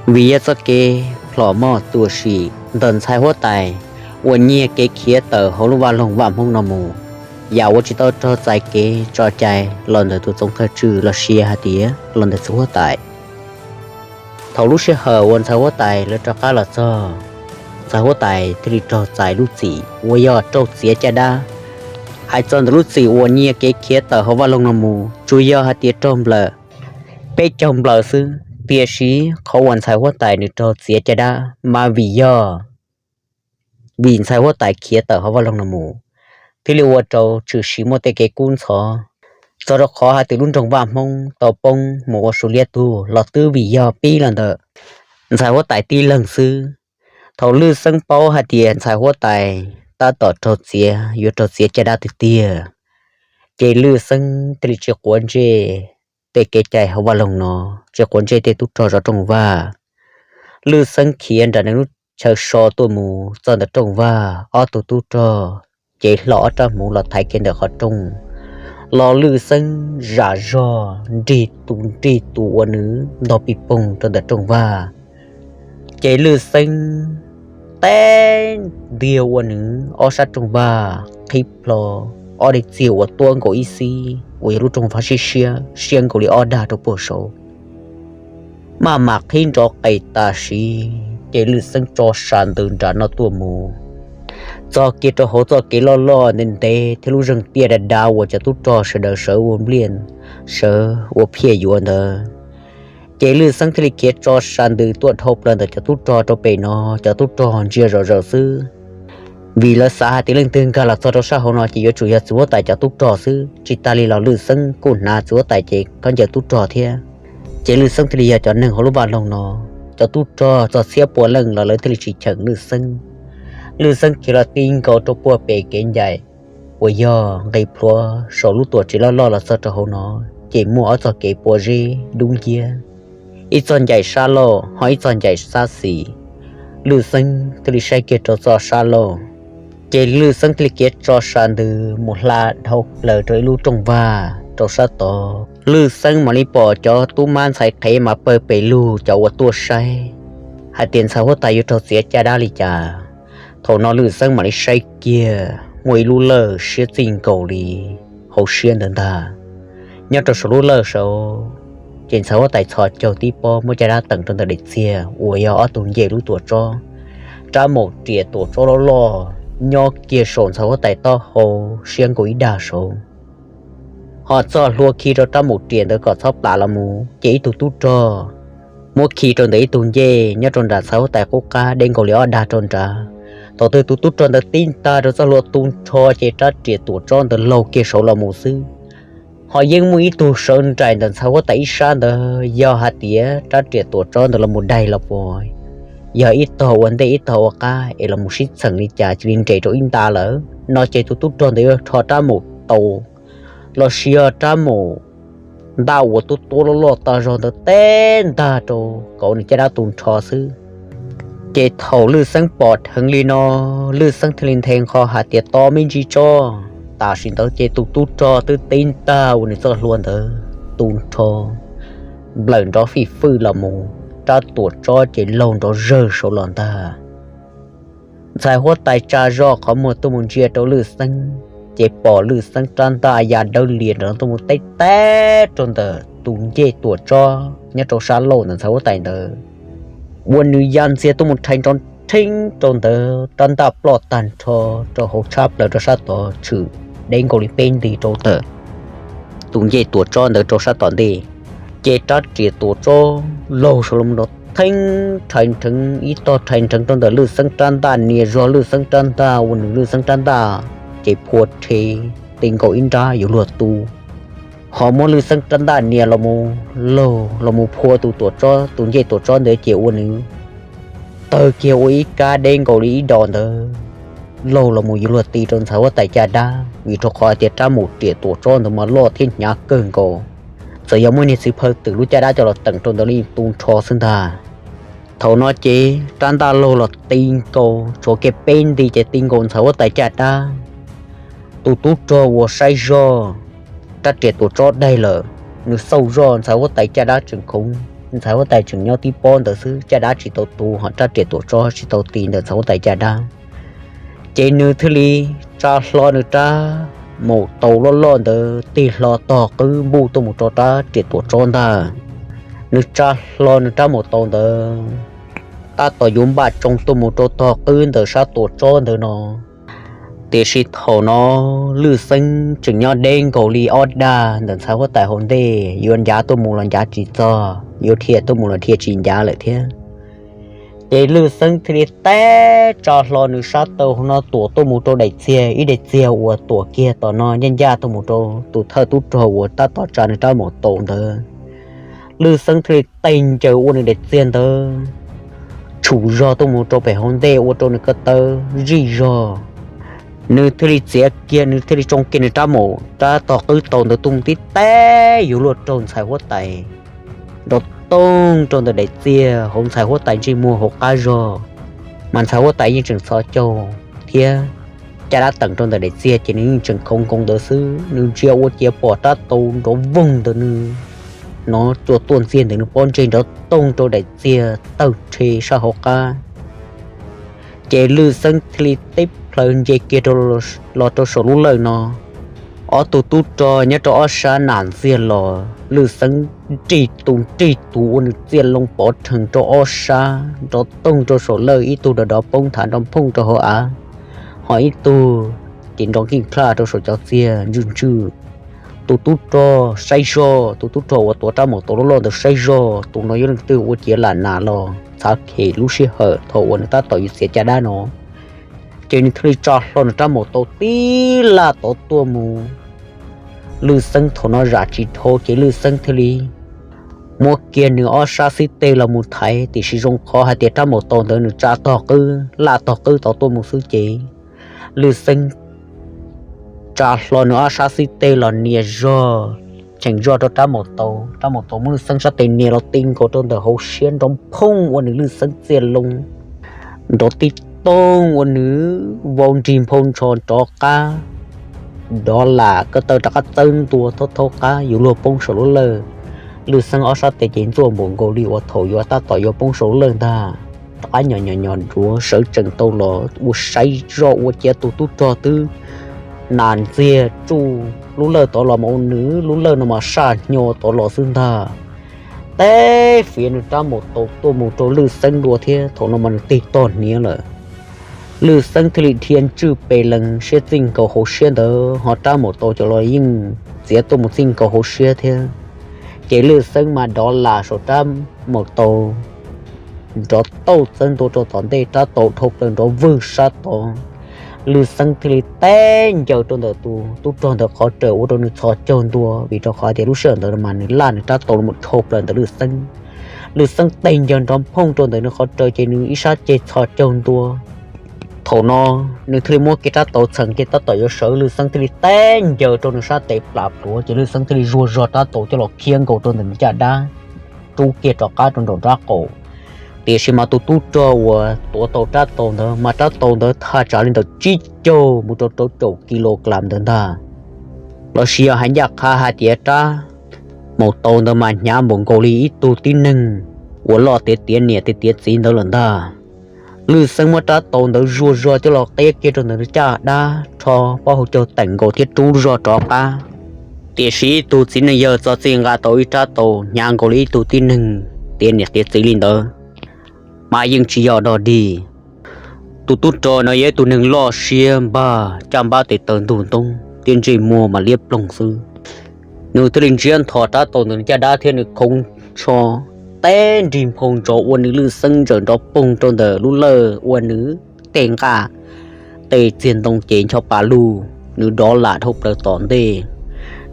Vim yog txoj kev plhom moj txuam sim ntawm ntxhais huab tais uas nyiag kev khiav tawm hauv lub vaj loog Vaj Hmoob no mus, yam uas tsis tau raug txais kev tso cai los ntawm tus txoov thawj tswj los sis hais tias los ntawm txiv huab tais. Thaum lub sij hawm uas ntxhais huab tais lawv rov qab los txog, ntxhais huab tais thiaj li raug txais lub txim uas yog raug txiav caj dab. Hais txog ntawm lub txim uas nyiag kev khiav tawm hauv vaj loog no mus, tsuas yog hais tias raug nplawm peb caug nplawm xwb, tiam sis qhov uas ntxhais huab tais nws raug txiav caj dab mas vim yog vim ntxhais huab tais khiav tawm hauv vaj loog no mus, thiaj li ua rau tshwm sim muaj tej kev kub ntxhov, txog rau qhov hais tias lub nroog Vaj Hmoob tau poob mus ua suv liab tug los twb vim yog pib los ntawm ntxhais huab tais tib leeg xwb. Thaum Lwj Xeeb paub hais tias ntxhais huab tais tab tom raug txiav, yuav raug txiav caj dab tiag tiag, ces Lwj Xeeb thiaj li tsis quav ntsej tej kev cai hauv vaj loog no, tsis quav ntsej tej tub rog zov rooj vag. Lwj Xeeb khiav nram nws lub chaw so tuaj mus txog ntawm rooj vag, ob tug tub rog ces hlo ob rab hmuv los thaiv kiag ntawm qhov rooj, los Lwj Xeeb zam zog nrig tus nrig tus ua nws ntog pis poog rau ntawm rooj vag. Ces Lwj Xeeb teb ntiag ua nws ob sab rooj vag qhib plho, ob daim txiag uas tuab nkaus ib xib uas yog lub rooj vag siab siab siab nkaus li ob dag rau puag saud, maj mam qhib nrov qes tam sim. Ces Lwj Xeeb tso sa ntws nram no tuaj mus, txog kiag rau hauv txoj kev loj loj ntev ntev thiab lub zeeg tiaj dav dav uas cov tub rog sawv daws sawv ua npliaj, sawv ua phiaj yuav ntawd. Ces Lwj Xeeb thiaj li khiav tso sa ntws tuaj dhau plaws ntawm cov tub rog rau pem no, cov tub rog ntsia zom zaws xwb, vim lawv xav hais tias leej twg nkag los txog rau sab hauv no ces yuav tsum yog txiv huab tais cov tub rog xwb, tsis tas li los Lwj Xeeb kuj hnav txiv huab tais ces khaub ncaws tub rog thiab. Ces Lwj Xeeb thiaj li yog cov neeg hauv lub vaj loog no, cov tub rog txog txhiab pua leej los lawv thiaj li tsis cheem Lwj Xeeb. Lwj Xeeb khiav los ti nkaus rau puag pem kev ncaim uas yog nqis plhuav saum lub tuam tsev loj loj los txog rau hauv no, ces muaj ob txoj kev pua zeb dub nciab, ib txoj ncaim sab laug ho ib txoj ncaim sab xis. Lwj Xeeb thiaj li saib kiag rau txoj sab laug, ces Lwj Xeeb thiaj li khiav tso sa ntws mus hla dhau plaws rau ib lub rooj vag rau sab tod. Lwj Xeeb mam li pom cov tub mab ntxhais qhev mas pawg pes lug cov uas tuaj saib hais tias ntxhais huab tais yuav raug txiav caj dab li cas. Thaum no Lwj Xeeb mam li saib kiag muaj ib lub lawj siab txij nkaus li hauv siab ntawd ntag. Nyob rau saum lub lawj saud, ces ntxhais huab tais txhos caug tib pob muab caj dab teem rau ntawm daim txiag uas yog ob tug ncej lub tuam tsob, rab maum riam tuam tsob loj loj nyob kiag saum ntxhais huab tais taub hau siab nkaus ib dag saud. Ho txoj hlua khi rau rab maum riam ntawd kom txhob plam los mus, ces ib tug tub rog muab khi rau ntawm ib tug ncej nyob rau nram ntxhais huab tais qub qab deb nkaus li ob dag rau nrad. Thaum twg tus tub rog ntawd tib ntag rau txoj hlua tu nrho ces rab riam tuam tsob ntawd laug kiag saud los mus xwb. Ho yeej muaj ib tug sawv nraim ntawm ntxhais huab tais ib sab ntawd, yog hais tias rab riam tuam tsob ntawd los mus daig los puas yog ib tog ua ntej ib tog ua qab es los mus sib txheem li cas cia li nres rau ib nta lawm no ces tus tub rog ntawd yuav rho rab maum taus los sis yog rab maum ntaj uas tuab tuab loj loj tag zog ntawd teb ntag rau kom nws caj dab tu nrho xwb. Ces thaum Lwj Xeeb pom dheev li no, Lwj Xeeb thiaj li nthe nqho hais tias tos me ntsis tso. Tam sim ntawd ces tus tub rog twb tib ntag ua nws txoj hlua ntawd tu nrho, nplawm nrov fij fwj los mus, rab tuam tsob ces laug nrov zawg saud los ntag. Ntxhais huab tais tsa zoj qhov muag tuaj mus ntsia rau Lwj Xeeb, ces pom Lwj Xeeb rab ntaj ya dawb lias nram no tuaj mus teb teb rau ntawm tus ncej tuam tsob nyob rau sab laug ntawm ntxhais huab tais ntawd. Ua nws ya ntxiag tuaj mus rhais nrov rheeb rau ntawd, rab ntaj ploj tag nrho rau hauv tshab plaws rau sab tod tshwm deb nkaus li peb nti rau ntawm tus ncej tuam tsob ntawd rau sab tom ntej. Ces rab riam tuam tsob laug saud los nrov theeb rhais nrheev ib tog rhais nrheev rau ntawm Lwj Xeeb rab ntaj nias zog Lwj Xeeb rab ntaj ua nws Lwj Xeeb rab ntaj ces phua rhe ti nkaus ib nrab yuav luag tu. Ho muab Lwj Xeeb rab ntaj nias los mus laug los mus phua tus tuam tsob, tus ncej tuam tsob ntawd ces ua nws tawg kiag ua ib kab deb nkaus li ib dos ntawd, laug los mus yuav luag ti rau ntxhais huab tais caj dab, vim rau qhov hais tias rab maum riam tuam tsob ntawd mas loj thiab hnyav kawg nkaus. Txawm yog muaj niag txiv phaw twm lub caj dab coj los teem rau ntawd li tu nrho xwb ntag. Thaum no ces rab ntaj laug los ti nkaus tshuav kiag peb nti ces ti nkaus ntxhais huab tais caj dab. Tus tub rog uas saib zoj rab riam tuam tsob daig lawm, nws xauj zoj ntxhais huab tais caj dab tseem khoov ntxhais huab tais tseem nyob tib pob ntawd xwb, caj dab tsis tau tu, ho rab riam tuam tsob tsis tau tis ntawm ntxhais huab tais caj dab. Ces nws thiaj li tsa hlo nws rab maum taus loj loj ntawd tig hlo tog qwb npuj tuaj mus rau rab riam tuam tsob ntag. Nws tsa hlo nws rab maum taus ntawd tab tom yuav npaj tsoo tuaj mus rau tog qwb ntawm sab tuam tsob ntawd no, tiam sis thaum no Lwj Xeeb tseem nyob deb nkaus li ob dag ntawm ntxhais huab tais hauv ntej, yuav ncav tuaj mus los ncav tsis txog, yuav dhia tuaj mus los dhia tsis ncav lawm thiab. Ces Lwj Xeeb thiaj li teb tsa hlo nws sab taw hauv no tuam tuaj mus rau daim txiag, ib daim txiag uas tuam kiag tom no ncaj ncaj tuaj mus rau tus thawj tub rog uas tab tom tsa nws rab maum taus ntawd. Lwj Xeeb thiaj li tig ncaws ua nws daim txiag ntawd tshum zog tuaj mus rau pem hauv ntej ua rau nws ko taw zij zog. Nws thiaj li txiav kiag, nws thiaj li tsoo kiag nws rab maum, rab tog qwb taus ntawd tuaj mus tib teb yuav luag raug ntxhais huab tais nrov toog rau ntawm daim txiag hauv ntxhais huab tais ntsej muag hauv qab zog. Mas ntxhais huab tais yeej tseem txhos caug thiab, caj dab teem rau ntawm daim txiag ces nws yeej tseem khoov nkoos ntawd xwb. Nws ntsia ua ciav pom rab taus nrov voog ntawm nws no cua tuaj ntxiag ntawm nws pob ntseg nrov toog rau daim txiag tawg rhe sab hauv qab. Ces Lwj Xeeb thiaj li teb plhaws nce kiag los rau saum lub lawj no. Ob tug tub rog nyob rau ob sab nas ntxiag los, Lwj Xeeb nrig tus nrig tus ua nws txiaj loo pov rhees rau ob sab nrov toog rau saum lawj, ib tug dov dov poob thav nrov phooj rau hauv av, ho ib tug ces nrov nkeej plaj rau saum cov txiag ntswj ntswj. Tus tub rog saib zog, tus tub rog uas tuav rab maum taus loj loj ntawd saib zog tus no yog leej twg ua ciav lam nas los txhav khem lub sij hawm thaum uas nws tab tom yuav txiav caj dab no, ces nws thiaj li tsa hlo nws rab maum taus tib laj tod tuaj mus. Lwj Xeeb thaum no zam tsis dhau ces Lwj Xeeb thiaj li muab kiag nws ob sab xib teg los mus thaiv, tiam sis zoo qhov hais tias rab maum taus ntawd nws tsa tog qwb laj tog qwb tod tuaj mus xwb ces Lwj Xeeb tsa hlo nws ob sab xib teg los nias zog, cheem zog rau rab maum taus. Rab maum taus muab Lwj Xeeb sab tes nias los ti nkaus rau ntawm hauv siab nrov phooj ua nws Lwj Xeeb txiaj loo nrov tib toog ua nws vau nrig nphau ntsho rov qab, dov lam ko taw rov qab txawb ntua thaub thaub qab yuav luag poob saum lub lawj. Lwj Xeeb ob sab tes ces ntxuaj npaum nkaus li uas thaum yuav tab tom yuav poob saum lub lawj ntag, rov qab nyom nyom nyom nruav sawv tsees tau los ua saib zoj ua ciav tus tub rog twb nas ntxiag tsuj lub lawj tod los mas ua nws lub lawj no mas saj hnyo tod los xwb ntag. Teb fiav nws rab maum taus tuaj mus rau Lwj Xeeb dua thiab thaum no mas nws tig tog hniav lawm. Lwj Xeeb thiaj li dhia ntswj pes lees siab txij nkaus hauv siab ntawd ho rab maum taus cov los yeej txiav tuaj mus txij nkaus hauv siab thiab. Ces Lwj Xeeb mas dov lam saum rab maum taus nrov tauj txawb ntua rau tom ntej, rab taus dhau plaws nrov vwg sab tod. Lwj Xeeb thiaj li teb ncaws rau ntawm tus tub rog ntawd qhov raws ua rau nws txhos caug ntua, vim rau qhov tias lub sij hawm ntawd mas nws laj nws rab taus los dhau plaws ntawm Lwj Xeeb. Lwj Xeeb teg ncaws nrov phooj rau ntawm nws qhov raws ces nws ib sab ceg txhos caug ntua. Thaum no nws thiaj li muab kiag rab taus txheem kiag tab tom yuav sawv, Lwj Xeeb thiaj li teb ncaws rau nws sab tes plam pluav ces Lwj Xeeb thiaj li zuag zog rab taus coj los khiav nkaus rau ntawm nws caj dab, rub kiag rov qab rau nraum nrab qaum. Tiam sis mas tus tub rog uas tuav tau rab taus ntawd mas rab taus ntawd thaj tsam li ntawm tsib caug mus rau rau caum kis lus klas ntawd ntag. Los sis yog hais ncaj qha hais tias rab maum taus ntawd mas hnyav npaum nkaus li ib tug tib neeg uas loj tiav tiav niam tiav tiav txiv ntawd lawm ntag. Lwj Xeeb muab rab taus ntawd zuag zog coj los qiab kiag rau ntawm nws caj dab, rho pob hau caug teem nkaus thiab rub zog rov qab. Tiam sis ib tug txiv neej yawg txog txij nqa tau ib rab taus hnyav nkaus li ib tug tib neeg tiav niam tiav txiv li ntawd mas yeej tsis yog dog dig. Tus tub rog no yog ib tug neeg loj siab npag, caj npab tes taw ntug ntoob thiab ntsej muag mas liab ploog xwb. Nws thiaj li ntsiab nthos rab taus ntawm nws caj dab thiab nws khoov tsho teb nrig nphau ntsos ua nws Lwj Xeeb ntsaws nrov poog rau ntawm lub lawj ua nws tej nqaj tej txiag ntoo ces ncho pa lug, nws dov lam dhau plaws tom ntej.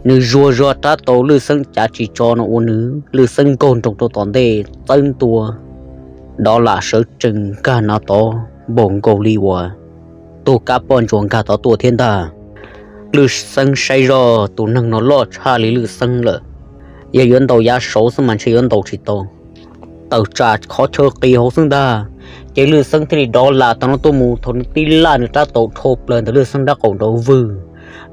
Nws zuag zog rab taus Lwj Xeeb cav tsis tso no ua nws Lwj Xeeb nkaug nroos rau tom ntej txawb ntua, dov lam sawv tsees nkag no tod npaum nkaus li uas tus kab poj ntsuam nkag tod tuaj thiab ntag. Lwj Xeeb saib zoj tus neeg no loj tshaj li Lwj Xeeb lawm, yog yuav ntaus yav saud xwb mas ntshe yuav ntaus tsis tau, tawm tsam qhov chaw qis hauv xwb ntag. Ces Lwj Xeeb thiaj li dov lam tog no tuaj mus, thaum nws tib laj nws rab taus dhau plaws ntawm Lwj Xeeb rab qaum nrov vwg.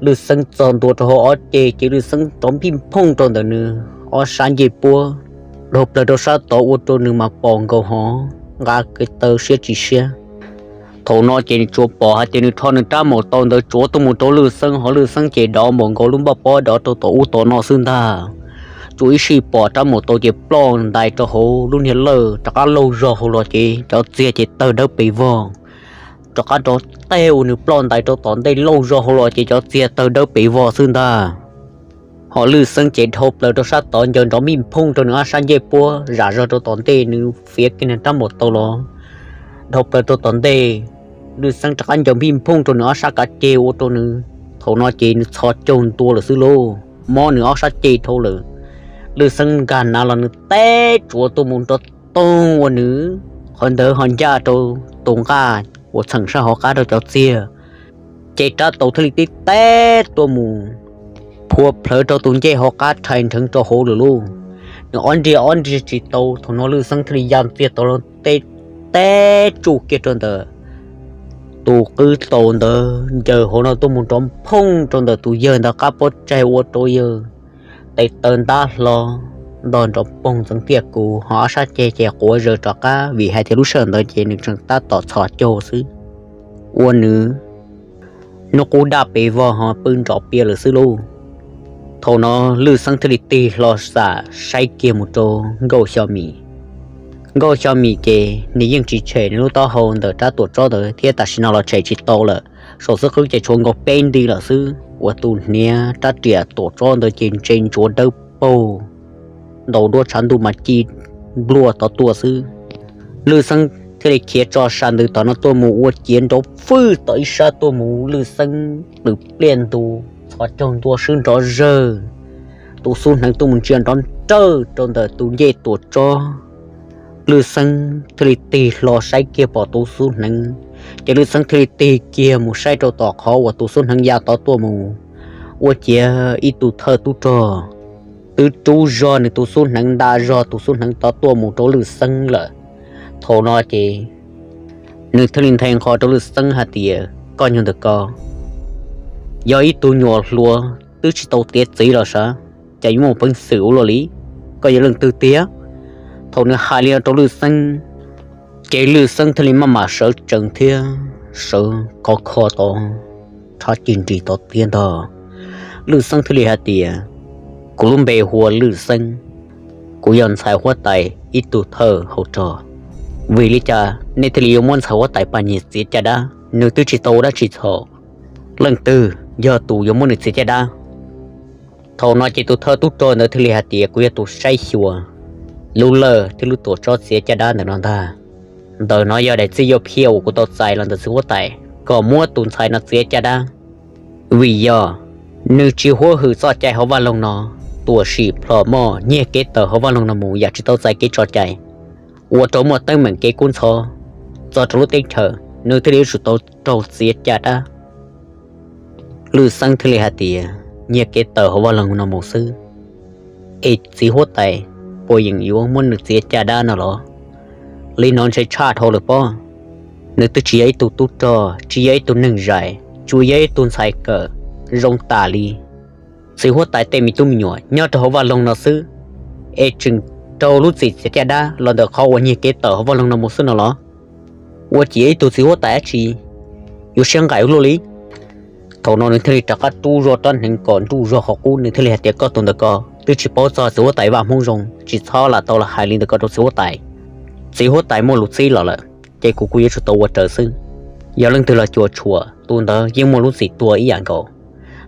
Lwj Xeeb txog ntua rau hauv ob ceg ces Lwj Xeeb rov npij nphooj rau ntawm nws ob sab ncej puab, dhau plaws rau sab tod ua rau nws mas pom nkaus hov nqa kev taw siab tsis siab. Thaum no ces nws tsuas pom hais tias nws rho nws rab maum taus ntawd tsuav tuaj mus rau Lwj Xeeb, hos Lwj Xeeb ces dov npaum nkaus lub npaj pob dov rau tom ub tom no xwb ntag. Tsuas ib sij pom rab maum taus ces ploj ntais rau hauv lub niag lawj rov qab lauj zog hauv los ces cov txiag ces tawg dawb pes vog. Rov qab rov teg ua nws ploj ntais rau tom ntej lauj zog hauv los ces cov txiag tawg dawb pes vog xwb ntag. Hos Lwj Xeeb ces dhau plaws rau sab tod ncaws nrov mij phooj rau nws ob sab ncej puab zam zog rau tom ntej, nws fiav kiag nws rab maum taus los dhau plaws rau tom ntej. Lwj Xeeb rov qab ncaws mij phooj rau nws ob sab kav ceg ua rau nws, thaum no ces nws txhos caug ntua lawm xwb lauj, mob nws ob sab ceg dhau lawm. Lwj Xeeb nkag nav los nws teb tsuav tuaj mus nrov toog ua nws, qhov ntawd ho ncaj rau tus nqaj uas txheem sab hauv qab rau cov txiag. Ces rab taus thiaj li tib teb tuaj mus phua plhawv rau tus ncej hauv qab rhais nrheev rau hauv lawm lauj. Nws ob nriag ob nriag tsis tau, thaum no Lwj Xeeb thiaj li ya ntxiag tau los teb tsuj kiag rau ntawm tus qwb taus ntawd ncaws hauv no tuaj mus nrov phooj rau ntawm tus yawg ntawd qab pob tsaig ua rau yawg tes taw ntab hlo ntog nrov poog ntxeev tiaj kuv, hos ob sab ceg ces quav zaws rov qab vim hais tias lub sij hawm ntawd ces nws tseem tab tom txhos caug xwb, ua nws hnub qub daj pes vog ho pw nrov pias lawm xwb lauj. Thaum no Lwj Xeeb thiaj li tig hlo xam saib kiag mus rau Nkauj Xyo Mim. Nkauj Xyo Mim ces nws yeej tsis tshem nws lub taub hau ntawm rab tuam tsob ntawd thiab tam sim no los tshem tsis tau lawm, saum xub qwb ces tshuav nkaus peb nti lawm xwb uas tus hniav rab riam tuam tsob ntawd ces ntse ntsuav dawb paug, ntaus duab tshav ntuj mas ci npluaj tod tuaj xwb. Lwj Xeeb thiaj li khiav tso sa ntws tom no tuaj mus ua ciav nrov fwj tom ib sab tuaj mus, Lwj Xeeb plws pliaj ntu txhos caug ntua swb nrov zawg, tus xub hneev tuaj mus ntsia nrov nrawj rau ntawm tus ncej tuam tsob. Lwj Xeeb thiaj li tig hlo saib kiag pom tus xub hneev, ces Lwj Xeeb thiaj li tig kiag mus saib rau tom qhov uas tus xub hneev ya tod tuaj mus, ua ciav ib tug thawj tub rog twb rub zog nws tus xub hneev nta zog tus xub hneev tod tuaj mus rau Lwj Xeeb lawm. Thaum no ces nws thiaj li nthe nqho rau Lwj Xeeb hais tias, koj nyuag ntawm ko yog ib tug nyuam hluas twb tsis tau tiav txiv los sav, cas yuav muaj peev xwm ua luaj li? Koj yog leej twg tiag? Thaum nws hais li no rau Lwj Xeeb, ces Lwj Xeeb thiaj li maj mam sawv tsees thiab sawv khov kho tod rhav cig nris tod tiag ntag. Lwj Xeeb thiaj li hais tias, kuv lub npe hu ua Lwj Xeeb, kuv yog ntxhais huab tais ib tug thawj hauv rog. Vim li cas nej thiaj li yuav muab ntxhais huab tais Paj Nyiag txiav caj dab? Nws twb tsis tau ua dab tsi txhaum, leej twg yog tus yuav muab nws txiav caj dab? Thaum no ces tus thawj tub rog ntawd thiaj li hais tias, kuv yog tus saib xyuas lub lawj thiab lub tuam tsob txiav caj dab ntawm no ntag. Ntawm no yog daim txiaj yog phiaj uas kuv tau txais los ntawm txiv huab tais kom muab tus ntxhais no txiav caj dab, vim yog nws tsis huab hwm txoj cai hauv vaj loog no, tuam sim plhom moj nyiag kev tawm hauv vaj loog no mus yam tsis tau txais kev tso cai, ua rau muaj teeb meem kev kub ntxhov txog rau lub teb chaws, nws thiaj li yuav tsum tau raug txiav caj dab. Lwj Xeeb thiaj li hais tias, nyiag kev tawm hauv vaj loog no mus xwb, es txiv huab tais puas yeem yuav muab nws txiav caj dab no los? Li no ntshe tshaj dhau lawm pob. Nws twb tsis yog ib tug tub rog, tsis yog ib tug neeg zais, tsuas yog ib tug ntxhais kawm zoo tas li. Txiv huab tais tej me tub me nyuam nyob rau hauv vaj loog no xwb, es tseem raug lub txim txiav caj dab los ntawm qhov uas nyiag kev tawm hauv vaj loog no mus xwb no los? Ua ciav ib tug txiv huab tais dab tsi yuav siab nqaim ua luaj li? Thaum no nws thiaj li rov qab rub zog rab hneev kom nruj zog qhov qub, nws thiaj li hais tias, koj tus ntawm ko twb tsis paub txog txiv huab tais vaj Hmoob zoo, tsis txhob lam tau los hais li ntawm ko rau txiv huab tais. Txiv huab tais muaj lus txib los lawm, ces kuv kuj yuav tsum tau ua raws xwb. Yog leej twg los cuam tshuam, tus ntawd yeej muaj lub txim tuag ib yam nkaus.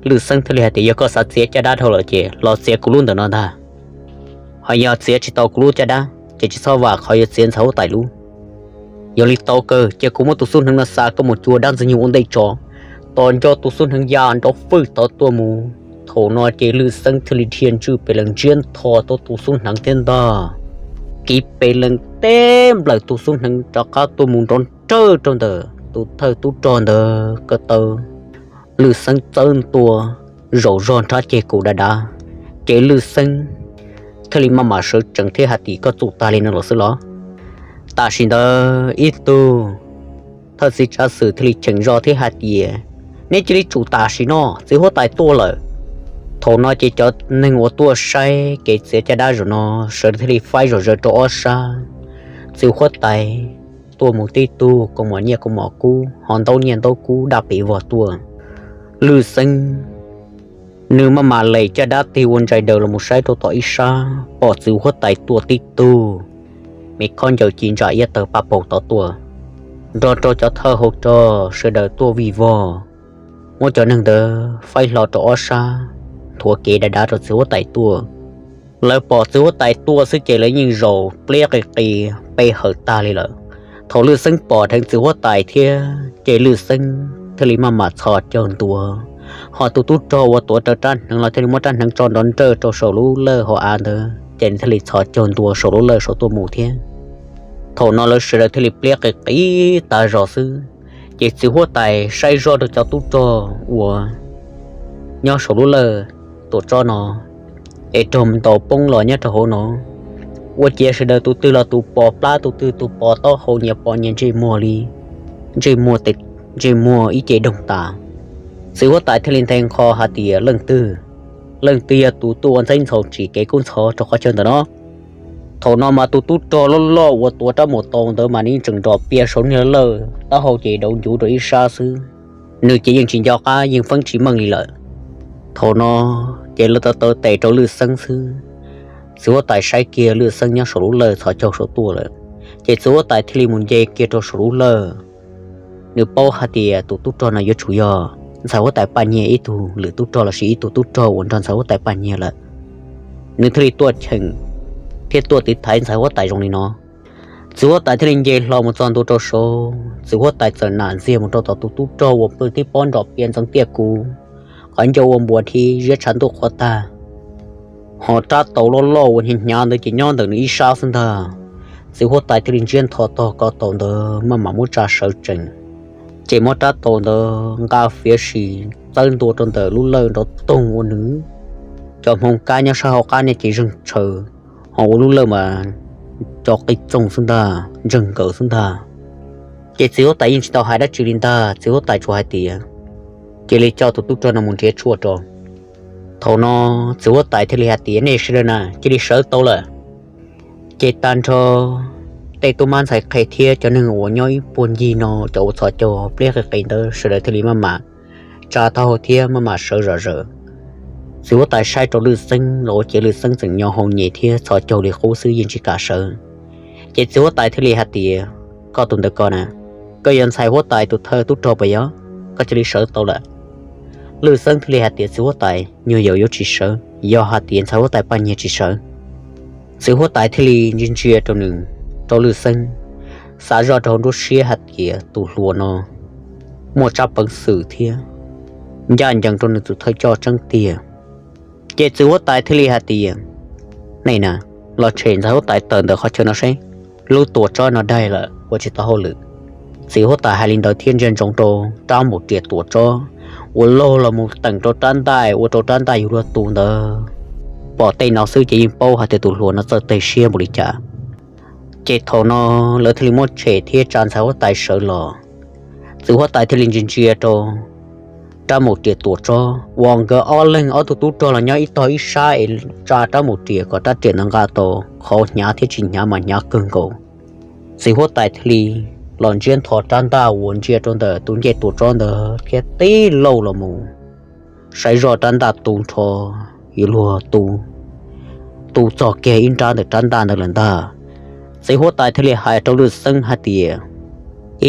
Lwj Xeeb thiaj li hais tias, yog koj xav txiav caj dab dhau lawm ces los txiav kuv lub ntawm no ntag. Ho yog txiav tsis tau kuv lub caj dab ces tsis txhob vam qhov yuav txiav ntxhais huab tais lub. Yog li tau kawg, cia kuv muab tus xub hneev no xa koj mus cuag dab ntxwg nyoog ua ntej tso. Tos nco tus xub hneev ya nrov fwj tod tuaj mus. Thaum no ces Lwj Xeeb thiaj li dhia ntswj pes lees ntsiab ntho tau tus xub hneev thiab ntag. Kiv pes lees teb nplawm tus xub hneev rov qab tuaj mus nrov nrawj rau ntawm tus thawj tub rog ntawd ko taw. Lwj Xeeb txawb ntua zaum zog nrhab ceg kaus dav dav, ces Lwj Xeeb thiaj li maj mam sawv tsees thiab hais tias, koj txum tag li no los xwb los? Tam sim ntawd ib tug thawj txiv tsav xwm thiaj li cheem zog thiab hais tias, neb cia li tsum tam sim no, txiv huab tais tuaj lawm. Thaum no ces cov neeg uas tuaj saib kev txiav caj dab zaum no sawv daws thiaj li faib zom zaws rau ob sab. Txiv huab tais tuaj mus tib tug, kaus mom nyiaj kaus mom kub, ho ntaub nyiaj ntaub kub daj qiv vog tuaj. Lwj Xeeb nws maj mam lees caj dab tig ua ntsais daws los mus saib rau tom ib sab, pom txiv huab tais tuaj tib tug, me khob ncaws ci ntsa iab tawg paj paug tod tuaj, nrog rau cov thawj hauv rog sawv daws tuaj vij vog, muab cov neeg ntawd faib hlo rau ob sab, nthuav kev dav dav rau txiv huab tais tuaj. Lawv pom txiv huab tais tuaj xwb ces lawv yeej zaum pliab qis qis pe hawm tag li lawm. Thaum Lwj Xeeb pom dheev txiv huab tais thiab ces Lwj Xeeb thiaj li maj mam txhos caug ntua, ho tus tub rog uas tuav rawv rab hneev los thiaj li muab rab hneev tso nrov nrawj rau saum lub lawj hauv av ntawd ces nws thiaj li txhos caug ntua saum lub lawj saud tuaj mus thiab. Thaum no lawv sawv daws thiaj li pliab qis qis tag zog xwb, ces txiv huab tais saib zoj rau cov tub rog uas nyob saum lub lawj tuam tsob no, es raug ntaus poob los nyob rau hauv no, ua ciav sawv daws tus twg los tus pos plab, tus twg tus pos taub hau, nyias pos nyias ntsej muag li, ntsej muag, ntsej muag ib ce doog tas. Txiv huab tais thiaj li nthe nqho hais tias, Leej twg, leej twg yog tus tuaj ua ntxeeb ntxhov tsim kev kub ntxhov rau qhov chaw ntawm no? Thaum no mas tus tub rog loj loj uas tuav rab mus tau ntawd mas nws tseem nrom pias saum niag lawj, taub hau ces dauv ncuv rau ib sab xwb, nws ces yeej tsis nco qab, yeej feeb tsis meej li lawm. Thaum no ces lawv tau taw tes rau Lwj Xeeb xwb. Txiv huab tais saib kiag Lwj Xeeb nyob saum lub lawj txhos caug saud tuaj lawm, ces txiv huab tais thiaj li mus nce kiag rau saum lub lawj. Nws paub hais tias tus tub rog no yuav tsum yog ntxhais huab tais Paj Nyiag ib tug lwm tub rog lossis ib tug tub rog uas nrog ntxhais huab tais Paj Nyiag lawm. Nws thiaj li tuaj cheem thiab tuaj tiv thaiv ntxhais huab tais zoo li no. Txiv huab tais thiaj li nce hlo mus txog ntua rau saud, txiv huab tais txawm nam ntxiag mus rau tom tus tub rog uas pw tib pob nrom pias ntxeev tiaj kuv, qhov ncauj ua npuas dhi, ziab tshav ntuj qhuav tag, ho rab taus loj loj uas hnyav hnyav ntawd ces nyob ntawm nws ib sab xwb ntag. Txiv huab tais thiaj li ntsiab ntho tog ko taus ntawd maj mam muab tsa sawv tsees, ces muab rab taus ntawd nqa fiav sim txawb ntua rau ntawm lub lawj nrov toog ua nws cov hmoov kab nyob sab hauv qab no ces zeeg tshaws, ho ua lub lawj mas cov qij txoog xwb ntag, ntseeg nkaws xwb ntag. Ces txiv huab tais yeej tsis tau hais dab tsi li ntag, txiv huab tais tsuas hais tias, Cia li coj tus tub rog no mus nrhiav tshuaj rau. Thaum no txiv huab tais thiaj li hais tias, Nej sawv daws na, cia li sawv tau lawm. Ces tag nrho tej tub mab ntxhais qhe thiab cov neeg uas nyob ib puag ncig no cov uas txhos caug pliab qis qis ntawd sawv daws thiaj li maj mam tsa taub hau thiab maj mam sawv zom zaws. Txiv huab tais saib rau Lwj Xeeb los ua ciav Lwj Xeeb tseem nyo hau nyem thiab txhos caug li qub xwb yeej tsis kam sawv. Ces txiv huab tais thiaj li hais tias, Koj tus ntawm ko na, koj yog ntxhais huab tais tus thawj tub rog puas yog? Koj cia li sawv tau lawm. Lwj Xeeb thiaj li hais tias, Txiv huab tais, nyuag yaus yuav tsis sawv yog hais tias ntxhais huab tais Paj Nyiag tsis sawv. Txiv huab tais thiaj li ntsia ntsia rau nws, rau Lwj Xeeb, xav zoj rau hauv nruab siab hais tias tus hluas no muaj tsab peev xwm thiab ncaj ncees rau nws tus thawj coj tseeb tiag. Ces txiv huab tais thiaj li hais tias, Nej na, los tshem ntxhais huab tais tawm ntawm qhov chaw no seb, lub tuam tsob no daig lawm ua tsis tau hauj lwm. Txiv huab tais hais li ntawd thiab ntsia ntsoov rau rab mus riam tuam tsob uas laug los mus teem rau rab ntaj ua rau rab ntaj yuav luag tu ntawd. Pom tej no xwb ces yeej paub hais tias tus hluas no txawj teg siab npaum li cas. Ces thaum no lawv thiaj li muab tshem thiab tsa ntxhais huab tais sawv los. Txiv huab tais thiaj li ntsia ntsia rau rab mus riam tuam tsob uas nkawd ob leeg ob tug tub rog los nyob ib tog ib sab es tsa rab mus riam kom rab riam ntawd nqa tau qhov hnyav thiab tsis hnyav mas hnyav kawg nkaus. Txiv huab tais thiaj li los ntsiab ntho rab ntaj uas ntsia rau ntawm tus ncej tuam tsob ntawd thiab tib lauj los mus saib zoj rab ntaj tu nrho, yuav luag tu, tu txog kiag ib nrab ntawm rab ntaj ntawd lawm ntag. Txiv huab tais thiaj li hais rau Lwj Xeeb hais tias,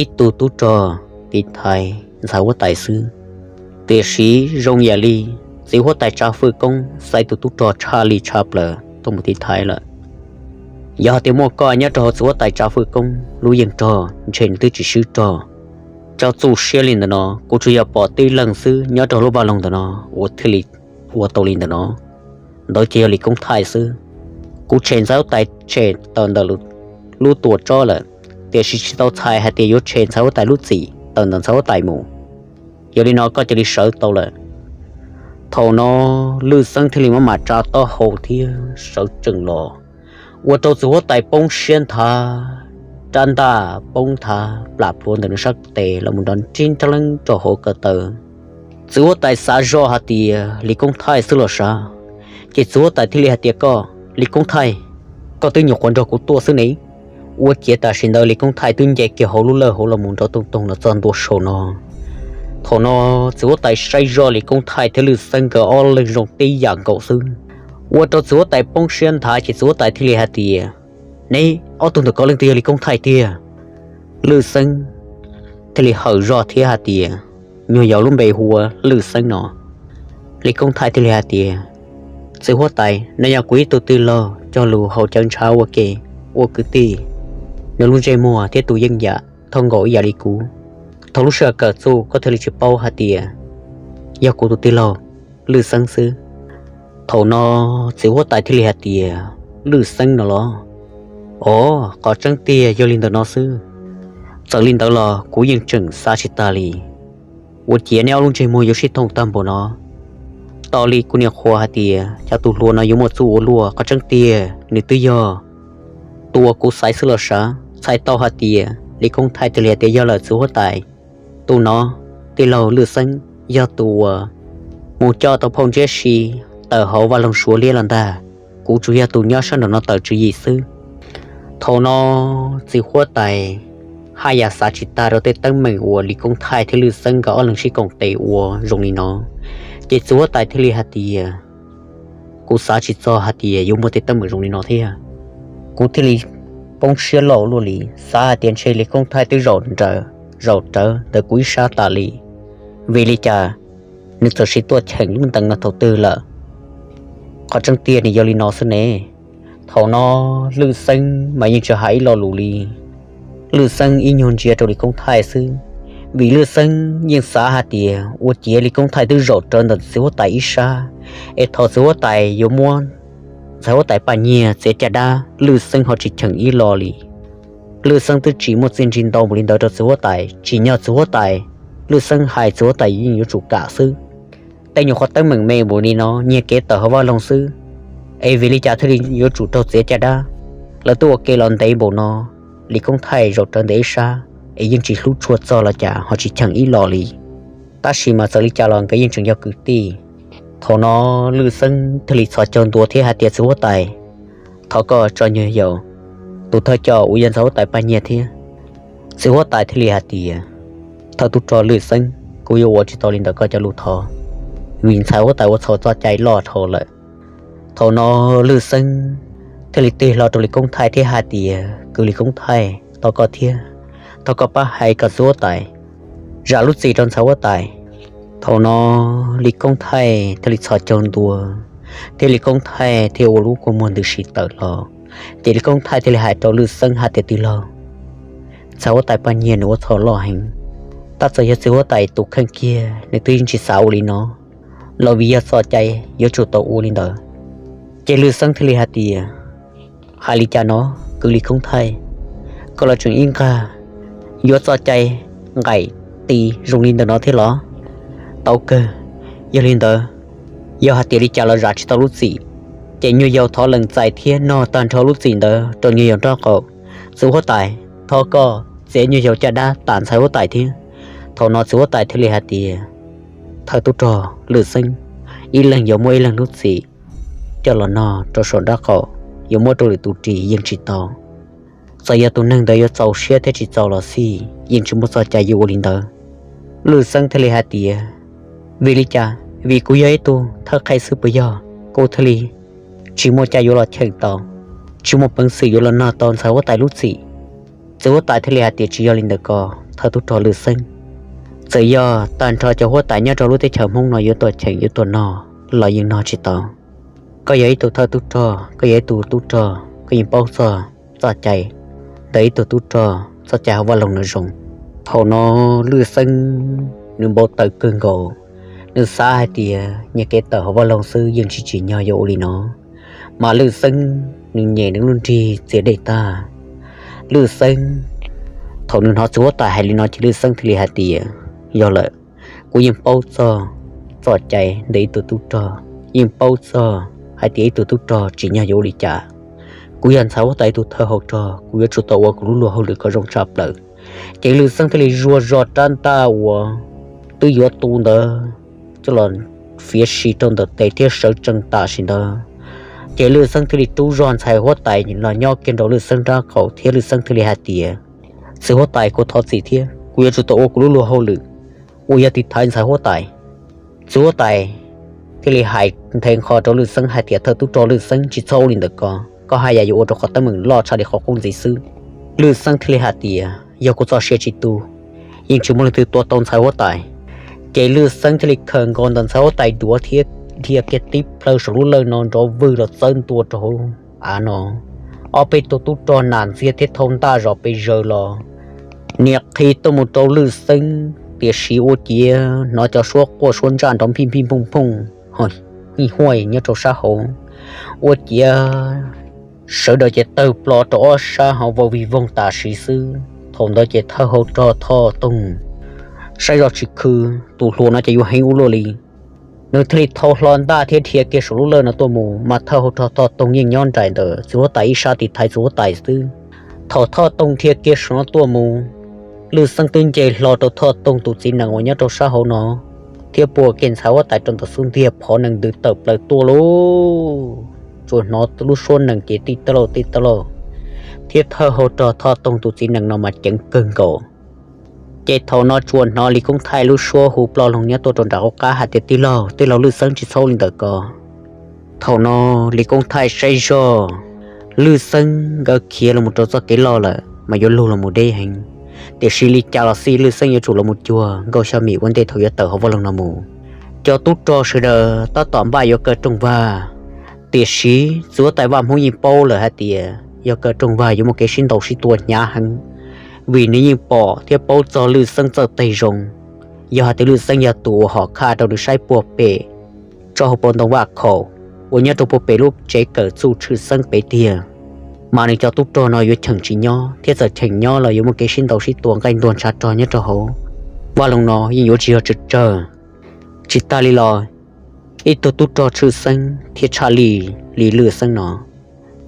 Ib tug tub rog tiv thaiv ntxhais huab tais xwb, tiam sis zoo yam li txiv huab tais tsa fwj koob xaiv tus tub rog tshaj li tshaj plaws tuaj mus tiv thaiv lawm. Yog hais tias muaj koj nyob rau hauv txiv huab tais tsa fwj koob lub yeej rog ntshe nws twb tsis swb rog. Cov txuj siab li ntawm no kuv tsuas yog pom tib leeg xwb nyob rau lub vaj loog ntawm no uas thiaj li ua tau li ntawm no. Ntawd ces yog Lis Koob Thaij xwb. Kuv tshem ntxhais huab tais tshem tawm ntawm lub tuam tsob lawm, tiam sis tsis tau txhais hais tias yuav tshem ntxhais huab tais lub txim tawm ntawm ntxhais huab tais mus. Yog li no koj cia li sawv tau lawm. Thaum no Lwj Xeeb thiaj li maj mam tsa taub hau thiab sawv tsees los, ua rau txiv huab tais poob siab nthav, rab ntaj poob nthav plam plhuav ntawm nws sab tes los mus nrov nrib nrab leeb rau hauv ko taw. Txiv huab tais xav zoj hais tias Lis Koob Thaij xwb los sav, ces txiv huab tais thiaj li hais tias, Koj, Lis Koob Thaij, koj twb nyuam qhuav nrog kuv tuaj xwb ne. Ua ciav tam sim ntawd Lis Koob Thaij twb nce kiag hauv lub lawj hauv los mus nrov toog toog los txog ntua saum no. Thaum no txiv huab tais saib zoj Lis Koob Thaij thiab Lwj Xeeb nkawd ob leeg zoo tib yam nkaus xwb, ua rau txiv huab tais poob siab nthav ces txiv huab tais thiaj li hais tias, Neb ob tug ntawm ko leej twg yog Lis Koob Thaij tiag? Lwj Xeeb thiaj li hawm zoj thiab hais tias, Nyuag yaus lub npe hu ua Lwj Xeeb no. Lis Koob Thaij thiaj li hais tias, Txiv huab tais, nws yog kuv ib tug tij laug cog lus haus cawv ntshav ua ke, ua kwv tij. Nws lub ntsej muag thiab tus yeej yam thooj nkaus ib yam li kuv. Thaum lub sij hawm kawm txuj koj thiaj li tsis paub hais tias yog kuv tus tij laug Lwj Xeeb xwb. Thaum no txiv huab tais thiaj li hais tias, Lwj Xeeb no los? Os, qhov tseeb tiag yog li ntawm no xwb. Txawm li ntawd los kuv yeej tseem xav tsis tag li. Ua ciav neb ob lub ntsej muag yuav sib thooj tag npaum no. Tos li kuv niam qhuas hais tias cov tus hluas no yuav muaj txuj ua luaj, qhov tseeb tiag nws twb yog tus uas kuv xaiv xwb los sav. Txhais tau hais tias Lis Koob Thaij thiaj li hais tias, Yog lawm txiv huab tais, tus no, tij laug Lwj Xeeb, yog tus uas mus coj tau phauj Ntsiab Si tawm hauv vaj loog Suav liab los ntag. Kuv tsuas yog tus nyob sab nraum no tawm tswv yim xwb. Thaum no txiv huab tais haj yam xav tsis tag rau tej teeb meem uas Lis Koob Thaij thiab Lwj Xeeb nkawd ob leeg sib koom tes ua zoo li no, ces txiv huab tais thiaj li hais tias, Kuv xav tsis txog hais tias yuav muaj tej teeb meem zoo li no thiab. Kuv thiaj li poob siab loj luaj li, xav hais tias ntshe Lis Koob Thaij twb zaum rawv, zaum rawv ntawm kuv ib sab tas li. Vim li cas nws txawm sis tuaj cheem lub ntees no thaum twg lawm? Qhov tseeb tiag nws yog li no xwb ne. Thaum no Lwj Xeeb mas yeej tsis hais ib lo lus li. Lwj Xeeb ib nyuag ntsia rau Lis Koob Thaij xwb, vim Lwj Xeeb yeej xav hais tias ua ciav Lis Koob Thaij twb zaum rawv ntawm txiv huab tais ib sab, es thaum txiv huab tais yuav muab ntxhais huab tais Paj Nyiag txiav caj dab Lwj Xeeb ho tsis cheem ib lo li. Lwj Xeeb twb tsis muaj txiaj ntsig ntau npaum li ntawd rau txiv huab tais, tsim nyog txiv huab tais, Lwj Xeeb hais txiv huab tais yeej yuav tsum kam xwb. Tej nyuam qhuav teeb meem me npaum li no nyiag kev tawm hauv vaj loog xwb, es vim li cas thiaj li yuav tsum raug txiav caj dab? Lawv twb ua ke los ntev npaum no, Lis Koob Thaij zaum rawv ntawm ib sab es yeej tsis hlub tshua txog los cas ho tsis cheem ib lo li. Tab sis mas txawm li cas los nkawd yeej tseem yog kwv tij. Thaum no Lwj Xeeb thiaj li txhos caug ntua thiab hais tias, Txiv huab tais, thov koj tso nyuag yaus tus thawj coj uas yog ntxhais huab tais Paj Nyiag thiab. Txiv huab tais thiaj li hais tias, Thawj tub rog Lwj Xeeb, kuv yuav ua tsis tau li ntawm koj cov lus thov, vim ntxhais huab tais ua txhaum txoj cai loj dhau lawm. Thaum no Lwj Xeeb thiaj li tig hlo rau Lis Koob Thaij thiab hais tias, Kwv Lis Koob Thaij, thov koj thiab, thov koj pab hais kom txiv huab tais zam lub txim rau ntxhais huab tais. Thaum no Lis Koob Thaij thiaj li txhos caug ntua, thiab Lis Koob Thaij thiaj ua lub kua muag ntws si tawm los. Ces Lis Koob Thaij thiaj li hais rau Lwj Xeeb hais tias, Tij laug, ntxhais huab tais Paj Nyiag nws ua txhaum loj heev, tab txawm yog txiv huab tais tus kheej kiag nws twb yeej tsis xav ua li no, los vim yog txoj cai yuav tsum tau ua li ntawd. Ces Lwj Xeeb thiaj li hais tias, Hais li cas no, kwv Lis Koob Thaij, koj los tseem ib nqag yuav txoj cai nqaim ti zoo li ntawm no thiab los? Tau kawg, yog li ntawd, yog hais tias li cas los zam tsis tau lub txim, ces nyuag yaus thov lees txais thiab nog tag nrho lub txim ntawd rau nyuag yaus nraub qaum. Txiv huab tais, thov koj txiav nyuag yaus caj dab tam ntxhais huab tais thiab. Thaum no txiv huab tais thiaj li hais tias, Thawj tub rog Lwj Xeeb, ib leeg yuav muaj ib leeg lub txim, coj los nog rau saum nraub qaum, yuav muab rau lwm tus ris yeej tsis tau. Txawm yog tus neeg ntawd yuav txaus siab thiab tsis txaus los xij, yeej tsis muaj txoj cai yuav ua li ntawd. Lwj Xeeb thiaj li hais tias, Vim li cas? Vim kuv yog ib tug thawj qhe xwb puas yog kuv thiaj li tsis muaj cai yuav los cheem tau, tsis muaj peev xwm yuav los nog tau ntxhais huab tais lub txim? Txiv huab tais thiaj li hais tias, Tsis yog li ntawd ko, thawj tub rog Lwj Xeeb. Txawm yog tag nrho cov huab tais nyob rau lub teb chaws Hmoob no yuav tuaj cheem yuav tuaj nog los yeej nog tsis tau. Koj yog ib tug thawj tub rog, koj yog ib tug tub rog, koj yeej paub txog txoj cai ntawm ib tug tub rog, txoj cai hauv vaj loog no zoo. Thaum no Lwj Xeeb nws npau taws kawg nkaus, nws xav hais tias nyiag kev tawm hauv vaj loog xwb yeej tsis tsim nyog yuav ua li no. Mas Lwj Xeeb nws nyem nws lub nrig txias dej tag. Lwj Xeeb, thaum nws hnov txiv huab tais hais li no ces Lwj Xeeb thiaj li hais tias, Yog lawm, kuv yeej paub txog txoj cai ntawm ib tug tub rog, yeej paub txog hais tias ib tug tub rog tsim nyog yuav ua li cas. Kuv yog ntxhais huab tais ib tug thawj hau rog, kuv yuav tsum tau ua kuv lub luag hauj lwm kom zoo tshaj plaws. Ces Lwj Xeeb thiaj li zuaj zog rab ntaj uas twb yuav tu ntawd, coj los fiav si rau ntawm tes thiab sawv tsees tam sim ntawd. Ces Lwj Xeeb thiaj li rub zog ntxhais huab tais los nyob kiag nraum Lwj Xeeb nrab qaum thiab Lwj Xeeb thiaj li hais tias, Txiv huab tais, kuv thov txim thiab kuv yuav tsum tau ua kuv lub luag hauj lwm uas yog tiv thaiv ntxhais huab tais. Txiv huab tais thiaj li hais nthe nqho rau Lwj Xeeb hais tias, Thawj tub rog Lwj Xeeb, tsis txhob ua li ntawd ko, koj haj yam yuav ua rau qhov teeb meem loj tshaj li qhov qub ntxiv xwb. Lwj Xeeb thiaj li hais tias, Yog kuv txoj sia tsis tu, yeej tsis muaj leej twg tua tau ntxhais huab tais. Ces Lwj Xeeb thiaj li khaws nkaus ntawm ntxhais huab tais duav thiab dhia kiag tib plhaw saum lub lawj no nrov vwg los txawb ntua rau hauv av no. Ob peb tug tub rog nas ntxiag thiab thau ntaj zom pes zaws los nias qhi tuaj mus rau Lwj Xeeb, tiam sis ua ciav hnov cov suab quaj suab ntsaj nrov phij phij phooj phooj, hij huaj nyob rau sab hauv. Ua ciav sawv daws ces tawg plo rau ob sab hauv vau vig voog tam sim xwb. Thaum ntawd ces thawj hau rog Thoj Toog saib zoj tsis khw, tus hluas no ces yuav heev ua luaj li. Nws thiaj li thau hlo ntaj thiab dhia kiag saum lub lawj no tuaj mus, mas thawj hau rog Thoj Toog yeej nyob nraim ntawm txiv huab tais ib sab tiv thaiv txiv huab tais xwb. Thaum Thoj Toog dhia kiag saum no tuaj mus, Lwj Xeeb twb nce hlo rau Thoj Toog tus txiv nees uas nyob rau sab hauv no, thiab puag kiag ntxhais huab tais rau ntawm xub ntiag, phov nees ntws tawm plaws tuaj lauj. Tsuas hnov lub suab nees ces tij tauj lauj tij tauj lauj, thiab thawj hau rog Thoj Toog tus txiv nees no mas ceev kawg nkaus. Ces thaum no tsuas hnov Lis Koob Thaij lub suab hu ploj loog nyob tuaj rau nram qab qab hais tias, Tij laug, tij laug, Lwj Xeeb tsis txhob ua li ntawd ko. Thaum no Lis Koob Thaij saib zoj Lwj Xeeb nkawd khiav los mus rau txoj kev loj lawm mas yuav lug los mus deb heev, tiam sis li cas los xij Lwj Xeeb yuav tsum los mus cuag Nkauj Xya Mim ua ntej thaum yuav tawm hauv vaj loog no mus. Cov tub rog sawv daws tab tom npaj yuav kaw rooj vag, tiam sis txiv huab tais Vaj Hmoob yeej paub lawm hais tias yog kaw rooj vag yuav muaj kev sib ntaus sib tua hnyav heev, vim nws yeej pom thiab paub txog Lwj Xeeb txawj teg zoo. Yog hais tias Lwj Xeeb yog tus uas hom khaj rau nws saib puag pem tsob hauv paus ntoo vaj khaum uas nyob rau puag pem lub tsev kawm txuj tshwj xeeb pem tiag, mas nws cov tub rog no yuav cheem tsis nyob, thiab txawm cheem nyob los yuav muaj kev sib ntaus sib tua nqaij ntuag ntshav rog nyob rau hauv vaj loog no yeej yuav tsis yog tsawg tsawg. Tsis tas li los, ib tug tub rog tshwj xeeb thiab tshaj lij li Lwj Xeeb no,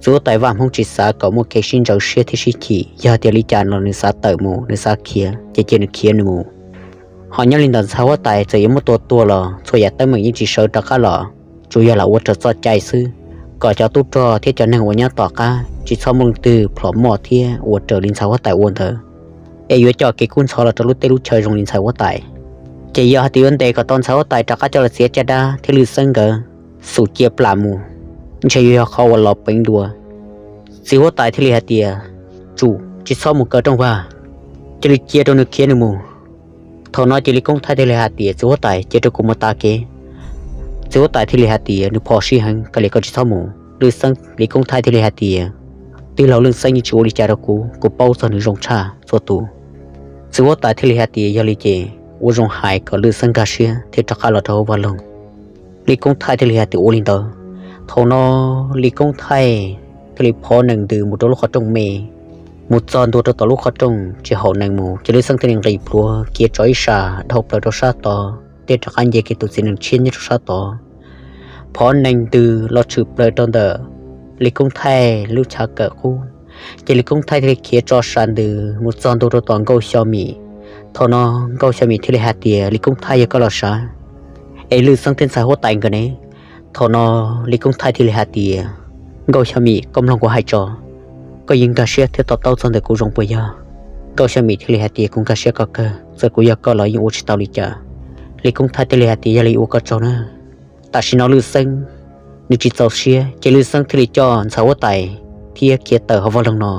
txiv huab tais Vaj Hmoob tsis xav kom muaj kev sib ntsawv siab thiab sib chim. Yog tias li cas los nws xav tawm mus, nws xav khiav ces cia nws khiav nws mus. Ho nyob li ntawm ntxhais huab tais txawm yuav muab tua tua los txhua yam teeb meem yeej tsis sawv rov qab los, tsuas yog lam ua raws txoj cai xwb, kom cov tub rog thiab cov neeg uas nyob tom qab tsis txhob muaj leej twg plhom moj thiab ua raws li ntxhais huab tais ua ntawd, es yuav coj kev kub ntxhov los rau lub teb lub chaw zoo li ntxhais huab tais. Ces yog hais tias yuav ntes kom tau ntxhais huab tais rov qab coj los txiav caj dab thiab Lwj Xeeb nkawd xum cia plam mus, ntshe yuav yog qhov uas los peev dua. Txiv huab tais thiaj li hais tias, Tsum, tsis txhob mus kaw rooj vag, cia li cia rau nws khiav nws mus. Thaum no ces Lis Koob Thaij thiaj li hais tias, Txiv huab tais, cia rau kuv mus tav kev. Txiv huab tais thiaj li hais tias, Nws phom sij heev, kav liam, koj tsis txhob mus. Lwj Xeeb, Lis Koob Thaij thiaj li hais tias, Tij laug, Lwj Xeeb yeej tsis ua li cas rau kuv, kuv paub txog nws zoo tshaj txhua tus. Txiv huab tais thiaj li hais tias, Yog li ces ua zoo hais kom Lwj Xeeb nkag siab thiab rov qab los rau hauv vaj loog. Lis Koob Thaij thiaj li hais tias, Ua li ntawd. Thaum no Lis Koob Thaij thiaj li phov nees ntws mus rau lub qhov rooj me, mus txog ntua rau tom lub qhov rooj tsis haum nees mus, ces Lwj Xeeb thiaj li nqis plhuav khiav tso ib sab dhau plaws rau sab tod, thiab rov qab nce kiag tus txiv nees tshiab nyob rau sab tod. Phov nees ntws los tshwm plaws rau ntawm Lis Koob Thaij lub chav kawm qub, ces Lis Koob Thaij thiaj li khiav tso sab ntws mus txog ntua rau tom Nkauj Xyo Mim. Thaum no Nkauj Xyo Mim thiaj li hais tias, Lis Koob Thaij, yog koj los sav, es Lwj Xeeb thiab ntxhais huab tais nkawd ne? Thaum no Lis Koob Thaij thiaj li hais tias, Nkauj Xyo Mim, koj mloog kuv hais tso, koj yeej nkag siab thiab to taub txog ntawm kuv zoo puas yog? Nkauj Xyo Mim thiaj li hais tias, Kuv nkag siab koj kawg, txawm kuv yog koj los yeej ua tsis tau li cas. Lis Koob Thaij thiaj li hais tias, Yog li ua koj tsaug na. Tam sim no Lwj Xeeb nws tsis txaus siab, ces Lwj Xeeb thiaj li coj ntxhais huab tais thiab khiav tawm hauv vaj loog no.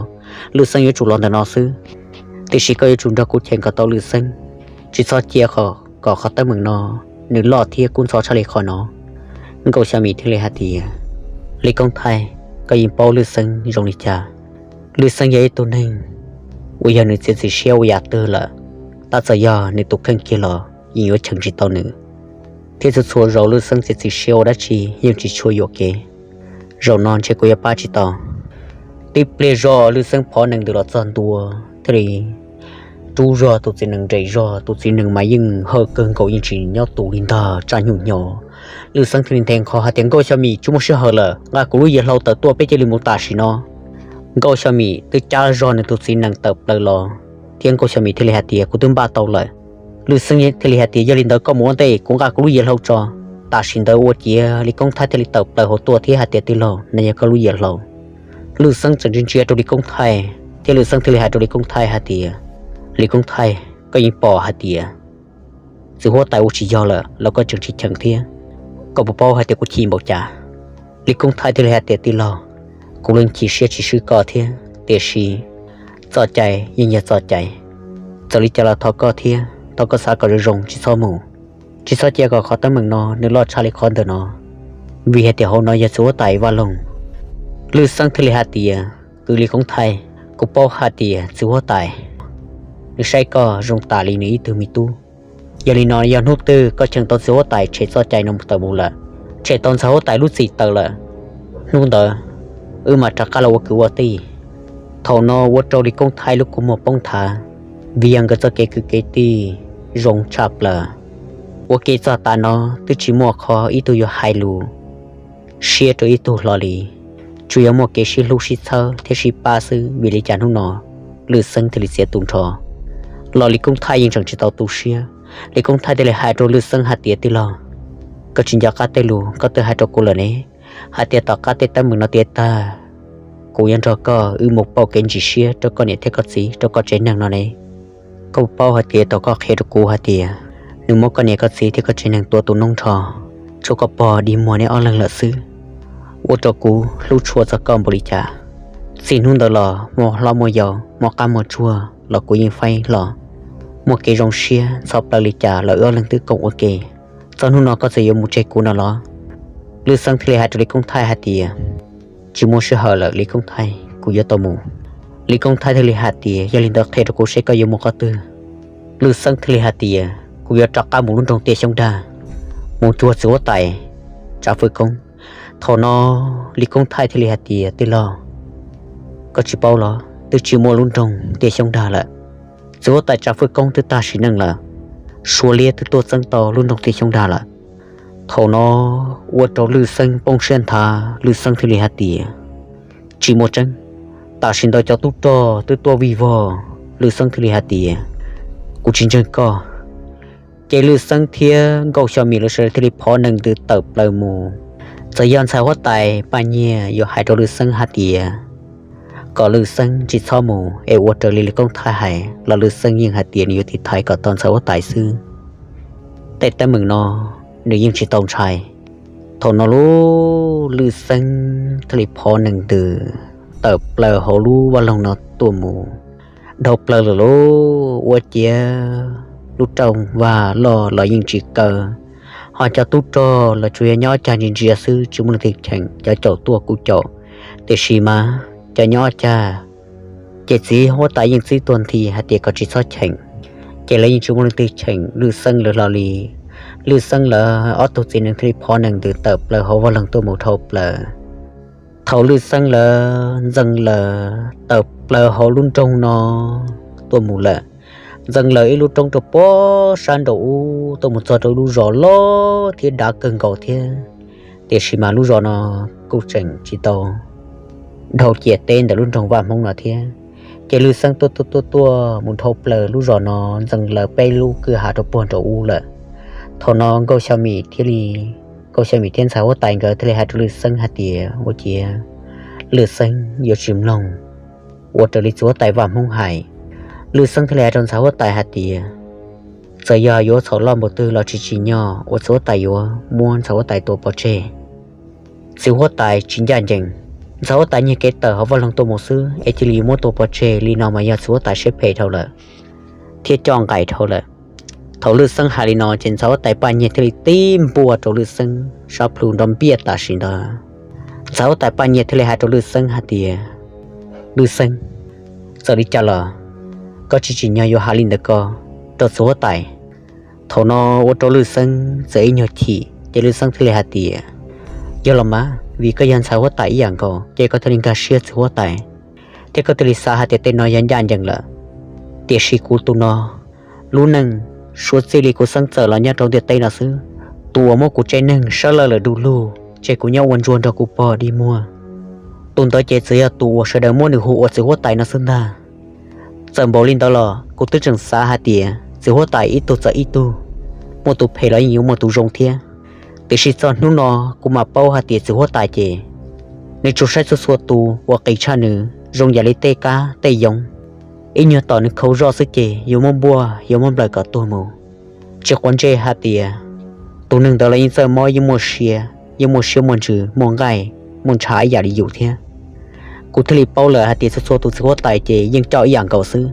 Lwj Xeeb yuav tsum los ntawm no xwb, tiam sis koj yuav tsum nrog kuv cheem kom tau Lwj Xeeb, tsis txhob cia kom qhov teeb meem no nws loj thiab kub ntxhov tshaj li qhov no. Nkauj Xyo Mim thiaj li hais tias, Lis Koob Thaij, koj yeej paub Lwj Xeeb zoo li cas. Lwj Xeeb yog ib tug neeg uas yog nws txiav txim siab ua yam twg lawm, tab txawm yog nws tus kheej kiag los yeej yuav cheem tsis tau nws, thiab txhua txhua zaus Lwj Xeeb txiav txim siab ua dab tsi yeej tsis tshua yuam kev. Zaum no ntshe kuv yuav pab tsis tau. Tib pliag zog Lwj Xeeb phov nees ntws los txog ntua, thiaj li rub zog tus txiv nees nres zog. Tus txiv nees mas yeej hawj kawg nkaus, yeej tsis nyob tus li ntag, tsaj nyuj hnyo. Lwj Xeeb thiaj li nthe nqho hais tias, Nkauj Xyo Mim, tsis muaj sij hawm lawm, nqa kuv lub yim hlau tawm tuaj, peb cia li mus tam sim no. Nkauj Xyo Mim twb cab zog nws tus txiv nees tawm plaws los, thiab Nkauj Xyo Mim thiaj li hais tias, Kuv twb npaj tau lawm, Lwj Xeeb thiaj li hais tias, Yog li ntawd koj mus ua ntej, kuv nqa kuv lub yias hlau tso. Tam sim ntawd ua ciav Lis Koob Thaij thiaj li tawm plaws hauv tuaj thiab hais tias, Tij laug, no yog koj lub yias hlau. Lwj Xeeb txawm ntsia ntsia rau Lis Koob Thaij thiab Lwj Xeeb thiaj li hais rau Lis Koob Thaij hais tias, Lis Koob Thaij, koj yeej pom hais tias txiv huab tais ua tsis yog lawm los koj tseem tsis cheem thiab, koj puas paub hais tias kuv chim npaum cas? Lis Koob Thaij thiaj li hais tias, Tij laug, kuv yeej chim siab tsis swb koj thiab, tiam sis txoj cai yeej yog txoj cai. Txawm li cas los thov koj thiab, thov koj xav kom zoo zoo, tsis txhob mus, tsis txhob cia kom qhov teeb meem no nws loj tshaj li qhov ntawm no, vim hais tias hauv no yog txiv huab tais vaj loog. Lwj Xeeb thiaj li hais tias, Kwv Lis Koob Thaij, kuv paub hais tias txiv huab tais nws saib koj zoo tas li nws ib tug me tub. Yog li no yog hnub twg koj cheem tau txiv huab tais tshem txoj cai no tawm mus lawm, tshem tau ntxhais huab tais lub txim tawm lawm, hnub ntawd wb mam rov qab los ua kwv ua tij. Thaum no ua rau Lis Koob Thaij lub kua muag poob thav, vim yog nkawd txoj kev kwv kev tij zoo tshaj plaws. Ua ke txog tav no twb tsis muaj qhov ib tug yuav hais lus siab rau ib tug hlo li, tsuas yog muaj kev sib hlub sib txhawb thiab sib pab xwb. Vim li cas hnub no Lwj Xeeb thiaj li txiav tu nrho los Lis Koob Thaij yeej tseem tsis tau tu siab. Lis Koob Thaij thiaj li hais rau Lwj Xeeb hais tias, Tij laug, koj tsis nco qab tej lus koj twb hais rau kuv lawm ne, hais tias tom qab tej teeb meem no tiav tag, kuv yuav nrog koj wb mus pauj kev ntsis siab rau koj niam thiab koj txiv rau koj tsev neeg no ne. Koj puas paub hais tias tau koj qhia rau kuv hais tias nws muab koj niam koj txiv thiab koj tsev neeg tua tu noob nrho, tshuav koj pog dig muag neb ob leeg lawm xwb, ua rau kuv hlub tshua txog koj npaum li cas. Txij hnub ntawd los muaj hlob muaj yau, muaj qab muaj tsuag los kuv yeej faib hlo, muaj kev zoo siab ntxhov plaws li cas los wb ob leeg twb koom ua ke. Txog hnub no koj txawm yuav mus tseg kuv no los? Lwj Xeeb thiaj li hais rau Lis Koob Thaij hais tias, Tsis muaj sij hawm lawm Lis Koob Thaij, kuv yuav tau mus. Lis Koob Thaij thiaj li hais tias, Yog li ntawd qhia rau kuv seb koj yuav mus qhov twg? Lwj Xeeb thiaj li hais tias, Kuv yuav rov qab mus lub nroog Tiaj Xyoob Dag, mus cuag txiv huab tais Tsav Fwj Koob. Thaum no Lis Koob Thaij thiaj li hais tias, Tij laug, koj tsis paub los twb tsis muaj lub nroog Tiaj Xyoob Dag lawm. Txiv huab tais Tsav Fwj Koob twb tag sim neej lawm, Suav liab twb tuaj txeeb tau lub nroog Tiaj Xyoob Dag lawm. Thaum no ua rau Lwj Xeeb poob siab nthav, Lwj Xeeb thiaj li hais tias, Tsis muaj tseeb, tam sim ntawd cov tub rog twb tuaj vij vog. Lwj Xeeb thiaj li hais tias, Kuv tsis ntseeg koj. Ces Lwj Xeeb thiab Nkauj Xyo Mim lawv sawv daws thiaj li phov nees ntws tawm plaws mus. Txawm yog ntxhais huab tais Paj Nyiag yuav hais rau Lwj Xeeb hais tias kom Lwj Xeeb tsis txhob mus es ua raws li Lis Koob Thaij hais los Lwj Xeeb yeej hais tias nws yuav tiv thaiv kom tau ntxhais huab tais xwb. Tej teeb meem no nws yeej tsis tau ntshai. Thaum no lub Lwj Xeeb thiaj li phov nees ntws tawm plaws hauv lub vaj loog no tuaj mus dhau plaws lawm lauj. Ua ciav lub rooj vag loj los yeej tsis kaw, ho cov tub rog los tsuas yog nyob cag ntsia ntsia xwb tsis muaj leej twg cheem, cov caum tuaj kuj caum. Tiam sis mas cov nyob cag ces txiv huab tais yeej txib tuag nthi hais tias kom tsis txhob cheem, ces lawv yeej tsis muaj leej twg cheem Lwj Xeeb lawv hlo li. Lwj Xeeb lawv ob tug txiv nees thiaj li phov nees ntws tawm plaws hauv vaj loog tuaj mus dhau plaws. Thaum Lwj Xeeb lawv ntxees lawv tawm plaws hauv lub nroog no tuaj mus lawm, ntxees lawv ib lub roob rau puag sab nraum ub tuaj mus txog rau ib lub zos loj thiab dav kawg nkaus thiab. Tiam sis mas lub zos no kuj tseem tsis tau dhau ciam teb ntawm lub nroog Vaj Hmoob no thiab. Ces Lwj Xeeb tuaj tuaj tuaj tuaj mus dhau plaws lub zos no, ntxees lawv peb lub kwj ha rau puag nraum ub lawm. Thaum no Nkauj Xyo Mim thiab li, Nkauj Xyo Mim thiab ntxhais huab tais nkawd thiaj li hais rau Lwj Xeeb hais tias ua ciav Lwj Xeeb yuav tsis mloog, ua raws li txiv huab tais Vaj Hmoob hais. Lwj Xeeb thiaj li hais rau ntxhais huab tais hais tias txawm yog yuav txhaum loj npaum twg los tsis tsim nyog uas txiv huab tais yuav muab ntxhais huab tais tua pov tseg. Txiv huab tais tsis ncaj ncees, ntxhais huab tais nyiag kev tawm hauv vaj loog tuaj mus xwb es cia li yuav muab tua pov tseg li no mas yog txiv huab tais siab phem dhau lawm thiab coj nqaim dhau lawm. Thaum Lwj Xeeb hais li no ces ntxhais huab tais Paj Nyiag thiaj li tib npuaj rau Lwj Xeeb sab plhu nrov npiaj tam sim ntawd. Ntxhais huab tais Paj Nyiag thiaj li hais rau Lwj Xeeb hais tias, Lwj Xeeb, txawm li cas los koj tsis tsim nyog yuav hais li ntawd ko rau txiv huab tais. Thaum no ua rau Lwj Xeeb txawm ib nyuag chim ces Lwj Xeeb thiaj li hais tias, yog los mas vim koj yog ntxhais huab tais ib yam nkaus ces koj thiaj li nkag siab txiv huab tais thiab koj thiaj li xav hais tias tej no yog ncaj ncees lawm. Tiam sis kuv tus no lub neej suav txij li kuv xeeb txawm los nyob rau ntiaj teb no xwb, tus uas muab kuv tsev neeg sab laj lawm du lug tseg kuv nyob ua ntsuag nrog kuv pog dig muag, tus ntawd ces txawm yog tus uas sawv daws muab nws hu ua txiv huab tais no xwb ntag. Txawm npaum li ntawd los kuv twb tseem xav hais tias txiv huab tais ib tug txawm ib tug, muaj tus phem los yeej yuav muaj tus zoo thiab. Tiam sis txog hnub no kuv mam paub hais tias txiv huab tais ces nws tsuas saib txhua txhua tus uas qis tshaj nws zoo yam li tej kab tej yoov, ib nyuag tom nws khau zoj xwb ces yuav muab npuaj yuav muab nplawm kom tuag mus. Tsis quav ntsej hais tias tus neeg ntawd los yeej txawj mob yeej muaj sia, yeej muaj siab muaj ntsws muaj nqaij muaj ntshav ib yam li yus thiab. Kuv thiaj li paub lawm hais tias txhua txhua tus txiv huab tais ces yeej coj ib yam nkaus xwb.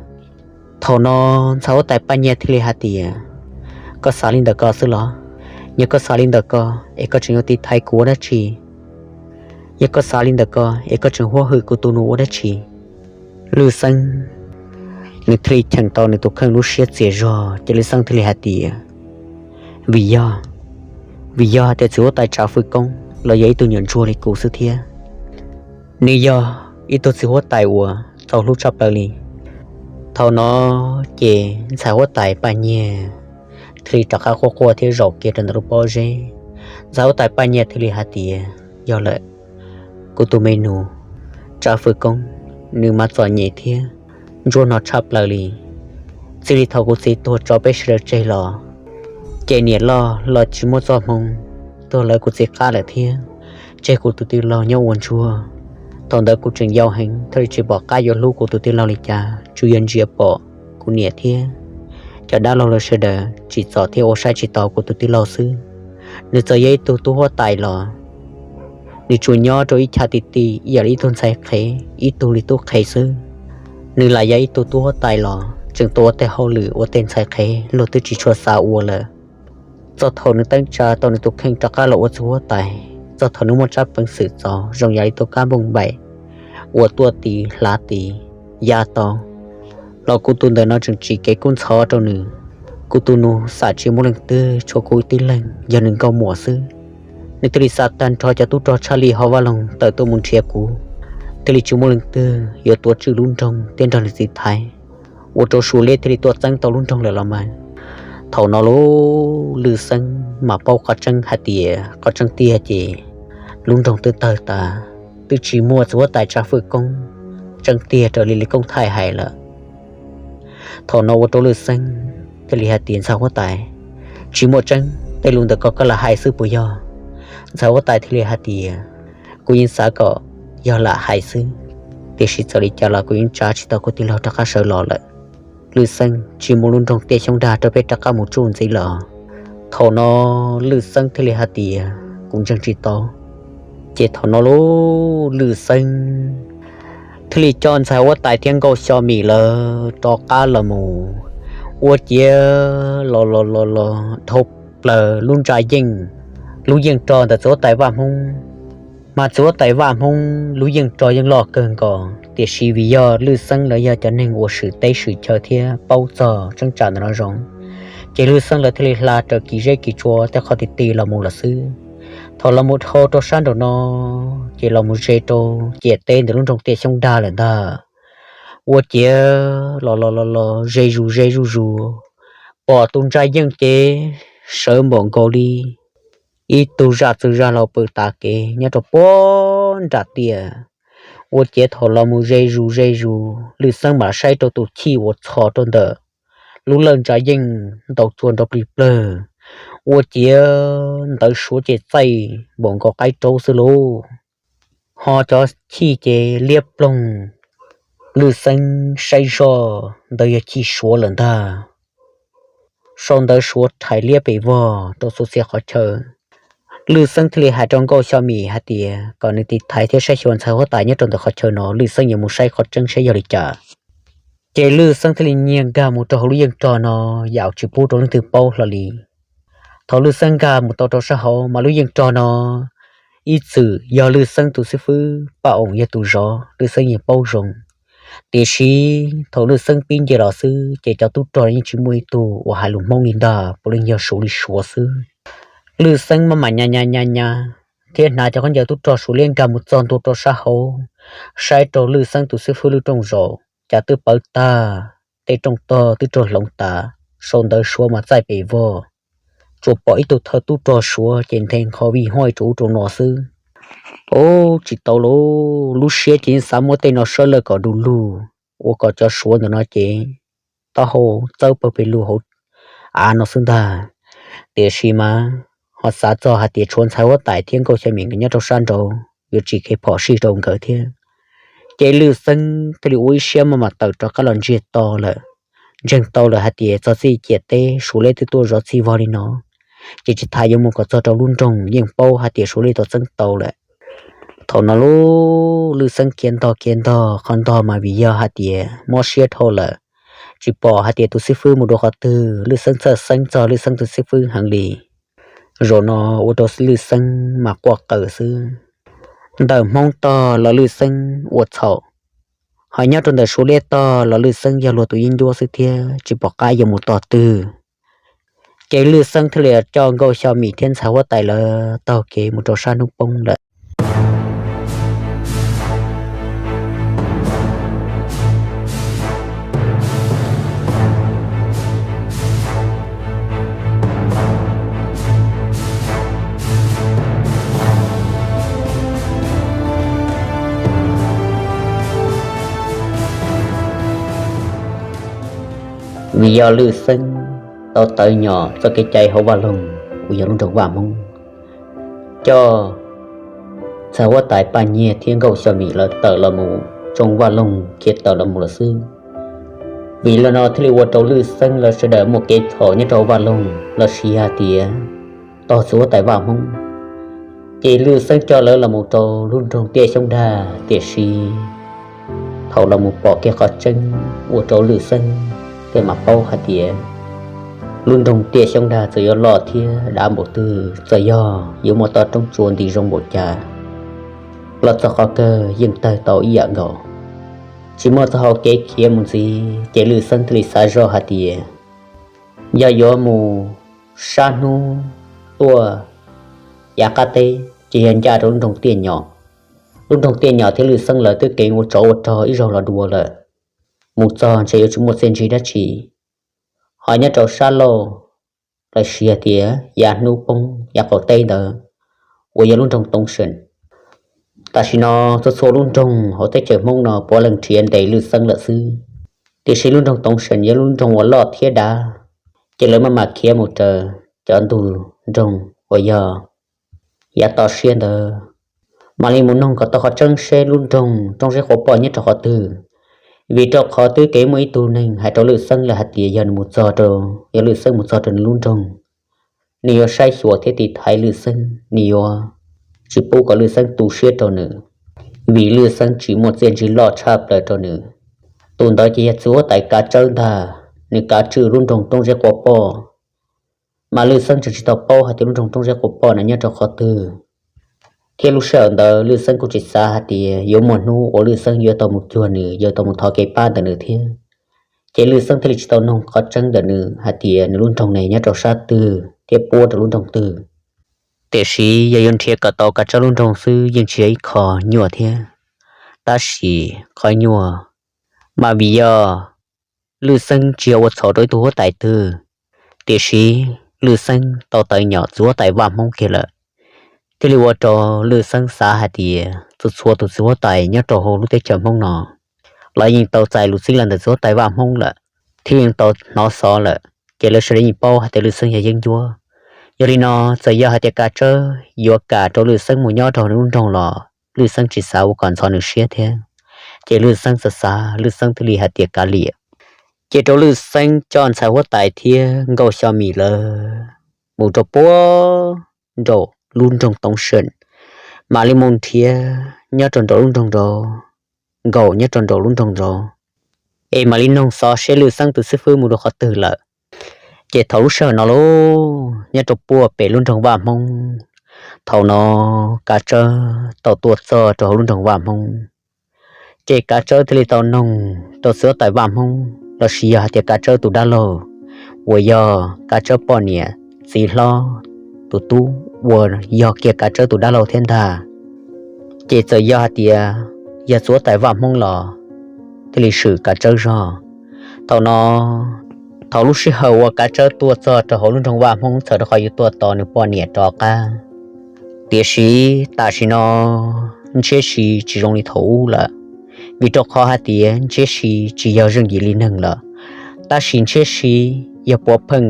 Thaum no ntxhais huab tais Paj Nyiag thiaj li hais tias, koj xav li ntawm ko xwb los? Yog koj xav li ntawm ko es koj tseem yuav tiv thaiv kuv ua dab tsi? Yog koj xav li ntawm ko es koj tseem huab hwm kuv tus nus ua dab tsi? Lwj Xeeb nws thiaj li cheem tau nws tus kheej lub siab txias zog ces Lwj Xeeb thiaj li hais tias, vim yog, vim yog hais tias txiv huab tais Tsav Fwj Koob los yog ib tug nyuam ntsuag li kuv xwb thiab. Nws yog ib tug txiv huab tais uas txaus hlub tshaj plaws li. Thaum no ces ntxhais huab tais Paj Nyiag thiaj li rov qab quaj quaj thiab zaum kiag rau ntawm lub pob zeb. Ntxhais huab tais Paj Nyiag thiaj li hais tias, yog lawm, kuv tus me nus Tsav Fwj Koob, nws mas txom nyem thiab ntsuab no tshaj plaws li. Txij li thaum kuv txiv tuag tso peb sawv daws tseg los, ces niam loj los tsis muaj txoj hmoo tuag lawv kuv txiv qab lawm thiab, tseg kuv tus tij laug nyob ua ntsuag. Thaum ntawd kuv tseem yau heev thiaj li tsis pom qab yuav hlub kuv tus tij laug li cas, tsuas yog ntsia pom kuv niam thiab cov dab laug lawv sawv daws tsim txom thiab ua saib tsis taus kuv tus tij laug xwb. Nws txawm yog ib tug tub huab tais los nws tsuas nyob rau ib chav ti ti ib yam li ib tug ntxhais qhev ib tug li tub qhev xwb. Nws lam yog ib tug tub huab tais los tseem tuaj ua tej hauj lwm ua tej ntxhais qhev luag twb tsis tshua xav ua lawm. Txog thaum nws teeb tsa tau nws tus kheej rov qab los ua txiv huab tais, txog thaum nws muaj tsab peev xwm txaus zoo yam li tus kab npoo npaim uas tuaj tis hlav tis ya tau los kuv tus ntawm no tseem tsim kev kub ntxhov rau nws. Kuv tus nus xam tsis muaj leej twg tshuav kuv tib leeg yog nws nkauj muam xwb. Nws thiaj li xa tag nrho cov tub rog tshaj lij hauv vaj loog tawm tuaj mus nrhiav kuv, thiaj li tsis muaj leej twg yuav tuav tswj lub nroog thiab nrog nws txiv thaiv, ua rau Suav liab thiaj li tuaj txeeb tau lub nroog lawm los mas. Thaum no lub Lwj Xeeb mas paub qhov tseeb hais tias qhov tseeb tiag ces lub nroog twb tawg tas, twb tsis muaj txiv huab tais Tsav Fwj Koob tseeb tiag raws li Lis Koob Thaij hais lawm. Thaum no ua rau Lwj Xeeb thiaj li hais tias, ntxhais huab tais, tsis muaj tseeb, tej lus ntawm ko koj lam hais xwb puas yog? Ntxhais huab tais thiaj li hais tias, kuv yeej xav kom yog lam hais xwb, tiam sis txawm li cas los kuv yeej tsa tsis tau kuv tij laug rov qab sawv los lawm. Lwj Xeeb, tsis muaj lub nroog Tiaj Xyoob Dag rau peb rov qab mus tsuj ntxiv los? Thaum no Lwj Xeeb thiaj li hais tias, kuv ntseeg tsis tau. Ces thaum no lub Lwj Xeeb thiaj li coj ntxhais huab tais thiab Nkauj Xyo Mim lawv rov qab los mus ua ciav los los los los dhau plaws lub ntsa yeej, lub yeej rog ntawm txiv huab tais Vaj Hmoob. Mas txiv huab tais Vaj Hmoob lub yeej rog yeej loj kawg nkaus, tiam sis vim yog Lwj Xeeb lawv yog cov neeg uas swm teb swm chaw thiab paub txog tseeb tsam ntawm no zoo, ces Lwj Xeeb lawv thiaj li hla raws kis zeb kis tsua tej qhov ti ti los mus lawm xwb. Thaum los mus dhau rau sab nraum no, ces los mus ze rau ciam teb ntawm lub nroog Tiaj Xyoob Dag lawm ntag. Ua ciav los los los los ze zus ze zuj zus, pom tus ntsa yeej ces sawv npaum nkaus li ib tug zaj txwg zaj laug pw tav kev nyob rau puag nram tiaj. Ua ciav thaum los mus ze zus ze zus, Lwj Xeeb mam saib rau tus chij uas txhos rau ntawm lub lawj ntsa yeej ntaus tsuag nrov plig plawg. Ua ciav ntawv Suav ces txaij npaum nkaus qaib raub xwb lauj. Ho cov chij ces liab ploog. Lwj Xeeb saib zoj ntawd yog chij Suav lawm ntag. Sau ntawv Suav rhais liab pes vog rau txhua txhia qhov chaw. Lwj Xeeb thiaj li hais rau Nkauj Xyo Mim hais tias kom nws tiv thaiv thiab saib xyuas ntxhais huab tais nyob rau ntawm qhov chaw no, Lwj Xeeb yuav mus saib qhov tseeb saib yog li cas. Ces Lwj Xeeb thiaj li nyiag nkag mus rau hauv lub yeej rog no, yam tsis pub rau leej twg paub hlo li. Thaum Lwj Xeeb nkag mus tau rau sab hauv mas lub yeej rog no ib txwm yog Lwj Xeeb tus xib fwb Paj Oom yog tus zov, Lwj Xeeb yeej paub zoo. Tiam sis thaum Lwj Xeeb pib nce los xwb ces cov tub rog yeej tsis muaj ib tug uas hais lus Hmoob li ntag, puav leej yog Suav li Suav xwb. Lwj Xeeb maj mam nyas nyas nyas nyas thiab hnav cov khaub ncaws tub rog Suav liab nkag mus txog ntua rau sab hauv, saib rau Lwj Xeeb tus xib fwb lub rooj zaum, cas twb pawv tag, tej rooj tog twb raug hloov tas, sau ntawv Suav mas txaij pes vog. Tsuas pom ib tug thawj tub rog Suav ces nthe nqho vij huaj rau ub rau no xwb. Ub, tsis tau lauj, lub siab ces yeej xav muab tej no sawb lawj kom du lug, ua kom cov Suav ntawm no ces taub hau txawb pawg pes lug hauv av no xwb ntag. Tiam sis mas ho xav txog hais tias tshuav ntxhais huab tais thiab nkauj xya mis nkawd nyob rau sab nraud yuav tsis kev phom sij rau nkawd thiab. Ces Lwj Xeeb thiaj li ua ib siab maj mam tawm rov qab los ntsia to lawm, ntseeg tau lawm hais tias txog txij ciam teb Suav liab twb tuaj zov txij vog li no, ces tsis tas yuav mus kom txog rau lub nroog yeej paub hais tias Suav liab tau txeeb tau lawm. Thaum no lub Lwj Xeeb khiav ntog khiav ntog qhov ntog mas vim yog hais tias mob siab dhau lawm, tsis pom hais tias tus xib fwb mus rau qhov twg. Lwj Xeeb txhawj xeeb txog Lwj Xeeb tus xib fwb heev li. Zaum no ua rau Lwj Xeeb mas quaj qw xwb. Ntawm Hmoob tog los Lwj Xeeb ua txhaum, ho nyob rau ntawm Suav liab tog los Lwj Xeeb yog luag tus yeeb ncuab xwb thiab tsis pom qab yuav mus tog twg. Ces Lwj Xeeb thiaj li coj nkauj xya mis thiab ntxhais huab tais lawv taug kev mus rau sab hnub poob lawm. Vim yog Lwj Xeeb tau tawv nyom txoj kev cai hauv vaj loog uas yog lub nroog Vaj Hmoob, coj ntxhais huab tais Paj Nyiag thiab nkauj xya mis lawv tawm los mus tsoo vaj loog khiav tawm los mus lawm xwb. Vim li no thiaj li ua rau Lwj Xeeb lawv sawv daws muaj kev txhaum nyob rau vaj loog los sis hais tias tog txiv huab tais Vaj Hmoob. Ces Lwj Xeeb coj lawv los mus rau lub nroog Tiaj Xyoob Dag, tiam sis thaum los mus pom kiag qhov tseeb ua rau Lwj Xeeb thiaj mam paub hais tias lub nroog Tiaj Xyoob Dag txawm yuav loj thiab dav npaum twg, txawm yog yuav muaj toj roob tsua nti zoo npaum cas los txog qhov kawg yeej tawg tau ib yam nkaus. Tsis muaj txoj hau kev khiav mus ntxiv, ces Lwj Xeeb thiaj li xav zoj hais tias yog yuav mus sab hnub tuaj yav qab teb ces yog ncaj rau lub nroog Tiaj Nyom. Lub nroog Tiaj Nyom thiab Lwj Xeeb lawv twb keev ua tsov ua rog ib zaug los dua lawm, mus txog ntshe yuav tsis muaj txiaj ntsig dab tsi. Ho nyob rau sab laug los sis hais tias yav hnub poob yav qaum teb ntawd uas yog lub nroog Toov Seem. Tam sim no txhua txhua lub nroog hauv teb chaws Hmoob no puav leej nrhiav ntes Lwj Xeeb lawm xwb. Tiam sis lub nroog Toov Seem yog lub nroog uas loj thiab dav, ces lawv maj mam khiav mus raws cov ntug nroog uas yog yav toj siab ntawd, mam li mus noog kom tau qhov tseeb seb lub nroog Roob Zeb Quav Poj nyob rau qhov twg. Vim rau qhov twb keev muaj ib tug neeg hais rau Lwj Xeeb lawm hais tias yog nws mus txog rau, yog Lwj Xeeb mus txog rau nws lub nroog, nws yuav saib xyuas thiab tiv thaiv Lwj Xeeb, nws yuav tsis pub kom Lwj Xeeb tu siab rau nws, vim Lwj Xeeb tsis muaj txiaj ntsig loj tshaj plaws rau nws. Tus ntawd ces yog txiv huab tais Kav Tsawb ntag, nws kav tswj lub nroog Roob Zeb Quav Poj. Mas Lwj Xeeb tseem tsis tau paub hais tias lub nroog Roob Zeb Quav Poj no nyob rau qhov twg, thiab lub sij hawm ntawd Lwj Xeeb kuj tsis xav hais tias yuav muaj hnub uas Lwj Xeeb yuav tau mus cuag nws, yuav tau mus thov kev pab ntawm nws thiab. Ces Lwj Xeeb thiaj li tsis tau noog qhov tseeb ntawm nws hais tias nws lub nroog ne nyob rau sab twg thiab puab rau lub nroog twg. Tiam sis yog yuav nrhiav kom tau Kav Tsawb lub nroog xwb yeej tsis yog ib qho nyuaj thiab. Tab sis qhov nyuaj mas vim yog Lwj Xeeb tsis yog ua txhaum rau ib tug huab tais twg, tiam sis Lwj Xeeb tau tawv nyom txiv huab tais Vaj Hmoob kiag lawm, thiaj li ua rau Lwj Xeeb xav hais tias txhua txhua tus txiv huab tais nyob rau hauv lub teb chaws Hmoob no lawv yeej tau txais lus txib los ntawm txiv huab tais Vaj Hmoob lawm, thiab yeej tau hnov xov lawm, ces lawv sawv daws yeej paub hais tias Lwj Xeeb yog yeeb ncuab. Yog li no, txawm yog hais tias Kav Tsawb yuav kam rau Lwj Xeeb mus nyob rau nws lub nroog los Lwj Xeeb tsis xav ua kom ntxhov nws siab thiab, ces Lwj Xeeb xav xav Lwj Xeeb thiaj li hais tias kav liam. Ces rau Lwj Xeeb coj ntxhais huab tais thiab Nkauj Xyo Mim lawv mus rau puag nraum lub nroog Toov Seem, mam li mus nrhiav nyob rau nraum lub nroog nraud, nkaum nyob rau nraum lub nroog nraud, es mam li noog xov seb Lwj Xeeb tus xib fwb mus rau qhov twg lawm. Ces thaum lub sij hawm no lauj, nyob rau puag pem lub nroog Vaj Hmoob, thaum no Kav Tsawb tau tuaj txog rau hauv lub nroog Vaj Hmoob. Ces Kav Tsawb thiaj li tau noog rau txiv huab tais Vaj Hmoob los sis yog hais tias Kav Tsawb tus dab laug uas yog Kav Tsawb poj niam txiv hlob tus tub uas yog kiag Kav Tsawb tus dab laug thiab ntag. Ces txawm yog hais tias yog txiv huab tais Vaj Hmoob los thiaj li swm Kav Tsawb zog. Thaum no, thaum lub sij hawm uas Kav Tsawb tuaj txog rau hauv lub nroog Vaj Hmoob txhawm rau qhov yuav tuaj tos nws poj niam rov qab, tiam sis tam sim no Ntshiab Si tsis zoo li thaum ub lawm, vim rau qhov hais tias Ntshiab Si tsis yog zeej yim li neeg lawm, tab sis Ntshiab Si yog puav pheej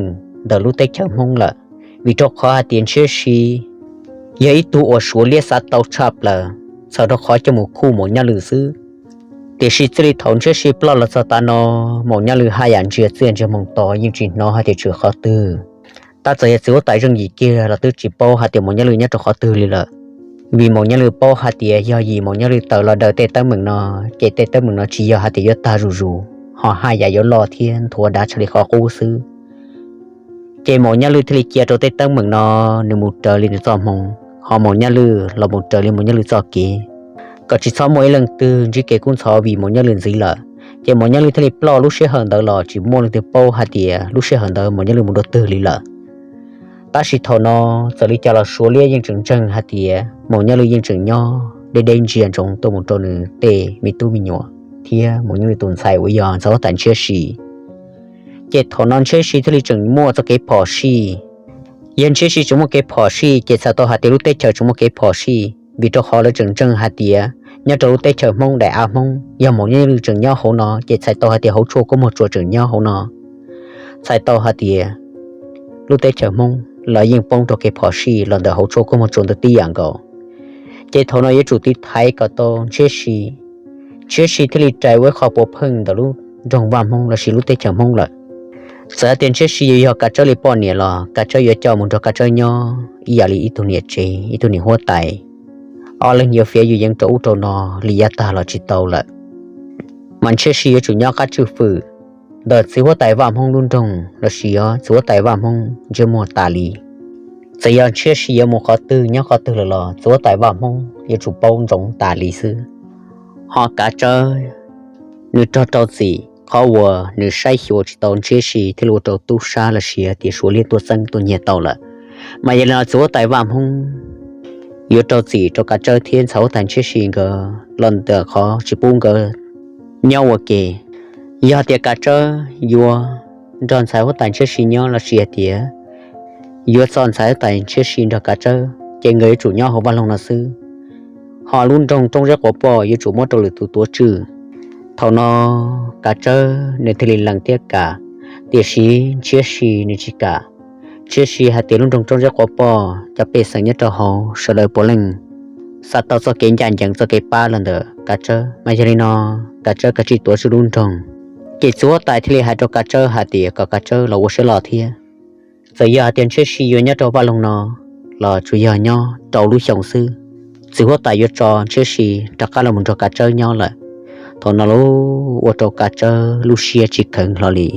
ntawm lub teb chaws Hmoob lawm, vim rau qhov hais tias Ntshiab Si yog ib tug uas Suav liab xav tau tshaj plaws, txhawm rau qhov coj mus khuj Maum Nyaj Lwm xwb. Tiam sis txij li thaum Ntshiab Si ploj los txog tav no, Maum Nyaj Lwm haj yam ntsiag txiaj ntsiag moos to, yeej tsis hnov hais tias tshwm qhov twg. Tab txawm yog txiv huab tais zeej yim kiag los twb tsis paub hais tias Maum Nyaj Lwm nyob rau qhov twg li lawm. Vim Maum Nyaj Lwm paub hais tias yog yim Maum Nyaj Lwm tawm los daws tej teeb meem no, ces tej teeb meem no tsis yog hais tias yuav tag zuj zus, ho haj yam yuav loj thiab nthuav dav tshaj li qhov qub xwb. Ces Maum Nyaj Lwm thiaj li cia rau tej teeb meem no nws mus raws li nws txoj hmoo, ho Maum Nyaj Lwm los mus raws li Maum Nyaj Lwm txoj kev, kom tsis txhob muaj ib leej twg ntsib kev kub ntxhov vim Maum Nyaj Lwm ntxiv lawm. Ces Maum Nyaj Lwm thiaj li ploj lub sij hawm ntawd los tsis muaj leej twg paub hais tias lub sij hawm ntawd Maum Nyaj Lwm mus dua twg li lawm. Tab sis thaum no txawm li cas los Suav liab yeej tseem ntseeg hais tias Maum Nyaj Lwm yeej tseem nyob deb deb ntsia ntsoov tuaj mus rau nws tej me tub me nyuam thiab Maum Nyaj Lwm tus ntxhais uas yog ntxhais huab tais Ntshiab Si. Ces thaum no Ntshiab Si thiaj li tseem muaj txoj kev phom sij. Yog Ntshiab Si tseem muaj kev phom sij ces txhais tau hais tias lub teb chaws tseem muaj kev phom sij, vim rau qhov lawv tseem ntseeg hais tias nyob rau lub teb chaws Hmoob daim av Hmoob yog Maum Nyaj Lwm tseem nyob hauv no, ces txhais tau hais tias hauv tshuaj kub muag tsua tseem nyob hauv no. Txhais tau hais tias lub teb chaws Hmoob los yeej poob rau kev phom sij los ntawm hauv tshuaj kub muag tsua ntawd tib yam nkaus. Ces thaum no yuav tsum tiv thaiv kom tau Ntshiab Si, Ntshiab Si thiaj li rais ua ib qho puav pheej ntawm lub nroog Vaj Hmoob lossis lub teb chaws Hmoob lawm. Txawm hais tias Ntshiab Si yuav yog Kav Tsawb li poj niam los Kav Tsawb yuav coj mus nrog Kav Tsawb nyob ib yam li ib tug niam tsev, ib tug niam huab tais. Ob leeg yuav fiav yuav yeev rau ub rau no li yav tag los tsis tau lawm. Mas Ntshiab Si yuav tsum nyob qab tswj fwm ntawm txiv huab tais Vaj Hmoob lub nroog lossis yog txiv huab tais Vaj Hmoob ntsej muag tas li. Txawm yog Ntshiab Si yuav mus qhov twg nyob qhov twg lawm los txiv huab tais Vaj Hmoob yuav tsum paub ntsoov tas li xwb. Ho Kav Tsawb, nws rog rau txim qhov uas nws saib xyuas tsis tau Ntshiab Si thiaj li ua rau tub sab lossis tias Suav liab tuaj txeeb tuaj nyiag tau lawm. Mas yog li no txiv huab tais Vaj Hmoob yuav rau txim rau Kav Tsawb thiab ntxhais huab tais Ntshiab Si nkawd los ntawm qhov tsis pub nkawd nyob ua ke. Yog tias Kav Tsawb yuav nrog ntxhais huab tais Ntshiab Si nyob lossis hais tias yuav txo ntxhais huab tais Ntshiab Si nrog Kav Tsawb ces nkawd yuav tsum nyob hauv vaj loog no xwb. Ho lub nroog Roob Zeb Quav Poj yuav tsum muab rau lwm tus tuav tswj. Thaum no Kav Tsawb nws thiaj li lees thiab kam, tiam sis Ntshiab Si nws tsis kam. Ntshiab Si hais tias lub nroog Roob Zeb Quav Poj cov pej xeem nyob rau hauv sawv daws puav leej xav tau txoj kev ncaj ncees txoj kev pab los ntawm Kav Tsawb, mas yog li no Kav Tsawb kav tsij tuav tswj lub nroog. Ces txiv huab tais thiaj li hais rau Kav Tsawb hais tias kom Kav Tsawb los ua siab loj thiab. Txawm yog hais tias Ntshiab Si yuav nyob rau vaj loog no los tsuas yog nyob rau lub xyoo xwb, txiv huab tais yuav tso Ntshiab Si rov qab los mus nrog Kav Tsawb nyob lawm. Thaum no los ua rau Kav Tsawb lub siab tsis kheev hlo li.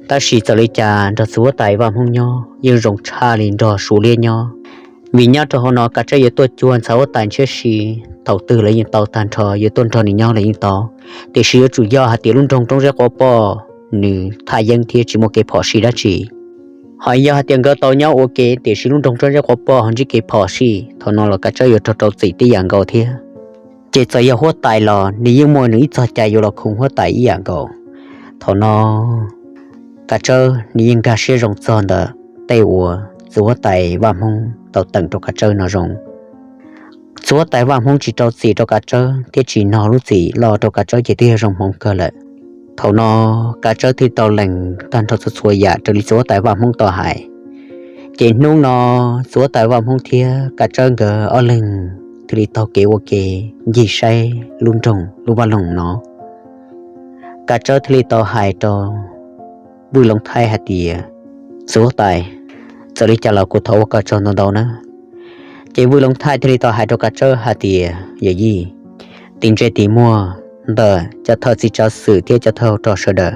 Tab sis txawm li cas nrog txiv huab tais Vaj Hmoob nyob yeej zoo tshaj li nrog Suav liab nyob. Vim nyob rau hauv no Kav Tsawb yuav tuaj cuag ntxhais huab tais Ntshiab Si thaum twg los yeej tau tag nrho, yuav tuaj nrog nws nyob los yeej tau. Tiam sis yuav tsum yog hais tias lub nroog Roob Zeb Quav Poj nws thaj yeeb thiab tsis muaj kev phom sij dab tsi. Ho yog hais tias nkawd tau nyob ua ke tiam sis lub nroog Roob Zeb Quav Poj ho ntsib kev phom sij, thaum no los Kav Tsawb yuav rog rau txim tib yam nkaus thiab. Ces txawm yog huab tais los nws yeej muaj nws ib txog cai yuav los khoom huab tais ib yam nkaus. Thaum no Kav Tsawb nws yeej nkag siab zoo txog ntawm tej uas txiv huab tais Vaj Hmoob tau teem rau Kav Tsawb no zoo. Txiv huab tais Vaj Hmoob tsis rau txim rau Kav Tsawb thiab tsis nog lub txim loj rau Kav Tsawb ces twb yog zoo hmoov kawg lawm. Thaum no Kav Tsawb thiaj tau lees tag nrho txhua txhua yam raws li txiv huab tais Vaj Hmoob tau hais. Ces hnub no txiv huab tais Vaj Hmoob thiab Kav Tsawb nkawd ob leeg thiaj li taug kev ua ke ncig saib lub nroog lub vaj loog no. Kav Tsawb thiaj li tau hais rau Vwj Loov Thaib hais tias, txiv huab tais, txawm li cas los kuv thov ua koj tsaug ntau ntau na. Ces Vwj Loov Thaib thiaj li tau hais rau Kav Tsawb hais tias, yawm yij, tim ntse tim muag ntawm cov thawj txiv tsav xwm thiab cov thawj hauv rog sawv daws,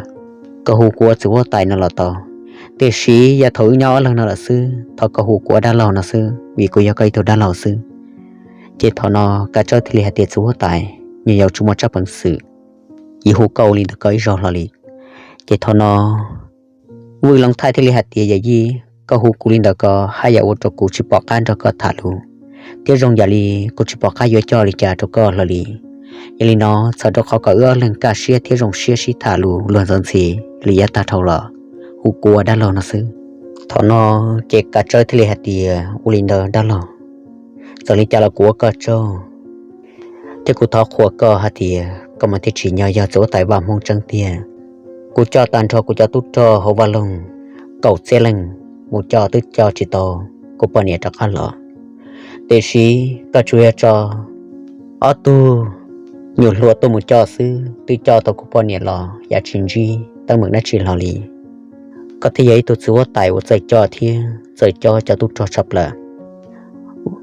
koj hu kuv ua txiv huab tais no los tau. Tiam sis yav thaum wb nyob ob leeg no lawm xwb, thov koj hu kuv ua dab laug no xwb, vim kuv yog koj ib tug dab laug xwb. Ces thaum no Kav Tsawb thiaj li hais tias, txiv huab tais, nyuam yaus tsis muaj tsab peev xwm, yeej hu koj ua li ntawd koj ib zaug hlo li. Ces thaum no Vwj Loov Thaib thiaj li hais tias, yawm yij, koj hu kuv li ntawd ko haj yam ua rau kuv tsis pom qab nrog koj tham lus, thiab zoo yam li kuv tsis pom qab yuav coj li cas rau koj hlo li. Yog li no txhawm rau qhov kom wb ob leeg kaj siab thiab zoo siab sib tham lus luag ntxhi ntxhi li yav tag dhau los, hu kuv ua dab laug no xwb. Thaum no ces Kav Tsawb thiaj li hais tias, ua li ntawd dab laug, txawm li cas los kuv ua koj tsaug, thiab kuv thov qhuas koj hais tias koj mas thiaj tsim nyog yog txiv huab tais Vaj Hmoob tseeb tiag. Kuv coj tag nrho kuv cov tub rog hauv vaj loog kaum txhiab leej mus coj twb coj tsis tau kuv poj niam rov qab los. Tiam sis koj tsuas yog tso ob tug nyuam hluas tuaj mus coj xwb, twb coj tau kuv poj niam los yav tsis ntsib teeb meem dab tsi hlo li. Koj thiaj yog ib tug txiv huab tais uas txawj coj thiab txawj cob cov tub rog tshaj plaws.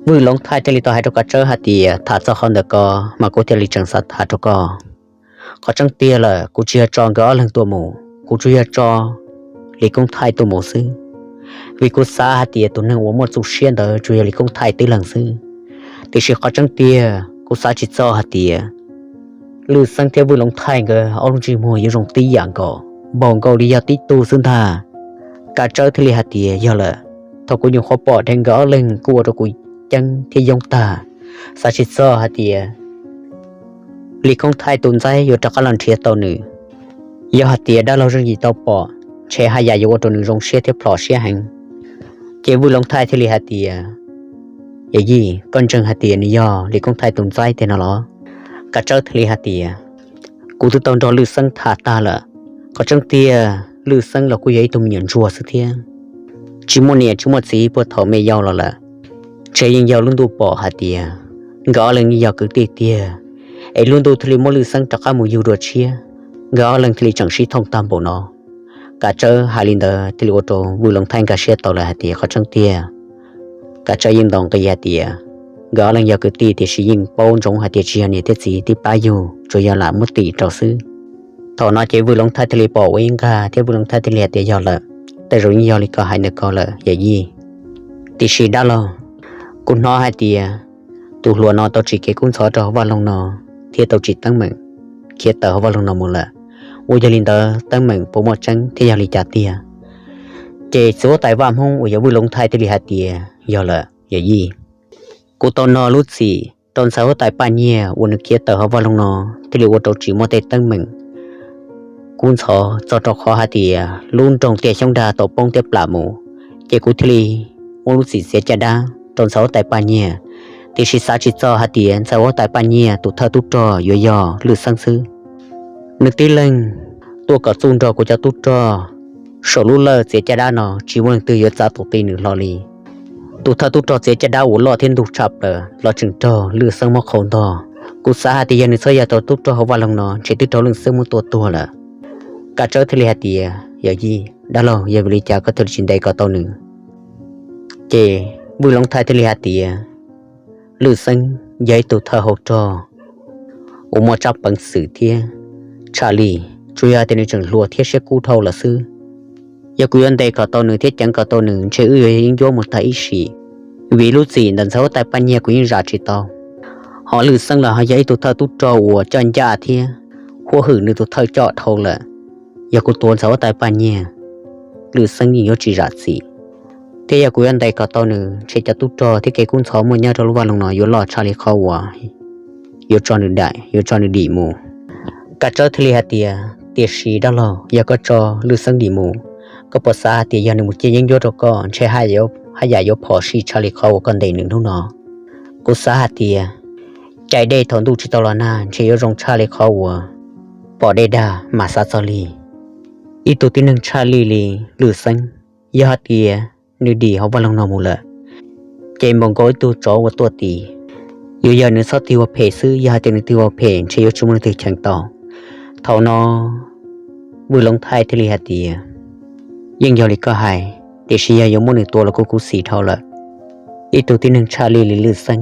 Vwj Loov Thaij thiaj li tau hais rau Kav Tsawb hais tias, tham txog qhov ntawm ko mas kuv thiaj li tseem xav tham rau koj. Qhov tseeb tiag lawm, kuv tsis yog tso nkawd ob leeg tuaj mus, kuv tsuas yog tso Lis Koob Thaij tuaj mus xwb, vim kuv xav hais tias tus neeg uas muaj txuj siab ntawd tsuas yog Lis Koob Thaij tib leeg xwb. Tiam sis qhov tseeb tiag kuv xav tsis txog hais tias Lwj Xeeb thiab Vwj Loov Thaij nkawd ob lub ntsej muag yuav zoo tib yam nkaus, npaum nkaus li yog tib tug xwb ntag. Kav Tsawb thiaj li hais tias, yog lawm, thaum kuv nyuam qhuav pom dheev nkawd ob leeg kuj ua rau kuv ceeb thiab yoob tag. Xav tsis txog hais tias Lis Koob Thaij tus ntxaib yuav rov qab los nrhiav tau nws. Yog hais tias dab laug Zeej Yim tau pom, ntshe haj yam yuav ua rau nws zoo siab thiab plhom siab heev. Ces Vwj Loov Thaij thiaj li hais tias, yawm yij, koj ntseeg hais tias nws yog Lis Koob Thaij tus ntxaib tiag no los? Kav Tsawb thiaj li hais tias, kuv twb tau nrog Lwj Xeeb tham tag lawm. Qhov tseeb tiag Lwj Xeeb los kuj yog ib tug me nyuam ntsuag xwb thiab, tsis muaj niam tsis muaj txiv puag thaum me yau los lawm. Ntshe yeej yog lub ntuj pom hais tias nkawd ob leeg yeej yog kwv tij tiag, es lub ntuj thiaj li muab Lwj Xeeb rov qab mus yug dua tshiab, nkawd ob leeg thiaj li tseem sib thooj tag npaum no. Kav Tsawb hais li ntawd thiaj li ua rau Vwj Loov Thaij nkag siab tau lawm hais tias qhov tseeb tiag Kav Tsawb yeej ntaus nqi hais tias nkawd ob leeg yog kwv tij tiam sis yeej paub ntsoov hais tias tsis yog niam thiab txiv tib pab yug, tsuas yog lam muab tim rau xwb. Thaum no ces Vwj Loov Thaij thiaj li pom ua ib nqag thiab Vwj Loov Thaij thiaj li hais tias yog lawm, tej zaum yeej yog li koj hais ntawm ko lawm yawm yij. Tiam sis dab laug, kuv hnov hais tias tus hluas no tau tsim kev kub ntxhov rau hauv vaj loog no thiab tau tsim teeb meem khiav tawm hauv vaj loog no mus lawm. Ua yog li ntawd teeb meem puas muaj tseeb thiab yog li cas tiag? Ces txiv huab tais vaj Hmoob uas yog Vwj Loov Thaij thiaj li hais tias yog lawm yawm yij. Kuv tau nrog lub txim rau ntxhais huab tais Paj Nyiag uas nws khiav tawm hauv vaj loog no thiaj li ua rau tsis muaj tej teeb meem kub ntxhov txog rau qhov hais tias lub nroog Tiaj Xyoob Dag tau poob thiab plam mus, ces kuv thiaj li muab lub txim txiav caj dab rau ntxhais huab tais Paj Nyiag. Tiam sis xav tsis txog hais tias ntxhais huab tais Paj Nyiag tus thawj tub rog yuav yog Lwj Xeeb xwb. Nws tib leeg tuaj kom txuj nrog kuv cov tub rog saum lub lawj txiav caj dab no tsis muaj leej twg yuav txav tau ti nws hlo li. Tus thawj tub rog txiav caj dab uas loj thiab ntug tshaj plaws los tseem raug Lwj Xeeb muab qhau ntog. Kuv xav hais tias yog nws txhob yog tus tub rog hauv vaj loog no ntshe twb raug Lwj Xeeb muab tua tuag lawm. Kav Tsawb thiaj li hais tias yawm yij, dab laug, yog vim li cas koj thiaj li tsis ntes kom tau nws? Ces Vwj Loov Thaij thiaj li hais tias Lwj Xeeb yog ib tug thawj hauv rog uas muaj tsab peev xwm thiab tshaj lij, tsuas yog hais tias nws tseem hluas thiab siab kub dhau lawm xwb. Yog kuv yuav ntes kom tau nws thiab ceev kom tau nws ntshe wb yuav yeeb ncuab mus tag ib sim, vim lub txim ntawm ntxhais huab tais Paj Nyiag kuv yeej zam tsis tau. Ho Lwj Xeeb los ho yog ib tug thawj tub rog uas coj ncaj thiab huab hwm nws tus thawj coj dhau lawm. Yog kuv tua ntxhais huab tais Paj Nyiag, Lwj Xeeb yeej yuav tsis zam txim. Thiab yog kuv yuav ntes kom tau nws ntshe cov tub rog thiab kev kub ntxhov muaj nyob rau lub vaj loog no yuav loj tshaj li qhov uas yuav tso nws daim, yuav tso nws dim mus. Kav Tsawb thiaj li hais tias tiam sis dab laug, yog koj tso Lwj Xeeb dim mus, koj puas xav hais tias yog nws mus ciaj yeeb ncuab rau koj ntshe haj yam yuav phom sij tshaj li qhov uas koj ntes nws hnub no? Kuv xav hais tias cais dej thaum ntuj tsis tau los nag ntshe yuav zoo tshaj li qhov uas pom dej dag mas xav txog li. Ib tug tib neeg tshaj lij li Lwj Xeeb, yog hais tias nws dim hauv vaj loog no mus lawm, ces npaum nkaus ib tug tsov uas tuaj tis. Yuav yog nws txhob tig ua phem xwb, yog hais tias nws tig ua phem ntshe yuav tsis muaj leej twg cheem tau. Thaum no Vwj Loov Thaij thiaj li hais tias yeej yog li koj hais, tiam sis yog yuav muab nws tua los kuj khuv xim dhau lawm. Ib tug tib neeg tshaj lij li Lwj Xeeb,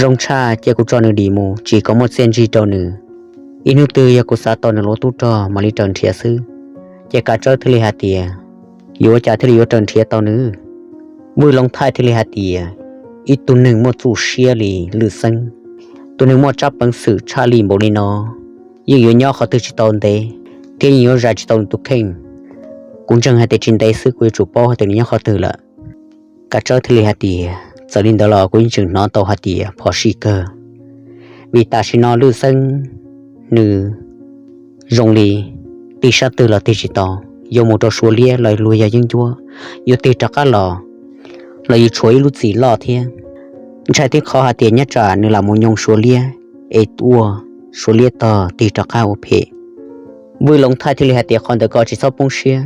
zoo tshaj cia kuv tso nws dim mus tsim kom muaj txiaj ntsig rau nws. Ib hnub twg yog kuv xav tau nws lub tub rog mam li raws nrhiav xwb. Ces Kav Tsawb thiaj li hais tias yuav ua cas thiaj li yuav raws nrhiav tau nws? Vwj Loov Thaij thiaj li hais tias ib tug neeg muaj txuj siab li Lwj Xeeb, tus neeg muaj tsab peev xwm tshaj lij npaum li no, yeej yuav nyob qhov twg tsis tau ntev, thiab yeej yuav zais tsis tau nws tus kheej. Kuv ntseeg hais tias tsis ntev xwb kuv yuav tsum paub hais tias nws nyob qhov twg lawm. Kav Tsawb thiaj li hais tias txawm li ntawd los kuv yeej tseem hnov tau hais tias phom sij kawg, vim tam sim no Lwj Xeeb nws zoo li tig sab twg los tig tsis tau, yuav mus rau Suav liab los luag yog yeeb ncuab, yuav tig rov qab los los yuav tshuav ib lub txim loj thiab. Ntshai tib qho hais tias nyob tsam nws lam mus nyoo Suav liab es ua Suav liab tog tig rov qab ua phem. Vwj Loov Thaij thiaj li hais tias qhov ntawd koj tsis txhob poob siab,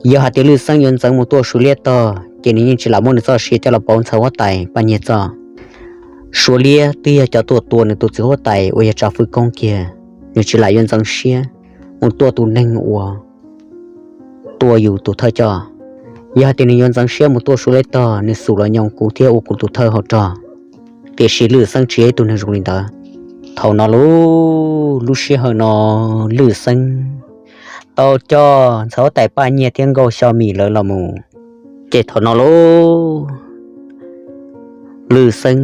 Yog hais tias Lwj Xeeb yuav ntxeev mus tua Suav Liab tog ces nws yeej tsis lam muab nws txoj sia coj los pauv ntxhais huab tais Paj Nyiag txoj. Suav Liab twb yog cov tuaj tua nws tus txiv huab tais uas yog Tsav Fwj Koob kiag, nws tsis lam yuav ntxeev siab mus tua tus neeg uas tua yus tus thawj coj. Yog hais tias nws yuav ntxeev siab mus tua Suav Liab tog, nws xum los nyoos kuv thiab ua kuv tus thawj hauv rog. Tiam sis Lwj Xeeb tsis yog ib tug neeg zoo li ntawd. Thaum no lub, lub sij hawm no Lwj Xeeb tau coj ntxhais huab tais Paj Nyiag thiab Nkauj Xyo Mim lawv los mus. Ces thaum no lub, Lwj Xeeb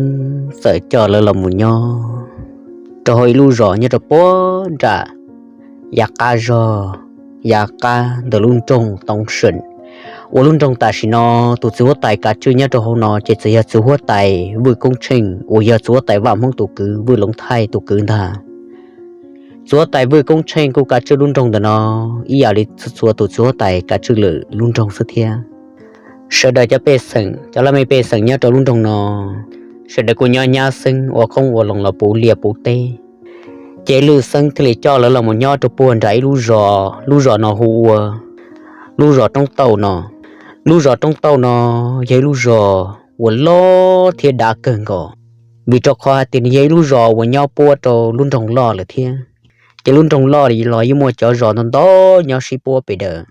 txawm coj lawv los mus nyob rau hauv ib lub zos nyob rau puag nram yav qab zog, yav qab ntawm lub nroog Toov Seem, uas lub nroog tam sim no tus txiv huab tais kav tswj nyob rau hauv no ces txawm yog txiv huab tais Vwj Koob Tsheej uas yog txiv huab tais Vaj Hmoob tus kwv Vwj Loov Thaij tus kwv ntag. Txiv huab tais Vwj Koob Tsheej kuj kav tswj lub nroog ntawm no ib yam li txhua txhua tus txiv huab tais kav tswj lwm lub nroog xwb thiab. Sawv daws cov pej xeem, cov laj mej pej xeem nyob rau lub nroog no, sawv daws kuj nyob nyab xeeb ua qoob ua loo los puv liaj puv teb. Ces Lwj Xeeb thiaj li coj lawv los mus nyob rau puag nram ib lub zos, lub zos no hu ua lub zos Roob Tauj no. Lub zos Roob Tauj no yog ib lub zos uas loj thiab dav kawg nkaus, vim rau qhov hais tias nws yog ib lub zos uas nyob puab rau lub nroog loj lawm thiab. Ces lub nroog loj los yeej muaj cov zos ntau ntau nyob sib puab pes daws,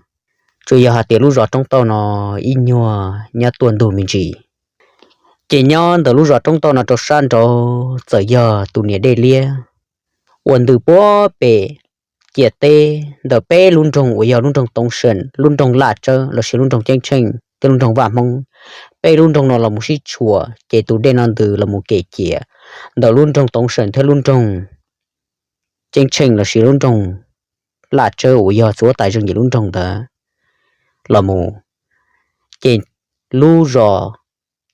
tsuas yog hais tias lub zos Roob Tauj no ib nyuag nyob tuaj ntug me ntsis. Ces nyob ntawm lub zos Roob Tauj no rau sab nraud txawm yog tus niam dej liab uas ntws puab pem ciam teb ntawm peb lub nroog uas yog lub nroog Toov Seem, lub nroog Laj Tsawb lossis lub nroog Ceeb Tsheej thiab lub nroog Vaj Hmoob. Peb lub nroog no los mus sib tshuam ces tus dej no ntws los mus kem ciam ntawm lub nroog Toov Seem thiab lub nroog Ceeb Tsheej lossis lub nroog Laj Tsawb uas yog txiv huab tais Zeej Yim lub nroog ntawd los mus. Ces lub zos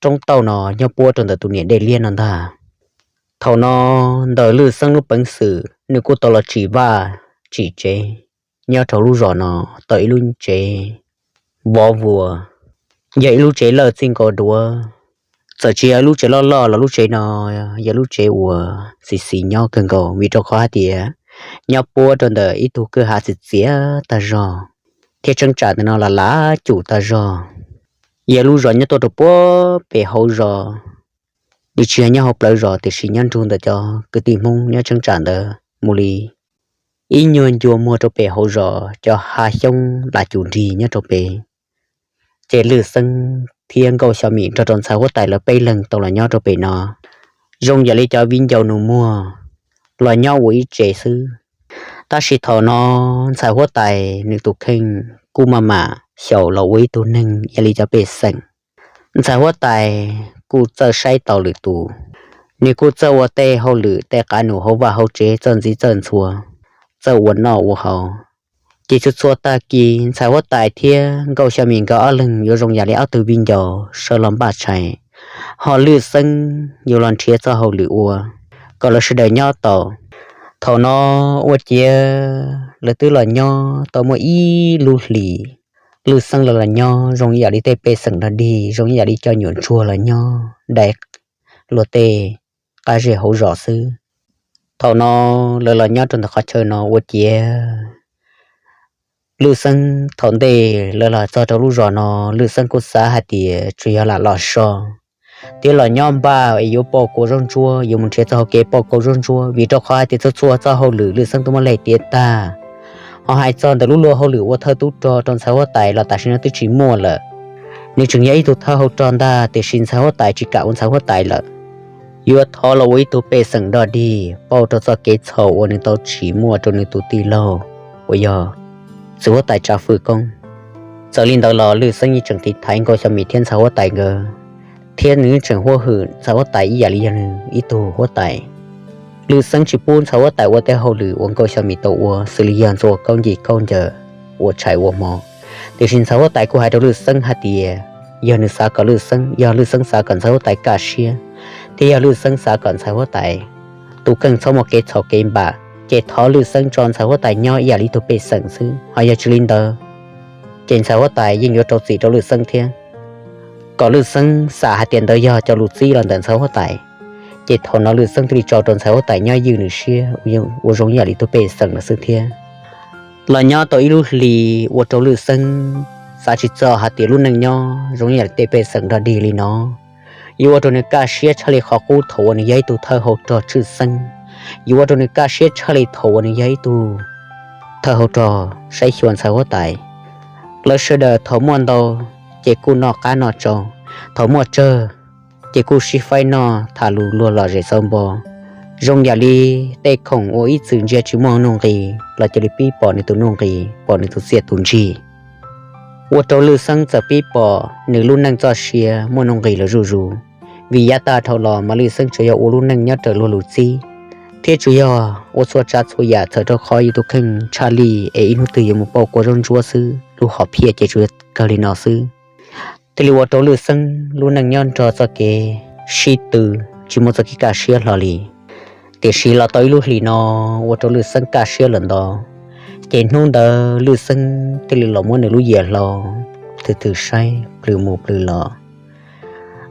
Roob Tauj no nyob puab rau ntawm tus niam dej liab no ntag. Thaum no ntawm Lwj Xeeb lub peev xwm nws kuj tau los tsim vaj tsim tsev nyob rau lub zos no tau ib lub tsev vov vuas, yog ib lub tsev lawj txij nkaus duav. Txawm tsis yog ib lub tsev loj loj los lub tsev no yog lub tsev uas xis xis nyob kawg nkaus vim rau qhov hais tias nyob puab rau ntawm ib tug kwj ha txias txias tag zog, thiab cheeb tsam ntawm no lam lam cum tag zog. Yog lub zos nyob tuaj rau puab pem hauv zos, nws tsis yog nyob hauv plawv zos tiam sis nyob nrug ntawm cov kwv tij Hmoob nyob cheeb tsam ntawd mus li ib nyuag ncua muag rau pem hauv zos, cov hav xyoob lam cum nrig nyob rau pem. Ces Lwj Xeeb thiab Nkauj Xyo Mim nrog rau ntxhais huab tais lawv peb leeg tau los nyob rau pem no, zoo yam li cov viv ncaus nus muag los nyob ua ib tsev xwb. Tab sis thaum no ntxhais huab tais nws tus kheej kuj maj mam xyaum los ua ib tug neeg ib yam li cov pej xeem. Ntxhais huab tais kuj txawj saib taus lwm tus, nws kuj txawj ua tej hauj lwm tej qav num hauv vaj hauv tsev txawj ntxiv txawj ntxhua, txawj ua noj ua haus. Ces txhua txhua tag kis ntxhais huab tais thiab Nkauj Xyo Mim nkawd ob leeg yuav zoo yam li ob tug viv ncaus sawv los npaj tshais, ho Lwj Xeeb yuav los nrhiav txoj hauj lwm ua kom lawv sawv daws nyob tau. Thaum no ua ciav lawv twb los nyob tau muaj ib lub hlis, Lwj Xeeb lawv los nyob zoo ib yam li tej pej xeem dog dig, zoo ib yam li cov nyuam ntsuag los nyob dai luag tej qab zej hauv zos xwb. Thaum no lawv los nyob rau ntawm qhov chaw no ua ciav Lwj Xeeb thaum ntej lawv los txog rau lub zos no, Lwj Xeeb kuj xav hais tias tsuas yog lam los so thiab los nyob npaj es yuav pauj kua zaub ntsuab, yuav mus nrhiav txoj hau kev pauj kua zaub ntsuab, vim rau qhov hais tias txhua txhua txoj hauj lwm Lwj Xeeb twb muab leg tiav tag. Ho hais txog ntawm lub luag hauj lwm ua thawj tub rog rau ntxhais huab tais los tam sim no twb tsis muaj lawm. Nws tseem yog ib tug thawj hauv rog ntag, tiam sis ntxhais huab tais tsis kam ua ntxhais huab tais lawm, yuav thov los ua ib tug pej xeem dog dig pauj rau txoj kev txhaum uas nws tau tsim muaj rau nws tus tij laug uas yog txiv huab tais Tsav Fwj Koob. Txawm li ntawd los Lwj Xeeb yeej tseem tiv thaiv Nkauj Xyo Mim thiab ntxhais huab tais nkawd, thiab nws yeej tseem huab hwm ntxhais huab tais ib yam li yog nws ib tug huab tais. Lwj Xeeb tsis pub ntxhais huab tais ua tej hauj lwm uas Nkauj Xyo Mim tau ua, xws li yog ntxuav kaub ncig kaub ncaws, ua tshais ua hmo. Tiam sis ntxhais huab tais kuj hais rau Lwj Xeeb hais tias yog nws xav kom Lwj Xeeb, yog Lwj Xeeb xav kom ntxhais huab tais kaj siab, thiab yog Lwj Xeeb xav kom ntxhais huab tais tus kheej txhob muaj kev txhaum kev npam, ces thov Lwj Xeeb tso ntxhais huab tais nyob ib yam li ib tug pej xeem xwb. Ho yog tsis li ntawd, ces ntxhais huab tais yeej yuav rau txim rau Lwj Xeeb thiab. Kom Lwj Xeeb xam hais tias ntawd yog cov lus txib los ntawm ntxhais huab tais, ces thaum no Lwj Xeeb thiaj li tso rau ntxhais huab tais nyob ywj nws siab ua zoo ib yam li tus pej xeem lawm xwb thiab. Los nyob tau ib lub hlis ua rau Lwj Xeeb xav tsis txog hais tias lub neej nyob zoo ib yam li tej pej xeem dog dig li no. Yuav ua rau nws kaj siab tshaj li qhov qub thaum uas nws yog ib tug thawj hauv rog tshwj xeeb. Yuav ua rau nws kaj siab tshaj li thaum uas nws yog ib tug thawj hauv rog saib xyuas ntxhais huab tais. Lawv sawv daws thaum muaj ntau ces kuj noj qab noj tsau, thaum muaj tsawg ces kuj sib faib noj tham lus luag lom zem xau npo. Zoo yam li tej khoom uas ib txwm ntsia tsis muaj nuj nqis los cia li pib pom nws tus nuj nqis, pom nws tus txiaj tus ntsig. Ua rau Lwj Xeeb txawm pib pom nws lub neej txoj sia muaj nuj nqis lawm zuj zus. Vim yav tag dhau los mas Lwj Xeeb tsuas yog ua lub neej nyob raws luag lus txib, thiab tsuas yog ua txhua tsav txhua yam txhawm rau qhov yus tus kheej tshaj lij es ib hnub twg yuav mus pauj kua zaub ntsuab xwb, lub hom phiaj ces tsuas yog kawg li no xwb. Thiaj li ua rau Lwj Xeeb lub neej nyob nrog txoj kev sib tw, tsis muaj txoj kev kaj siab hlo li. Tiam sis los tau ib lub hlis no ua rau Lwj Xeeb kaj siab lawm ntau, ces hnub ntawd Lwj Xeeb thiaj li los muab nws lub yias hlau thwm thwm saib plws mus plws los.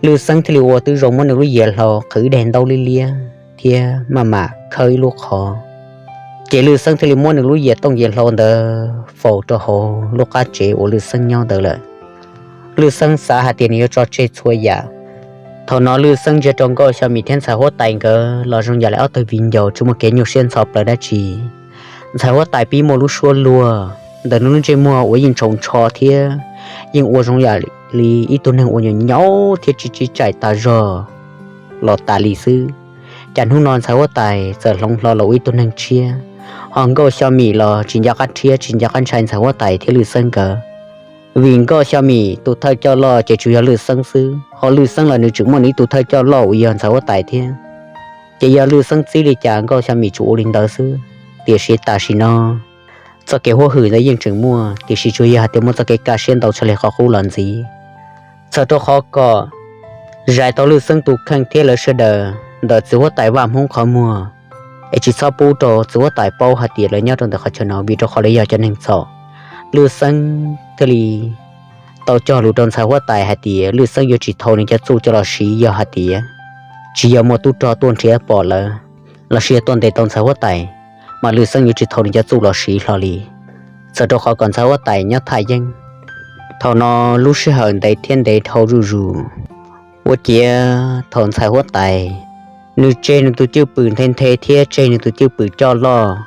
Lwj Xeeb thiaj li ua tib zoo muab nws lub yias hlau qhwv daig ntaub liab liab thiab maj mam khawb ib lub qhov. Ces Lwj Xeeb thiaj li muab nws lub yias tooj yias hlau ntawd faus rau hauv lub qab tsev uas Lwj Xeeb nyob ntawd lawm. Lwj Xeeb xav hais tias nws yuav tso tseg txhua yam. Thaum no Lwj Xeeb ntsia rau Nkauj Xyo Mim thiab ntxhais huab tais nkawd los zoo yam li ob tug viv ncaus tsis muaj kev nyuaj siab ntxhov plaws dab tsi. Ntxhais huab tais pib muaj lub suab luag, ntawm nws lub ntsej muag uas yeej tshauv ntsho thiab yeej ua zoo yam li ib tug neeg uas nyuam nyaub thiab tsis tsim txom tas zog los tas li xwb. Cas hnub no ntxhais huab tais txawm hloov hlo los ua ib tug neeg tshiab, ho Nkauj Xyo Mim los tsis nco qab rhiab tsis nco qab ntshai ntxhais huab tais thiab Lwj Xeeb nkawd. Vim Nkauj Xyo Mim tus thawj coj loj ces tsuas yog Lwj Xeeb xwb, ho Lwj Xeeb los nws tseem muaj nws ib tug thawj coj loj uas yog ntxhais huab tais thiab. Ces yog Lwj Xeeb txib li cas Nkauj Xyo Mim tsuas ua li ntawd xwb. Tiam sis tam sim no txoj kev huab hwm ntawd yeej tseem muaj, tiam sis tsuas yog hais tias muaj txoj kev kaj siab ntau tshaj li qhov qub los ntxiv. Txhawm rau qhov kom zais tau Lwj Xeeb tus kheej thiab lawv sawv daws ntawm txiv huab tais Vaj Hmoob qhov muag, es tsis txhob pub rau txiv huab tais paub hais tias lawv nyob rau ntawm qhov chaw no, vim rau qhov lawv yog cov neeg txhaum. Lwj Xeeb thiaj li tau cog lus rau ntxhais huab tais hais tias Lwj Xeeb yuav tsis thau nws cov txuj coj los siv yog hais tias tsis yog muaj tub rog tuaj nrhiav pom lawv lossis yog tuaj ntes tau ntxhais huab tais, mas Lwj Xeeb yuav tsis thau nws cov txuj los siv hlo li. Txhawm rau qhov kom ntxhais huab tais nyob thaj yeeb. Thaum no lub sij hawm ntev thiab ntev dhau zuj zus, ua ciav thaum ntxhais huab tais nws tseg nws tus cwj pwm nthe nthe thiab tseg nws tus cwj pwm coj loj,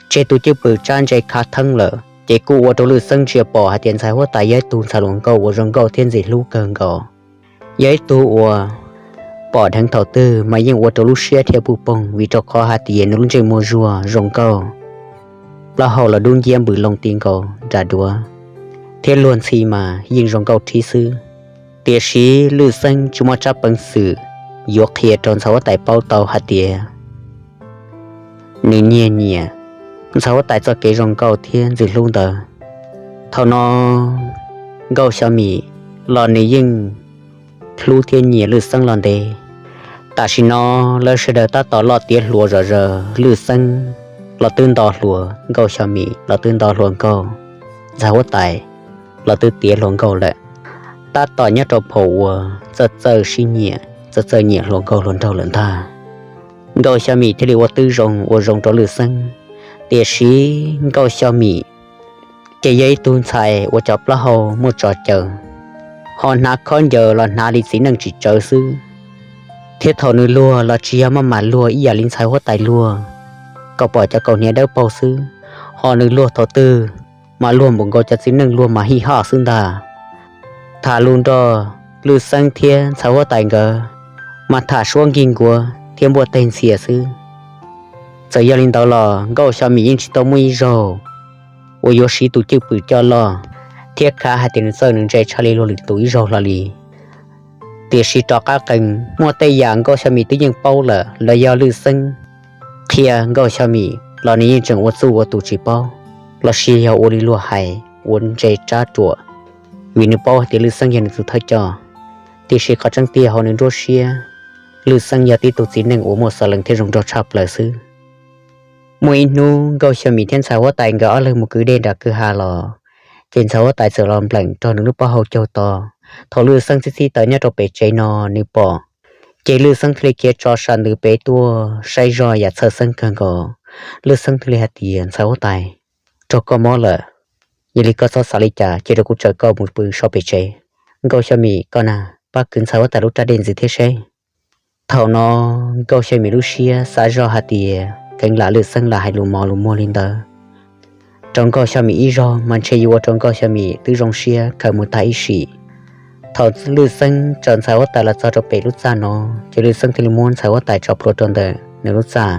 tseg tus cwj pwm tsab ntse khav theeb lawm, ces kuj ua rau Lwj Xeeb ntsia pom hais tias ntxhais huab tais yog ib tug ntxhais hluas nkauj uas zoo nkauj thiab ntxim hlub kawg nkaus. Yog ib tug uas pom dheev thaum twg mas yeej ua rau lub siab thiaj puj poog, vim rau qhov hais tias nws lub ntsej muag zuag zoo nkauj, plaub hau los dub nciab npws loo ti nkaus nram duav, thiab luag ntxhi mas yeej zoo nkauj rhib xwb. Tiam sis Lwj Xeeb tsis muaj tsab peev xwm yuav qhia rau ntxhais huab tais paub tau hais tias nws nyiag nyiam ntxhais huab tais txoj kev zoo nkauj thiab ntxim hlub ntawd. Thaum no Nkauj Xyo Mim los nws yeej hlub thiab nyiam Lwj Xeeb los ntev. Tam sim no lawv sawv daws tab tom loj tiav hluas zom zaws, Lwj Xeeb los twb nto hluas Nkauj Xyo Mim, los twb nto hluas Nkauj, ntxhais huab tais los twb tiav hluas Nkauj lawm. Tab tom nyob rau phaum uas txawj txawj sib nyiam, txawj txawj nyiam hluas Nkauj hluas nraug lawm ntag. Nkauj Xyo Mim thiaj li ua tib zoo ua zoo rau Lwj Xeeb, tiam sis Nkauj Xyo Mim ces yog ib tug ntxhais uas cov plaub hau muaj tso caws, ho hnav khob ncaws los hnav li txiv neej tsis tsawv xwb, thiab thaum nws luag los tsis yog maj mam luag ib yam li ntxhais huab tais luag kom pom cov kaus hniav dawb paug xwb, ho nws luag thaum twg mas luag npaum nkaus cov txiv neej luag mas hij hoj xwb ntag. Tham lus nrog Lwj Xeeb thiab ntxhais huab tais nkawd mas tham suab nkig nkuav thiab npuaj teg ntxhias xwb. Txawm yog li ntawd los Nkauj Xyo Mim yeej tsis tau muaj ib zaug uas yuav siv tus cwj pwm coj loj thiab khav hais tias nws txawj nws ntse tshaj li luag lwm tus ib zaug hlo li. Tiam sis rov qab qees muaj tej yam Nkauj Xyo Mim twb yeej paub lawm, los yog Lwj Xeeb qhia Nkauj Xyo Mim los nws yeej tseem ua txuj ua tus tsis paub, lossis yog ua li luag hais ua ntse tsab ruam, vim nws paub hais tias Lwj Xeeb yog nws tus thawj coj. Tiam sis qhov tseeb tiag hauv nws nruab siab, Lwj Xeeb yog tib tug txiv neej uas muaj xov lees thiab zoo nraug tshaj plaws xwb. Muaj ib hnub Nkauj Xyo Mim thiab ntxhais huab tais nkawd ob leeg mus kwv dej nram kwj ha los, ces ntxhais huab tais txawm los npleem rau nws lub pob hau caug to. Thaum Lwj Xeeb txhib txhib taw nyob rau pem tsev no nws pom, ces Lwj Xeeb thiaj li khiav tso sam ntws pem tuaj saib zoj yam txhawj xeeb kawg nkaus. Lwj Xeeb thiaj li hais tias, ntxhais huab tais, raug koj mob lawm. Yog li koj txhob xav li cas, cia rau kuv tsaws koj mus pw so pem tsev. Nkauj Xyooj Mim, koj na, pab kwv ntxhais huab tais lub raj dej ntxiv thiab seb. Thaum no Nkauj Xyooj Mim lub siab xav zoj hais tias kheev lam Lwm Xeeb lam hais lus mos lus muag li ntawd rau Nkauj Xyooj Mim ib zaug mas ntshe yuav ua rau Nkauj Xyooj Mim twb zoo siab khaws mus tag ib sim. Thaum Lwm Xeeb tsaws ntxhais huab tais los txog rau pem lub txaj no, ces Lwm Xeeb thiaj li muab ntxhais huab tais tso plhuav rau ntawm nws lub txaj.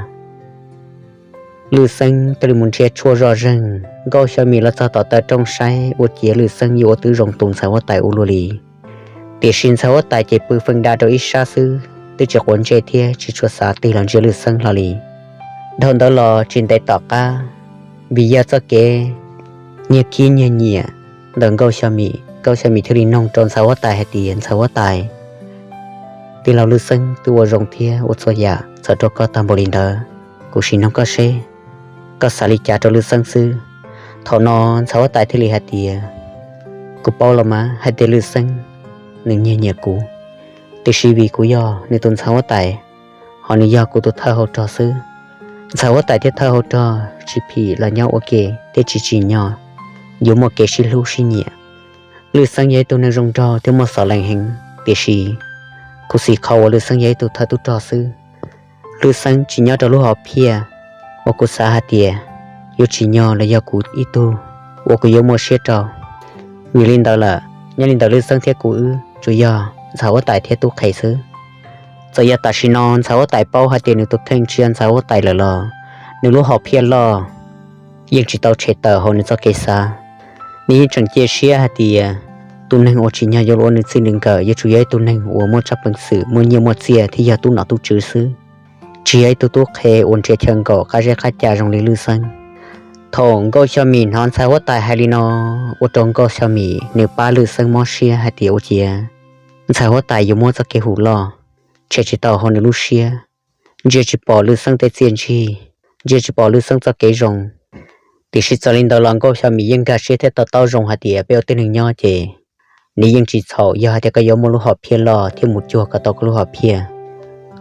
Lwm Xeeb thiaj li mus nrhiav tshuaj zoj zeeg. Nkauj Xyooj Mim los txog tom taw rooj saib ua ciav Lwm Xeeb yuav ua tib zoo tu ntxhais huab tais ua luaj li. Tiam sis ntxhais huab tais ces pw feej da rau ib sab xwb, twb tsis quav ntsej thiab tsis tshua xav tig los ntsia Lwm Xeeb hlo li. Dhau ntawd los tsis ntev tom qab, vim yog txoj kev nyiag khib nyiag nyiam ntawm Nkauj Xyooj Mim, Nkauj Xyooj Mim thiaj li noog rau ntxhais huab tais hais tias, ntxhais huab tais, tij laug Lwm Xeeb twb ua zoo thiab ua txhua yam txawm rau koj tag npaum li ntawd, kuv sim noog koj seb koj xav li cas rau Lwm Xeeb xwb. Thaum no ntxhais huab tais thiaj li hais tias, kuv paub los mas hais tias Lwm Xeeb nws nyiag nyiam kuv, tiam sis vim kuv yog nws tus ntxhais huab tais, ho nws yog kuv tus thawj hauv rog xwb. Ntxhais huab tais thiab thawj hauv rog tsis phim los nyob ua ke thiab tsis tsim nyog yuav muaj kev sib hlub sib nyiam. Lwm Xeeb yog ib tug neeg zoo nraug thiab muaj xov lees heev, tiam sis khuv xim qhov uas Lwm Xeeb yog ib tug thawj tub rog xwb. Lwm Xeeb tsis nyob rau lub hom phiaj uas kuv xav hais tias yuav tsim nyog los yog kuv ib tug uas kuv yuav muaj siab rau. Vim li ntawd lawm, nyob li ntawm Lwm Xeeb thiab kuv wb tsuas yog ntxhais huab tais thiab tub qhe xwb. Txawm yog tam sim no ntxhais huab tais paub hais tias nws tus kheej tsis yog ntxhais huab tais lawm los nws lub hom phiaj loj yeej tsis tau tshem tawm hauv nws txoj kev xav. Nws yeej tseem cia siab hais tias tus neeg uas tsim nyog yuav los ua nws txij nws nkawm yuav tsum yog ib tug neeg uas muaj tsab peev xwm, muaj nyiaj muaj txiaj thiab yog tub nom tub tswv xwb, tsis yog ib tug tub qhe uas nrhiav chaw nkaum qab zeb qab ca zoo li Lwm Xeeb. Thaum Nkauj Xyooj Mim hnov ntxhais huab tais hais li no, ua rau Nkauj Xyooj Mim nws pab Lwm Xeeb mob siab hais tias ua ciav ntxhais huab tais yuav muab txoj kev hu loj tshem tsis tau hauv nws lub siab, ntsia tsis pom Lwm Xeeb tej txiaj ntsig, ntsia tsis pom Lwm Xeeb txoj kev zoo. Tiam sis txawm li ntawd los Nkauj Xyooj Mim yeej nkag siab thiab to taub zoo hais tias peb ua tib neeg nyob ces nws yeej tsis txhaum yog hais tias koj yuav muaj lub hom phiaj loj thiab mus cuag kom tau koj lub hom phiaj.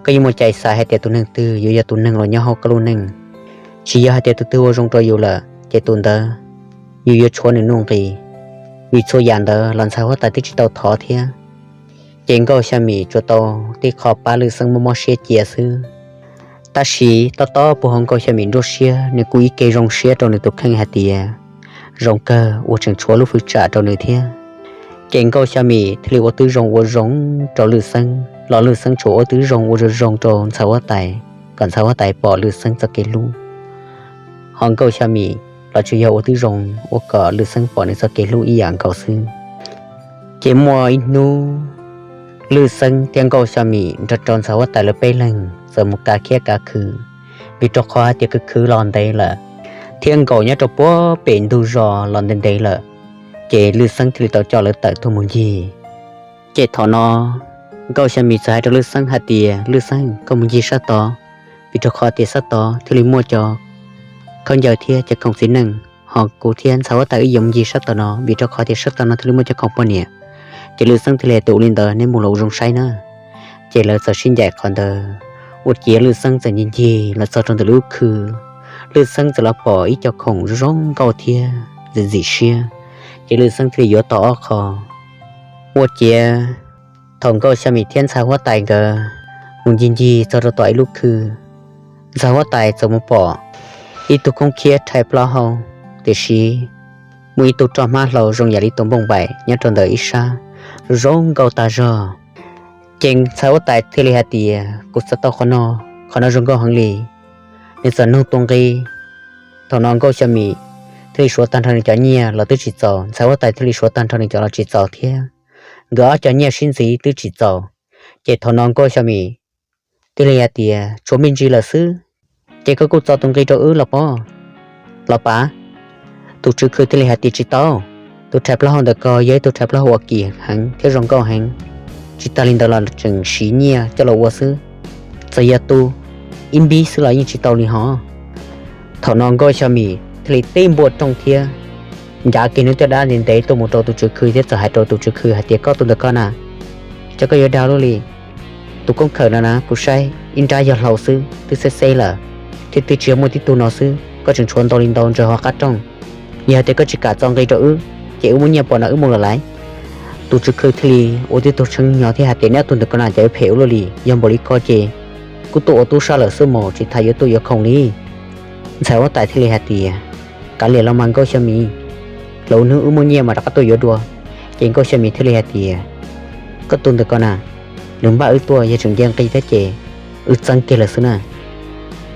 Koj yuav muaj cai xav hais tias tus neeg twg yuav yog tus neeg los nyob hauv koj lub neej. Tsis yog hais tias tus twg ua zoo rau yus lawm ces tus ntawd yus yuav tshuav nws nuj nqis. Vim txhua yam ntawd los ntxhais huab tais twb tsis tau thov thiab, ces Nkauj Xyooj Mim tsuas tau tib qho pab Lwm Xeeb mob mob siab cia xwb. Tab sis tob tob puag hauv Nkauj Xyooj Mim nruab siab nws kuj ib ke zoo siab rau nws tus kheej hais tias zoo kawg uas tseem tshuav lub fwv tsam rau nws thiab. Ces Nkauj Xyooj Mim thiaj li ua tib zoo ua zoo rau Lwm Xeeb los Lwm Xeeb tsuas ua tib zoo ua zoo zoo rau ntxhais huab tais, kom ntxhais huab tais pom Lwm Xeeb txoj kev hlub. Ho Nkauj Xyooj Mim los tsuas yog ua tib zoo ua kom Lwm Xeeb pom nws txoj kev hlub ib yam nkaus xwb. Ces muaj ib hnub Lwm Xeeb thiab Nkauj Xyooj Mim nrog rau ntxhais huab tais lawv peb leeg txawm mus kav khiab kav khw, vim rau qhov hais tias khw khwv los ntev lawm, thiab nkaum nyob rau puag pem ntug zos los ntev ntev lawm, ces Lwm Xeeb thiaj li tau coj lawv tawm tuaj mus ncig. Ces thaum no Nkauj Xyooj Mim txawm hais rau Lwm Xeeb hais tias, Lwm Xeeb, koj mus ncig sab tod, vim rau qhov tias sab tod thiaj li muaj cov khaub ncaws thiab cov khoom txiv neej, ho kuv thiab ntxhais huab tais wb yuav mus ncig sab tod no, vim rau qhov tias sab tod no thiaj li muaj cov khoom poj niam. Ces Lwm Xeeb thiaj li hais tias, ua li ntawd neb mus los zoo saib na. Ces lawv txawm sib ncaim qhov ntawd, ua ciav Lwm Xeeb txawm ncig ncig los txog rau ntawm lub khw. Lwm Xeeb txawm los pom ib co khoom zoo nkauj thiab ntxim ntxim siab, ces Lwm Xeeb thiaj li yuav tau ob qho. Ua ciav thaum Nkauj Xyooj Mim thiab ntxhais huab tais nkawd mus ncig ncig txog rau tom ib lub khw, ntxhais huab tais txawm mus pom ib tug khoob khiab rhais plaub hau, tiam sis muaj ib tug roj hmab hlau zoo yam li tus npauj npaim nyob rau ntawm ib sab, zoo nkauj tag zog. Ces ntxhais huab tais thiaj li hais tias, kuv txais tau qhov no, qhov no zoo nkauj heev li, nws txawm nug tus nqi. Thaum no Nkauj Xyooj Mim thiaj li suav tag nrho nws cov nyiaj los twb tsis txaus, ntxhais huab tais thiaj li suav tag nrho nws cov los tsis txaus thiab. Nkawd ob cov nyiaj sib ntxiv twb tsis txaus, ces thaum no Nkauj Xyooj Mim thiaj li hais tias, tshuav me ntsis lawm xwb, ces koj kuj txo tus nqi rau wb los pob, los pav. Tus tswv khw thiaj li hais tias, tsis tau, tus rhais plaub hau ntawm ko yog ib tug rhais plaub hau uas kim heev thiab zoo nkauj heev, tsis tas li ntawd los tseem siv nyiaj coj los ua xwb. Txawm yog tu ib npib xwb los yeej tsis tau li hos. Thaum no Nkauj Xyooj Mim thiaj li tib npuaj rooj thiab ncav kiag nws tej dab ntev ntev tuaj mus rau tus tswv khw thiab txawm hais rau tus tswv khw hais tias, koj tus ntawm ko na, cov koj yuav dag luaj li. Tus koob khawm no na, kuv saib ib nrab yog hlau xwb, twb xeb xeb lawm, thiab twb tsis yog muaj tib tug no xwb, koj tseem tshuav ntau li ntau ntsaws hauv qab rooj. Yog hais tias koj tsis kam txo nqi rau wb, ces wb muab nyiaj pov no wb mus los lais. Tus tswv khw thiaj li ua tib tug tshee nyo thiab hais tias, neb ob tug ntawm ko na cas yuav phem ua luaj li, yog npaum li ko ces kuj tuaj ua tub sab lawm xwb mas tsis tas yuav tuaj yuav khoom li. Ntxhais huab tais thiaj li hais tias, kav liam los mas Nkauj Xya Mim, lwm hnub wb muaj nyiaj mas rov qab tuaj yuav dua. Ces Nkauj Xya Mim thiaj li hais tias, koj tus ntawm ko na, nws npaj wb tuaj yog tseem nce nqi thiab ces wb txeeb kiag lawm xwb na.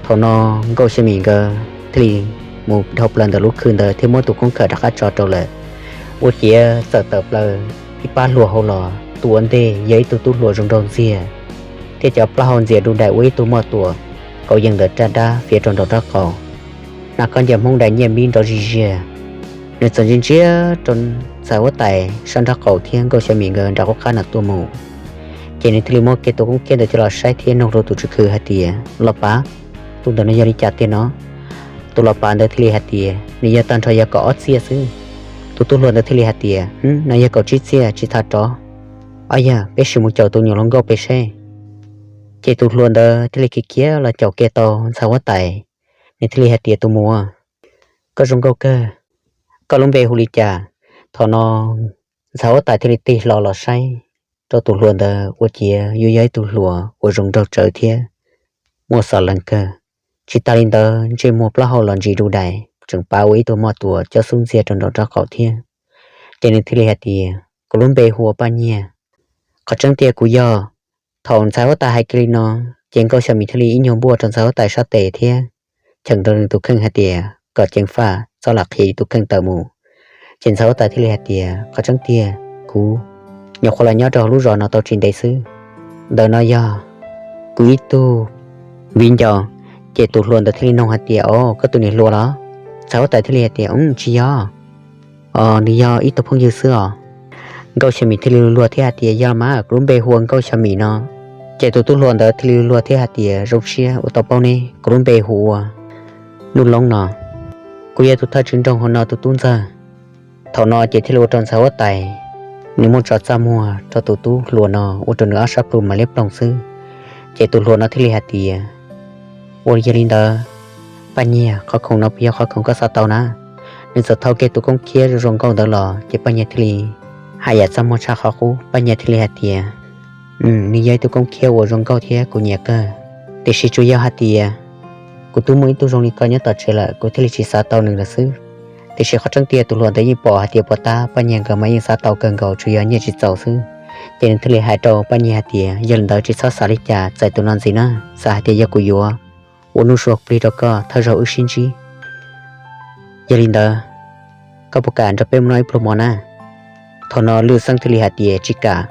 Thaum no Nkauj Xya Mim nkawd thiaj li mus dhau plaws ntawm lub khw ntawd thiab muab tus koob khawm rov qab tso rau lawm. Ua ciav txawm tawm plaws ib pab hluas hauv los, tus ua ntej yog ib tug tub hluas zoo nraug ntxiag, thiab cov plaub hau ntxias du dais ua ib tug moj tuam kauv yees ntawm raj dab fiav rau nraum nraub qaum, hnav khaub ncaws Hmoob dais nyiaj npib nrov zig ziag. Nws txawm ntsia ntsia rau ntxhais huab tais sab nraub qaum thiab Nkauj Xya Mim nkawd nram qub qab no tuaj mus. Ces nws thiaj li muab kiag tus koob khiab ntawd coj los saib thiab nug rau tus tswv khw hais tias, los pav, tus ntawm no yog li cas tiag no? Tus los pav ntawd thiaj li hais tias, nws yog tag nrho yog kaum ob txhiab xwb. Tus tub hluas ntawd thiaj li hais tias, hm, no yog kaum tsib txhiab tsis txhob rov. Ob yog peb sim mus caum tus nyuam hluas nkauj pem seb. Ces tus hluas ntawd thiaj li khiav khiav los caum kiag tau ntxhais huab tais. Nws thiaj li hais tias, tus muam, koj zoo nkauj kawg, koj lub npe hu li cas? Thaum no ntxhais huab tais thiaj li tig hlo los saib rau tus hluas ntawd ua ciav yuav yog ib tug hluas uas zoo nraug tsawv thiab muaj xov lees kawg. Tsis tas li ntawd ntsej muag plaub hau los ntsis du dais tseem pav ua ib tug moj tuam coj xub ntxiag rau nraum nraub qaum thiab. Ces nws thiaj li hais tias, kuv lub npe hu ua Paj Nyiag. Qhov tseeb tiag kuv yog. Thaum ntxhais huab tais hais kiag li no, ces Nkauj Xya Mim thiaj li ib nyuag npuaj rau ntxhais huab tais sab tes thiab cheem rau nws tus kheej hais tias kom ceev faj txhob lam qhib tus kheej tawm mus. Ces ntxhais huab tais thiaj li hais tias, qhov tseeb tiag kuv nyuam qhuav los nyob rau hauv lub zos no tau tsis ntev xwb, ntawm no yog kuv ib tug viv ncaus. Ces tus hluas ntawd thiaj li nug hais tias, o, koj tus niam hluas los? Ntxhais huab tais thiaj li hais tias, tsis yog, o, nws yog ib tug phooj ywg xwb os. Nkauj Xya Mim thiaj li luag thiab hais tias, yog mas, kuv lub npe hu ua Nkauj Xya Mim no. Ces tus tub hluas ntawd thiaj li luag thiab hais tias, zoo siab uas tau paub neb, kuv lub npe hu ua Nuj Loob no. Kuv yog tus thawj tswv nroog hauv no tus tub ntxawg. Thaum no ces thiaj li ua rau ntxhais huab tais nws muaj tso txaj muag rau tus tub hluas no ua rau nws ob sab plhu mas liab ploog xwb. Ces tus hluas no thiaj li hais tias, ua li yog li ntawd, Paj Nyiag, qhov khoom no puas yog qhov khoom koj xav tau na? Nws txawm thau kiag tus koob khiab zoo zoo nkauj ntawd los, ces Paj Nyiag thiaj li haj yam txaj muag tshaj qhov qub. Paj Nyiag thiaj li hais tias, nws yog ib tug koob khiab uas zoo nkauj thiab kuv nyiam kawg, tiam sis tsuas yog hais tias kuv twb muaj ib tug zoo li koj nyob tom tsev lawm, kuv thiaj li tsis xav tau nws lawm xwb. Tiam sis qhov tseeb tiag tus hluas ntawd yeej pom hais tias puas tab Paj Nyiag nkawd mas yeej xav tau kawg nkaus, tsuas yog nyiaj tsis txaus xwb. Ces nws thiaj li hais rau Paj Nyiag hais tias, yog li ntawd tsis txhob xav li cas, txais tus no ntxiv na, xav hais tias yog kuv yuav ua nuj sua plig rau koj thawj zaug wb sib ntsib. Yog li ntawd, koj puas kam nrog peb mus noj ib pluag mov na? Thaum no Lwj Xeeb thiaj li hais tias, tsis kam.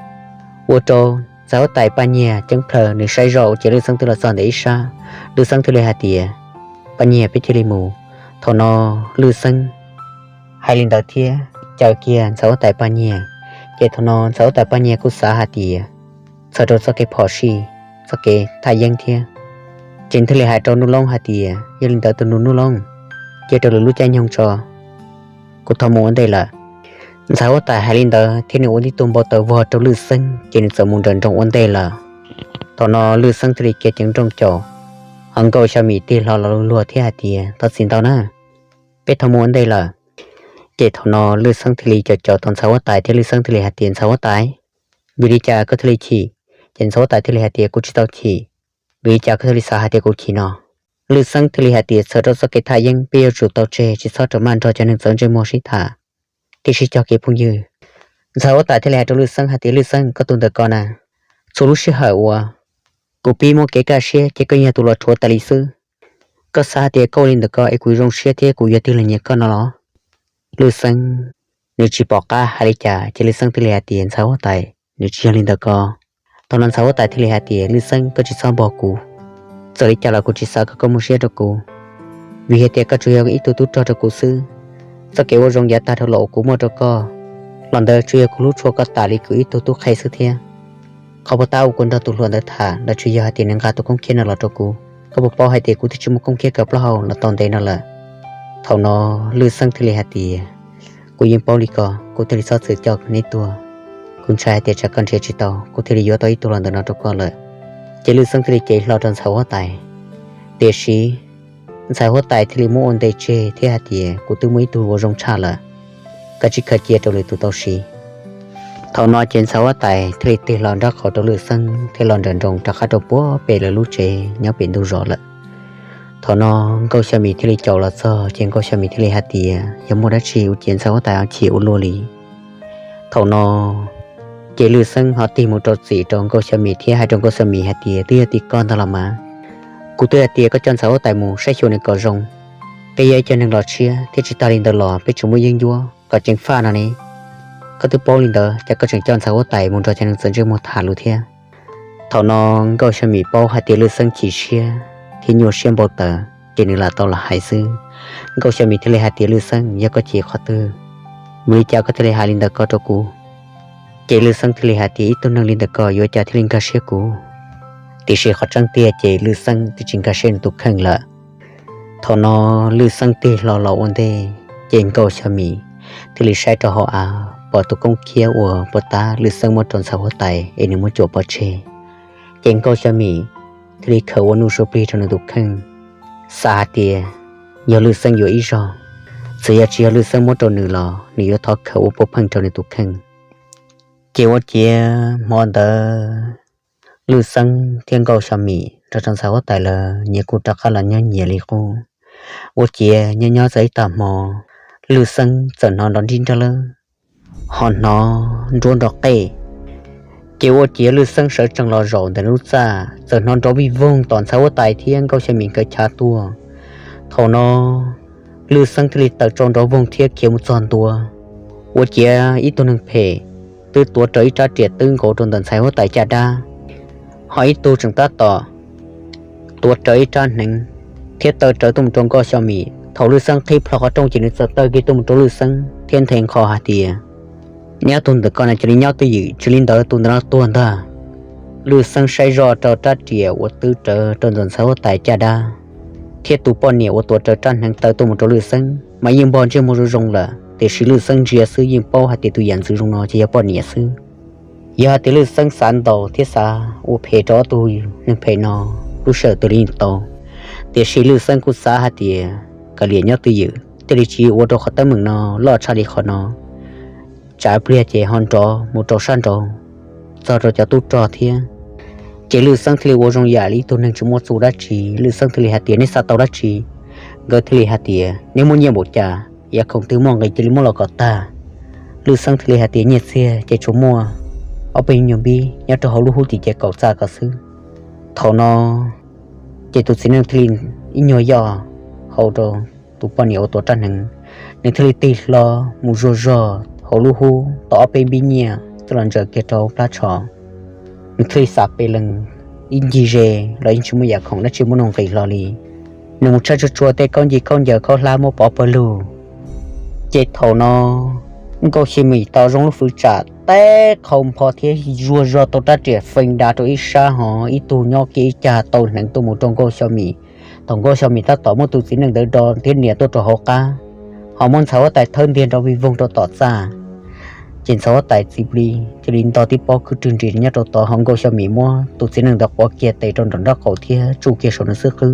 Ua rau ntxhais huab tais Paj Nyiag ceeb plhaw, nws saib zoj ua ces Lwj Xeeb twb los txog ntawm ib sab. Lwj Xeeb thiaj li hais tias, Paj Nyiag, peb cia li mus. Thaum no Lwj Xeeb hais li ntawd thiab caw kiag ntxhais huab tais Paj Nyiag. Ces thaum no ntxhais huab tais Paj Nyiag kuj xav hais tias txhawm rau txoj kev phom sij, txoj kev thaj yeeb thiab. Ces thiaj li hais rau Nuj Loob hais tias, yog li ntawd tus nus Nuj Loob, cia rau lwm lub caij nyoog tso, kuv thov mus ua ntej lawm. Ntxhais huab tais hais li ntawd thiab nws ua tib tug npau taws vog rau Lwj Xeeb, ces nws txawm mus nrawm nroos ua ntej lawm. Thaum no Lwj Xeeb thiaj li kiv ceev nrooj caum, ho Nkauj Xya Mim tig hlo los luag thiab hais tias, thov txim ntau na, peb thov mus ua ntej lawm. Ces thaum no Lwj Xeeb thiaj li caum caum tau ntxhais huab tais thiab Lwj Xeeb thiaj li hais tias, ntxhais huab tais, vim li cas koj thiaj li chim? Ces ntxhais huab tais thiaj li hais tias, kuv tsis tau chim. Vim li cas koj thiaj li xav hais tias kuv chim no? Lwj Xeeb thiaj li hais tias, txhawm rau txoj kev thaj yeeb peb yuav tsum tau tseg, tsis txhob rawm maj nrog cov neeg txawv ntsej muag sib tham thiab sib cog kev phooj ywg. Ntxhais huab tais thiaj li hais rau Lwj Xeeb hais tias, Lwj Xeeb, koj tus ntawm ko na, txhua lub sij hawm uas kuv pib muaj kev kaj siab ces koj yog tus los rhuav tas li xwb. Koj xav hais tias koj ua li ntawm ko es kuv zoo siab thiab kuv yuav tig los nyiam koj no los? Lwj Xeeb nws tsis pom qab hais li cas ces Lwj Xeeb thiaj li hais tias, ntxhais huab tais, nws tsis yog li ntawm ko. Thaum no ntxhais huab tais thiaj li hais tias, Lwj Xeeb, koj tsis txhob npog kuv. Txawm li cas los kuv tsis xav kom koj muaj siab rau kuv, vim hais tias koj tsuas yog ib tug tub rog rau kuv xwb. Txoj kev ua zoo yav tag dhau los uas kuv muaj rau koj, los ntawd tsuas yog kuv hlub tshua koj tas li kuv ib tug tub qhe xwb thiab. Qhov puas tab uas kuv nrog tus hluas ntawd tham los tsuas yog hais tias nws nqa tus koob khiab no los rau kuv. Koj puas paub hais tias kuv twb tsis muaj koob khiab kawg plaub hau los tau ntev no lawm? Thaum no Lwj Xeeb thiaj li hais tias, kuv yeej paub li ko, kuv thiaj li txhob txwm coj neb tuaj. Kuv ntshai hais tias tsam koj nrhiav tsis tau, kuv thiaj li yuav tau ib tug los ntawm no rau koj lawm. Ces Lwj Xeeb thiaj li cev hlo rau ntxhais huab tais. Tiam sis Ntxhais huab tais thiaj li muab ua nte tseg thiab hais tias, Kuv twb muaj ib tug ua zoo tshaj lawm, koj tsis khaws cia rau lwm tus tau siv. Thaum no ces ntxhais huab tais thiaj li tig hlo nraub qaum rau Lwj Xeeb thiab los nram nroos rov qab rau puag pem lawv lub tsev nyob pem ntug zos lawm. Thaum no Nkauj Xya Mim thiaj li caum los txog ces Nkauj Xya Mim thiaj li hais tias, Yog muaj dab tsi ua ciav ntxhais huab tais ho chim ua luaj li? Thaum no ces Lwj Xeeb ho tig mus rau txim rau Nkauj Xya Mim thiab hais rau Nkauj Xya Mim hais tias, Twb yog tim koj ntag los mas. Kuv twb hais tias koj coj ntxhais huab tais mus saib xyuas nws kom zoo, peb yog ib co neeg los tshiab thiab tsis tas li ntawd los peb tseem muaj yeeb ncuab kom ceev faj no ne. Koj twb paub li ntawd ces koj tseem coj ntxhais huab tais mus nrog cov neeg txawv ntsej muag tham lus thiab. Thaum no Nkauj Xya Mim paub hais tias Lwj Xeeb chim siab thiab nyuaj siab npau taws ces nws lam tau los hais xwb. Nkauj Xya Mim thiaj li hais tias, Lwj Xeeb, yog koj chim qhov twg, vim li cas koj thiaj li hais li ntawd ko rau kuv? Ces Lwj Xeeb thiaj li hais tias, Ib tug neeg li ntawd ko yuav cas thiaj li nkag siab kuv? Tiam sis qhov tseeb tiag ces Lwj Xeeb twb tsis nkag siab nws tus kheej lawm. Thaum no Lwj Xeeb tig hlo los ua ntej ces Nkauj Xya Mim thiaj li saib rau hauv av pom tus koob khiab uas puag ta Lwj Xeeb muab rau ntxhais huab tais es nws muab cuam pov tseg. Ces Nkauj Xya Mim thiaj li khaws ua nuj sua plig rau nws tus kheej, xav hais tias yog Lwj Xeeb yuav ib zaug, txawm yog tsis yog Lwj Xeeb muab rau nws los nws yuav thov khaws ua puav pheej rau nws tus kheej. Ces ua ciav hmo ntawd Lwj Xeeb thiab Nkauj Xya Mim nrog rau ntxhais huab tais lawv nyias kuj rov qab los nyob nyias li qub. Ua ciav nyob nyob txog ib tag hmo, Lwj Xeeb txawm hnov nrov nrib nrab lawb, ho hnov nruab nrov qej. Ces ua ciav Lwj Xeeb sawv tsees los zaum ntawm lub txaj txawm hnov nrov vij voog tom ntxhais huab tais thiab Nkauj Xya Mim nkawd chav tuaj. Thaum no Lwj Xeeb thiaj li tawm tsau nrov voog thiab khiav mus txog ntua. Ua ciav ib tug neeg phem twb tuav rawv ib rab riam twb nkaus rau ntawm ntxhais huab tais caj dab, ho ib tug tseem tab tom tuav rawv ib rab hneev thiab taw rawv tuaj mus rau Nkauj Xya Mim. Thaum Lwj Xeeb qhib plho qhov rooj ces nws txawm taw kiag tuaj mus rau Lwj Xeeb thiab nthe nqho hais tias, Nyob tus ntawm koj na, cia li nyob twj ywm, tsis li ntawd tus ntawd no tuag ntag. Lwj Xeeb saib zoj rau rab riam uas twb rawv rau ntawm ntxhais huab tais caj dab thiab tus poj niam uas tuav rawv rab hneev taw tuaj mus rau Lwj Xeeb mas yeej npog ntsej muag zoo zoo lawm, tiam sis Lwj Xeeb ntsia xwb yeej paub hais tias tus yam ntxwv zoo no ces yog poj niam xwb. Yog hais tias Lwj Xeeb xav ntaus thiab xav ua phem rau ob tug neeg phem no, lub sij hawm twg los yeej tau. Tiam sis Lwj Xeeb kuj xav hais tias kav liam, nyob twj ywm thiaj li tsis ua rau qhov teeb meem no loj tshaj li qhov no, tsam pliag ces ho nrov mus rau sab nraud txog rau cov tub rog thiab. Ces Lwj Xeeb thiaj li ua zoo yam li ib tug neeg tsis muaj txuj dab tsi, Lwj Xeeb thiaj li hais tias, Neb xav tau dab tsi? Nkawd thiaj li hais tias, Neb muaj nyiaj npaum cas, yam khoom twg muaj nqis cia li muab los kom tag. Lwj Xeeb thiaj li hais tias, Nyiaj txiag ces tsuas muaj ob peb nyuag npib nyob rau hauv lub hub tim ces kaum txaj ko xwb. Thaum no ces tus txiv neej thiaj li ib nyuag yoj hau rau tus poj niam uas tuav rab hneev, nws thiaj li tig hlo mus zuag zog hauv lub hub tau ob peb npib nyiaj coj los ntsaws kiag rau plab tsho. Nws thiaj li xav pes lees ib ncig ze los yeej tsis muaj yam khoom dab tsi muab nqis hlo li. Nws mus tshawb tsuag tsuag tej khaub ncaws khaub ncaws khaub hlab muab pov pawg lug. Ces thaum no Nkauj Xya Mim tau zoo lub fwv tsam teb qhau npho thiab zuag zog tau rab riam feeb dav rau ib sab, ho ib tug nyob kiag ib cag tau hneev tuaj mus rau Nkauj Xya Mim. Thaum Nkauj Xya Mim tab tom muab tus txiv neej ntawd do thiab nias tuaj rau hauv qab, ho muab ntxhais huab tais thawb ntiag nrov vij voog rau tom txaj. Ces ntxhais huab tais txiv plig cia li nto tib pob khwb rwg nris nyob rau tod, ho Nkauj Xya Mim muab tus txiv neej ntawd quav kiag tes rau nram nraub qaum thiab tsuj kiag saum nws xub qwb.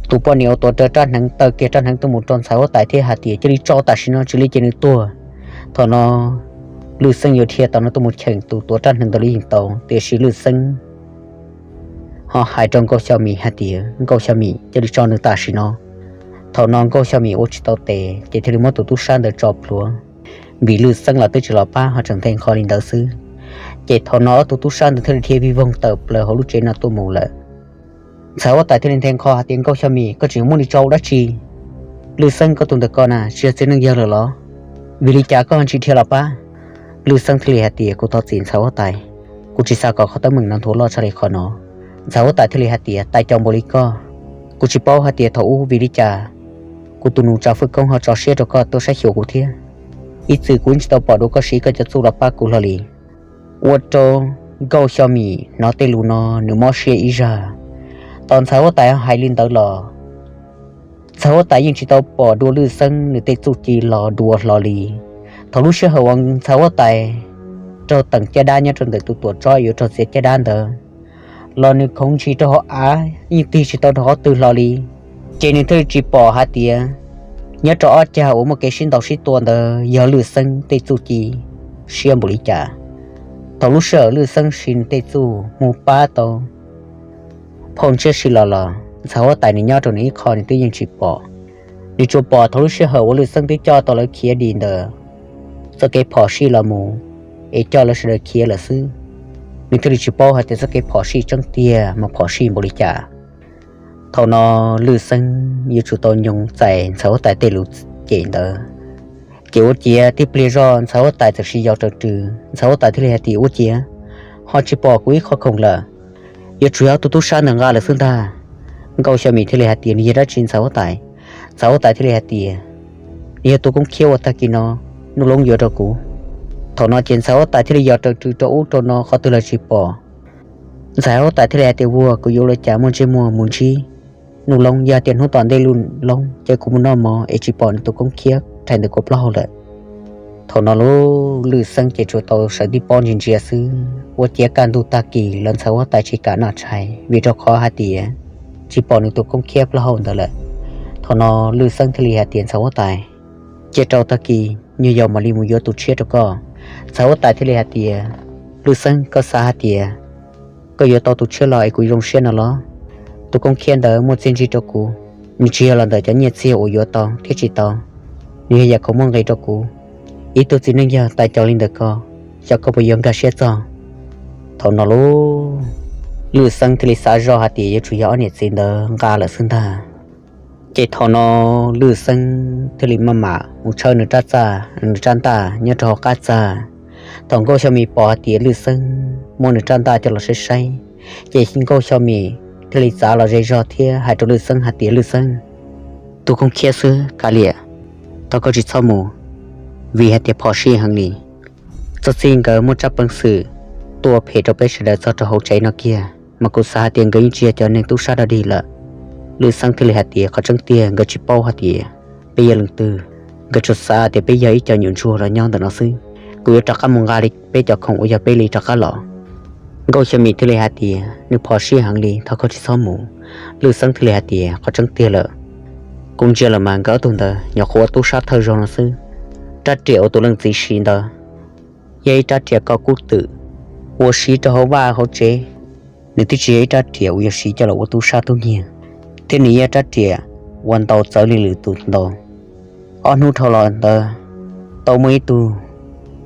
Tus poj niam uas tuav rawv rab hneev taw kiag rab hneev tuaj mus rau ntxhais huab tais thiab hais tias, Cia li tso tam sim no, tsis li ces nws tuag. Thaum no Lwj Xeeb yuav dhia tau no tuaj mus cheem tus tuav rab hneev ntawd los yeej tau, tiam sis Lwj Xeeb ho hais rau Nkauj Xya Mim hais tias, Nkauj Xya Mim, cia li tso nws tam sim no. Thaum no Nkauj Xya Mim ua tsis tau tes ces thiaj li muab tus tub sab ntawd tso plhuav, vim Lwj Xeeb los twb tsis los pab ho tseem nthe nqho li ntawd xwb. Ces thaum no ob tug tub sab ntawd thiaj li dhia vij voog tawm plaws hauv lub tsev no tuaj mus lawm. Ntxhais huab tais thiaj li nthe nqho hais tias, Nkauj Xya Mim, koj tseem muab nws tso ua dab tsi? Lwj Xeeb, koj tus ntawm ko na tsis yog txiv neej yawg lawm los? Vim li cas koj ho tsis dhia los pab? Lwj Xeeb thiaj li hais tias, Kuv thov txim ntxhais huab tais, kuv tsis xav kom qhov teeb meem no nthuav loj tshaj li qhov no. Ntxhais huab tais thiaj li hais tias, Tais caus npaum li koj, kuv tsis paub hais tias thaum ub vim li cas kuv tus nus Tsav Fwj Koob ho tso siab rau koj tuaj saib xyuas kuv thiab. Ib txwm kuv tsis tau pom dua koj siv koj cov txuj los pab kuv hlo li. Ua rau Nkauj Xya Mim hnov tej lus no nws mob siab ib zag. Tos ntxhais huab tais hais li ntawd los ntxhais huab tais yeej tsis tau pom dua Lwj Xeeb nws tej txuj ci los dua hlo li. Thaum lub sij hawm uas ntxhais huab tais raug teem caj dab nyob rau ntawm tus tuam tsob yuav raug txiav caj dab ntawd los nws khoov ntshis rau hauv av yeej tig tsis tau rau qhov twg hlo li. Ces nws thiaj li tsis pom hais tias nyob rau ob cag uas muaj kev sib ntaus sib tua ntawd yog Lwj Xeeb tej txuj ci siab npaum li cas. Thaum lub sij hawm Lwj Xeeb siv nws tej txuj mus pab tau phauj ntshiab si los los ntxhais huab tais nws nyob rau nws ib qho nws twb yeej tsis pom. Nws tsuas pom thaum lub sij hawm uas Lwj Xeeb twb coj tau lawv khiav dim ntawm txoj kev phom sij los mus, es coj lawv sawv daws khiav lawm xwb. Nws thiaj li tsis paub hais tias txoj kev phom sij tseeb tiag mas phom sij npaum li cas. Thaum no Lwj Xeeb yuav tsum tau nyoo txais ntxhais huab tais tej lus cem ntawd. Ces ua ciav tib pliag zoj ntxhais huab tais txawm sis yos raws rws, ntxhais huab tais thiaj li hais tias, Ua ciav ho tsis pom kuv ib qho khoom lawm? Yuav tsum yog ob tug tub sab ntawd nqa lawm xwb ntag. Nkauj Xyo Mim thiaj li hais tias, Nws yog dab tsi ntxhais huab tais? Ntxhais huab tais thiaj li hais tias, Nws yog tus koob khiab uas tag kis no Nuj Loob yuav rau kuv. Thaum no ces ntxhais huab tais thiaj li yos raws rws rau ub rau no qhov twg los tsis pom. Ntxhais huab tais thiaj li hais tias, Ua, kuv yuav ua li cas muaj ntsej muag mus ntsib Nuj Loob? Yog tias hnub tom ntej Nuj Loob coj kuv mus noj mov es tsis pom nws tus koob khiab rhais ntawm kuv plaub hau lawm. Thaum no lub Lwj Xeeb ces tsuas tau sawv tib pob ntsia ntsia xwb, ua ciav kaj ntug tag kis los ntxhais huab tais tsis kam noj tshais vim rau qhov hais tias tsis pom nws tus koob khiab plaub hau ntawd lawm. Thaum no Lwj Xeeb thiaj li hais tias, Ntxhais huab tais, cia rau tag kis nyuag yaus mam li mus yuav tus tshiab rau koj. Ntxhais huab tais thiaj li hais tias, Lwj Xeeb, koj xav hais tias koj yuav tau tus tshiab los es kuv zoo siab no los? Tus koob khiab ntawd muaj txiaj ntsig rau kuv, nws tsis yog los ntawm cov nyiaj txiag uas yuav tau thiab tsis tau, nws yog yam khoom muaj nqis rau kuv. Ib tug txiv neej yog tais cos li ntawm ko, xyov koj puas yuav nkag siab txog? Thaum no lub Lwj Xeeb thiaj li xav zoj hais tias yuav tsum yog ob niam txiv ntawd nqa lawm xwb ntag. Ces thaum no Lwj Xeeb thiaj li maj mam mus tshawb nws rab txaj, nws rab ntaj nyob rau hauv qab txaj. Thaum Nkauj Xyo Mim pom hais tias Lwj Xeeb muab nws rab ntaj coj los saib saib, ces Nkauj Xyo Mim thiaj li txav los ze zog thiab hais rau Lwj Xeeb hais tias, Lwj Xeeb, tus koob khiab xwb kav liam, thov koj tsis txhob mus, vim hais tias phom sij heev li. Txog txij nkawd muaj tsab peev xwm tuaj phem rau peb sawv daws txog rau hauv tsev no kiag, mas kuv xav hais tias nkawd yeej tsis yog cov neeg tub sab dog dig lawm. Lwj Xeeb thiaj li hais tias, Qhov tseeb tiag nkawd tsis paub hais tias peb yog leej twg, nkawd tsuas xav tias peb yog ib co nyuam ntsuag los nyob ntawm no xwb. Kuv yuav rov qab mus nqa li peb cov khoom uas yog peb li rov qab los. Nkauj Xyo Mim thiaj li hais tias, Nws phom sij heev li, thov koj tsis txhob mus. Lwj Xeeb thiaj li hais tias, Qhov tseeb tiag lawm, kuv ntsia lawm mas nkawd ob tug ntawd nyuam qhuav ua tub sab thawj zaug no xwb. Rab riam uas tus leej txiv siv ntawd yog ib rab riam koj kub twm uas siv rau hauv vaj hauv tsev. Nws twb tsis yog ib rab riam uas yog siv coj los ua tub sab tub nyiag, thiab nws yog rab riam uas ntaus txawv li lwm tus ntaus. Ob hnub dhau los ntawd tau muaj ib tug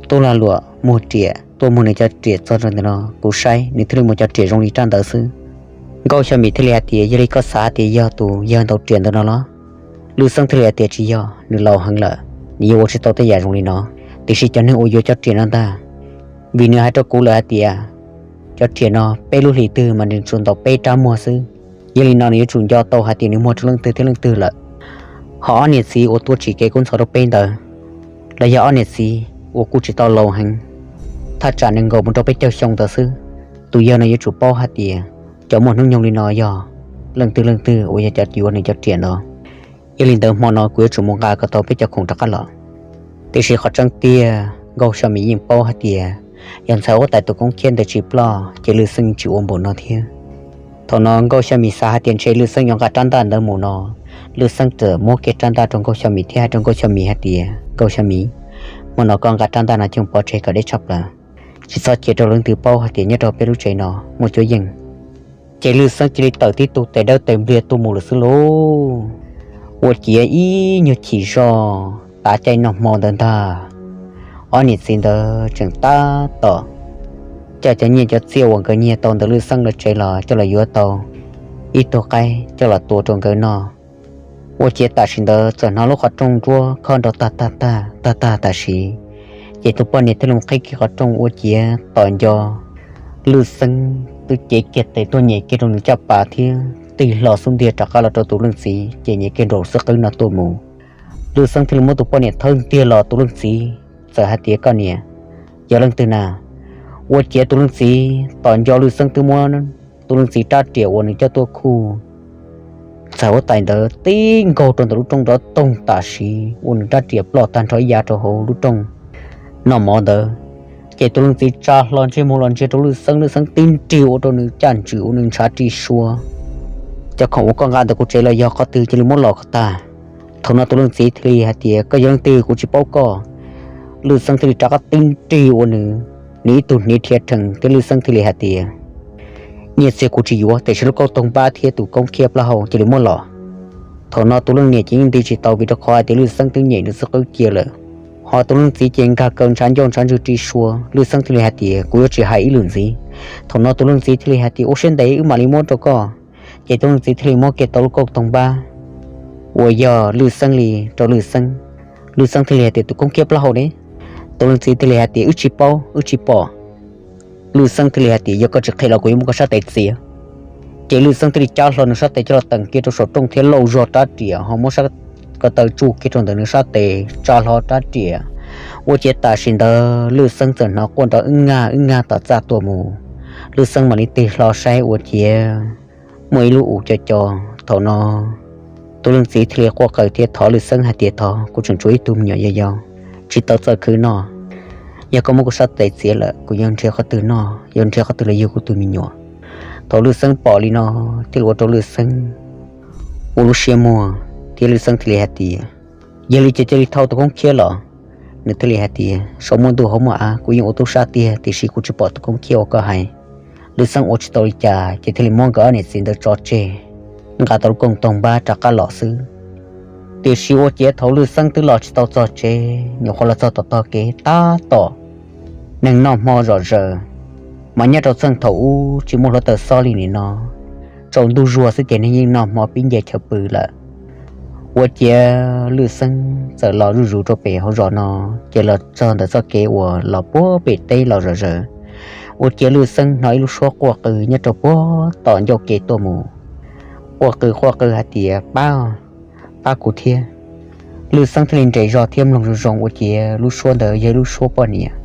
tub lag luam muag riam tuaj muag nws cov riam txog rau ntawm no, kuv saib nws thiaj li muag cov riam zoo li rab ntawd xwb. Nkauj Xyo Mim thiaj li hais tias, Yog li koj xav hais tias yog tus yawg ntaus riam ntawm no los? Lwj Xeeb thiaj li hais tias, Tsis yog, nws laus heev lawm, nws yuav ua tsis tau tej yam zoo li no. Tiam sis cov neeg uas yuav cov riam no ntag, vim nws hais rau kuv lawm hais tias cov riam no peb lub hlis twg mas nws tsuas ntaus peb rab muag xwb. Yog li no nws yuav tsum nco tau hais tias nws muag rau leej twg thiab leej twg lawm. Ho ob niam txiv uas tuaj tsim kev kub ntxhov rau peb ntawd los yog ob niam txiv uas kuj tsis tau laus heev, thaj tsam nees nkaum mus rau peb caug xyoo ntawd xwb. Tus yawg no yuav tsum paub hais tias cov muaj hnub nyoog li no yog leej twg leej twg uas yog cov yuav nws cov riam ntawd. Yog li ntawd hmo no kuv yuav tsum mus nqa kom tau peb cov khoom rov qab los. Tiam sis qhov tseeb tiag Nkauj Xyo Mim yeej paub hais tias yog ntxhais huab tais tus koob khiab ntawd tsis ploj ces Lwj Xeeb tsis ua npaum no thiab. Thaum no Nkauj Xyo Mim xav hais tias ntshe Lwj Xeeb yuav nqa rab ntaj ntawd mus no, Lwj Xeeb txawm muab kiag rab ntaj rau Nkauj Xyo Mim thiab hais rau Nkauj Xyo Mim hais tias, Nkauj Xyo Mim, hmo no koj nqa rab ntaj no coj pov tseg kom deb tshaj plaws, tsis txhob cia rau leej twg paub hais tias nyob rau peb lub tsev no muaj cuab yeej. Ces Lwj Xeeb cia li tawm tib tug tes dawb tes npliag tuaj mus lawm xwb lauj. Ua ciav ib nyuag chim zog tav caij noj hmo ntawd ntag, ob niam txiv ntawd tseem tab tom coj cov nyiaj cov txiaj uas nkawd nyiag tau ntawm Lwj Xeeb lawv tsev los coj los yuav tau ib tug qaib coj los tua rau nkawd noj. Ua ciav tam sim ntawd txawm hnov lub qhov rooj nruab khob nrov tag tag tag tag tag tam sim, ces tus poj niam thiaj li mus qhib kiag qhov rooj ua ciav tos nco Lwj Xeeb twb cev kiag tes tuaj nyem kiag rau nws caj pas thiab tig hlo xub ntiag rov qab los rau tus leej txiv ces nyem kiag nraum xwb qwb no tuaj mus. Lwj Xeeb thiaj li muab tus poj niam thawb ntiag los, tus leej txiv txawm hais tias, Koj niam, yog leej twg na? Ua ciav tus leej txiv tos nco Lwj Xeeb twb muab tus leej txiv rab riam uas nws coj tuaj khuj ntxhais huab tais ntawd tib nkaug rau ntawm lub rooj nrov toog tam sim ua nws rab riam ploj tag nrho ib yav rau hauv lub rooj noj mov ntawd. Ces tus leej txiv tsa hlo ntsej muag los ntsia rau Lwj Xeeb, Lwj Xeeb tib nrig ua rau nws caj ntswm ua nws ntshav ri sua. Cov khoom uas koj nqa ntawm kuv tsev los yog qhov twg cia li muab los kom tag. Thaum no tus leej txiv thiaj li hais tias, koj yog leej twg kuv tsis paub koj. Lwj Xeeb thiaj li rov qab tib nrig ua nws, nws ib tug hniav dhia rhees thiab Lwj Xeeb thiaj li hais tias, nyiaj txiag kuv tsis yuav tiam sis lub kauj toog npab thiab tus koob khiab plaub hau cia li muab los. Thaum no tus leej niam ces yeej nti tsis tau vim rau qhov hais tias Lwj Xeeb twb nyem nws xub qwb cia lawm. Ho tus leej txiv ces nkag kaw ntshav ncauj ntshav ntswg ri sua, Lwj Xeeb thiaj li hais tias, kuv yuav tsis hais ib lwm ntxiv. Thaum no tus leej txiv thiaj li hais tias, ua siab ntev wb mam li muab rau koj. Ces tus leej txiv thiaj li muab kiag tau lub kauj toog npab uas yog Lwj Xeeb li rau Lwj Xeeb. Lwj Xeeb thiaj li hais tias, tus koob khiab plaub hau ne? Tus leej txiv thiaj li hais tias, wb tsis paub, wb tsis pom. Lwj Xeeb thiaj li hais tias, yog koj tsis qhia los kuv yuav muab koj sab tes txiav. Ces Lwj Xeeb thiaj li cab hlo nws sab tes coj los teem kiag rau saum rooj thiab lauj zog rab riam ho muab sab ko taw tsuj kiag rau ntawm nws sab tes tsa hlo rab riam. Ua ciav tam sim ntawd Lwj Xeeb txawm hnov quaj nrov wb nyag wb nyag tom txaj tuaj mus. Lwj Xeeb mam li tig hlo saib ua ciav muaj ib lub u co co. Thaum no tus leej txiv thiaj li quaj qw thiab thov Lwj Xeeb hais tias, thov, kuv tseem tshuav ib tug me nyuam yau yau tsis tau txawj khwv noj. Yog koj muab kuv sab tes txiav lawm kuv yuav nrhiav qhov twg noj, yuav nrhiav qhov twg los yug kuv tus me nyuam? Thaum Lwj Xeeb pom li no thiaj li ua rau Lwj Xeeb ua lub siab muag thiab Lwj Xeeb thiaj li hais tias, yog li ces cia li thau tus koob khiab los. Nws thiaj li hais tias, saum muaj ntuj hauv muaj av, kuv yeej ua tub sab tiag tiam sis kuv tsis pom tus koob khiab uas koj hais. Lwj Xeeb ua tsis tau li cas ces thiaj li muab nkawd ob niam txiv ntawd tso tseg, nqa tau lub kauj toog npab rov qab los xwb. Tiam sis ua ciav thaum Lwj Xeeb twb los tsis tau txog tsev, nyuam qhuav los txog tom tog kev tab tom neeg noj hmo zom zaws, mas nyob rau txheej thaum ub tsis muaj hluav taws xob li nim no, tsaus ntuj zuag xwb ces neeg yeej noj hmo pib nce chaw pw lawm. Ua ciav Lwj Xeeb txawm los zuj zus rau pem hauv zos no, ces los txog ntawm txoj kev uas los puag pem teb los zom zaws. Ua ciav Lwj Xeeb hnov ib lub suab quaj qw nyob rau puag tom ncauj kev tuaj mus, quaj qw quaj qw hais tias, pab, pab kuv thiab. Lwj Xeeb thiaj li nres zog thiab mloog zoo zoo ua ciav lub suab ntawd yog ib lub suab poj niam.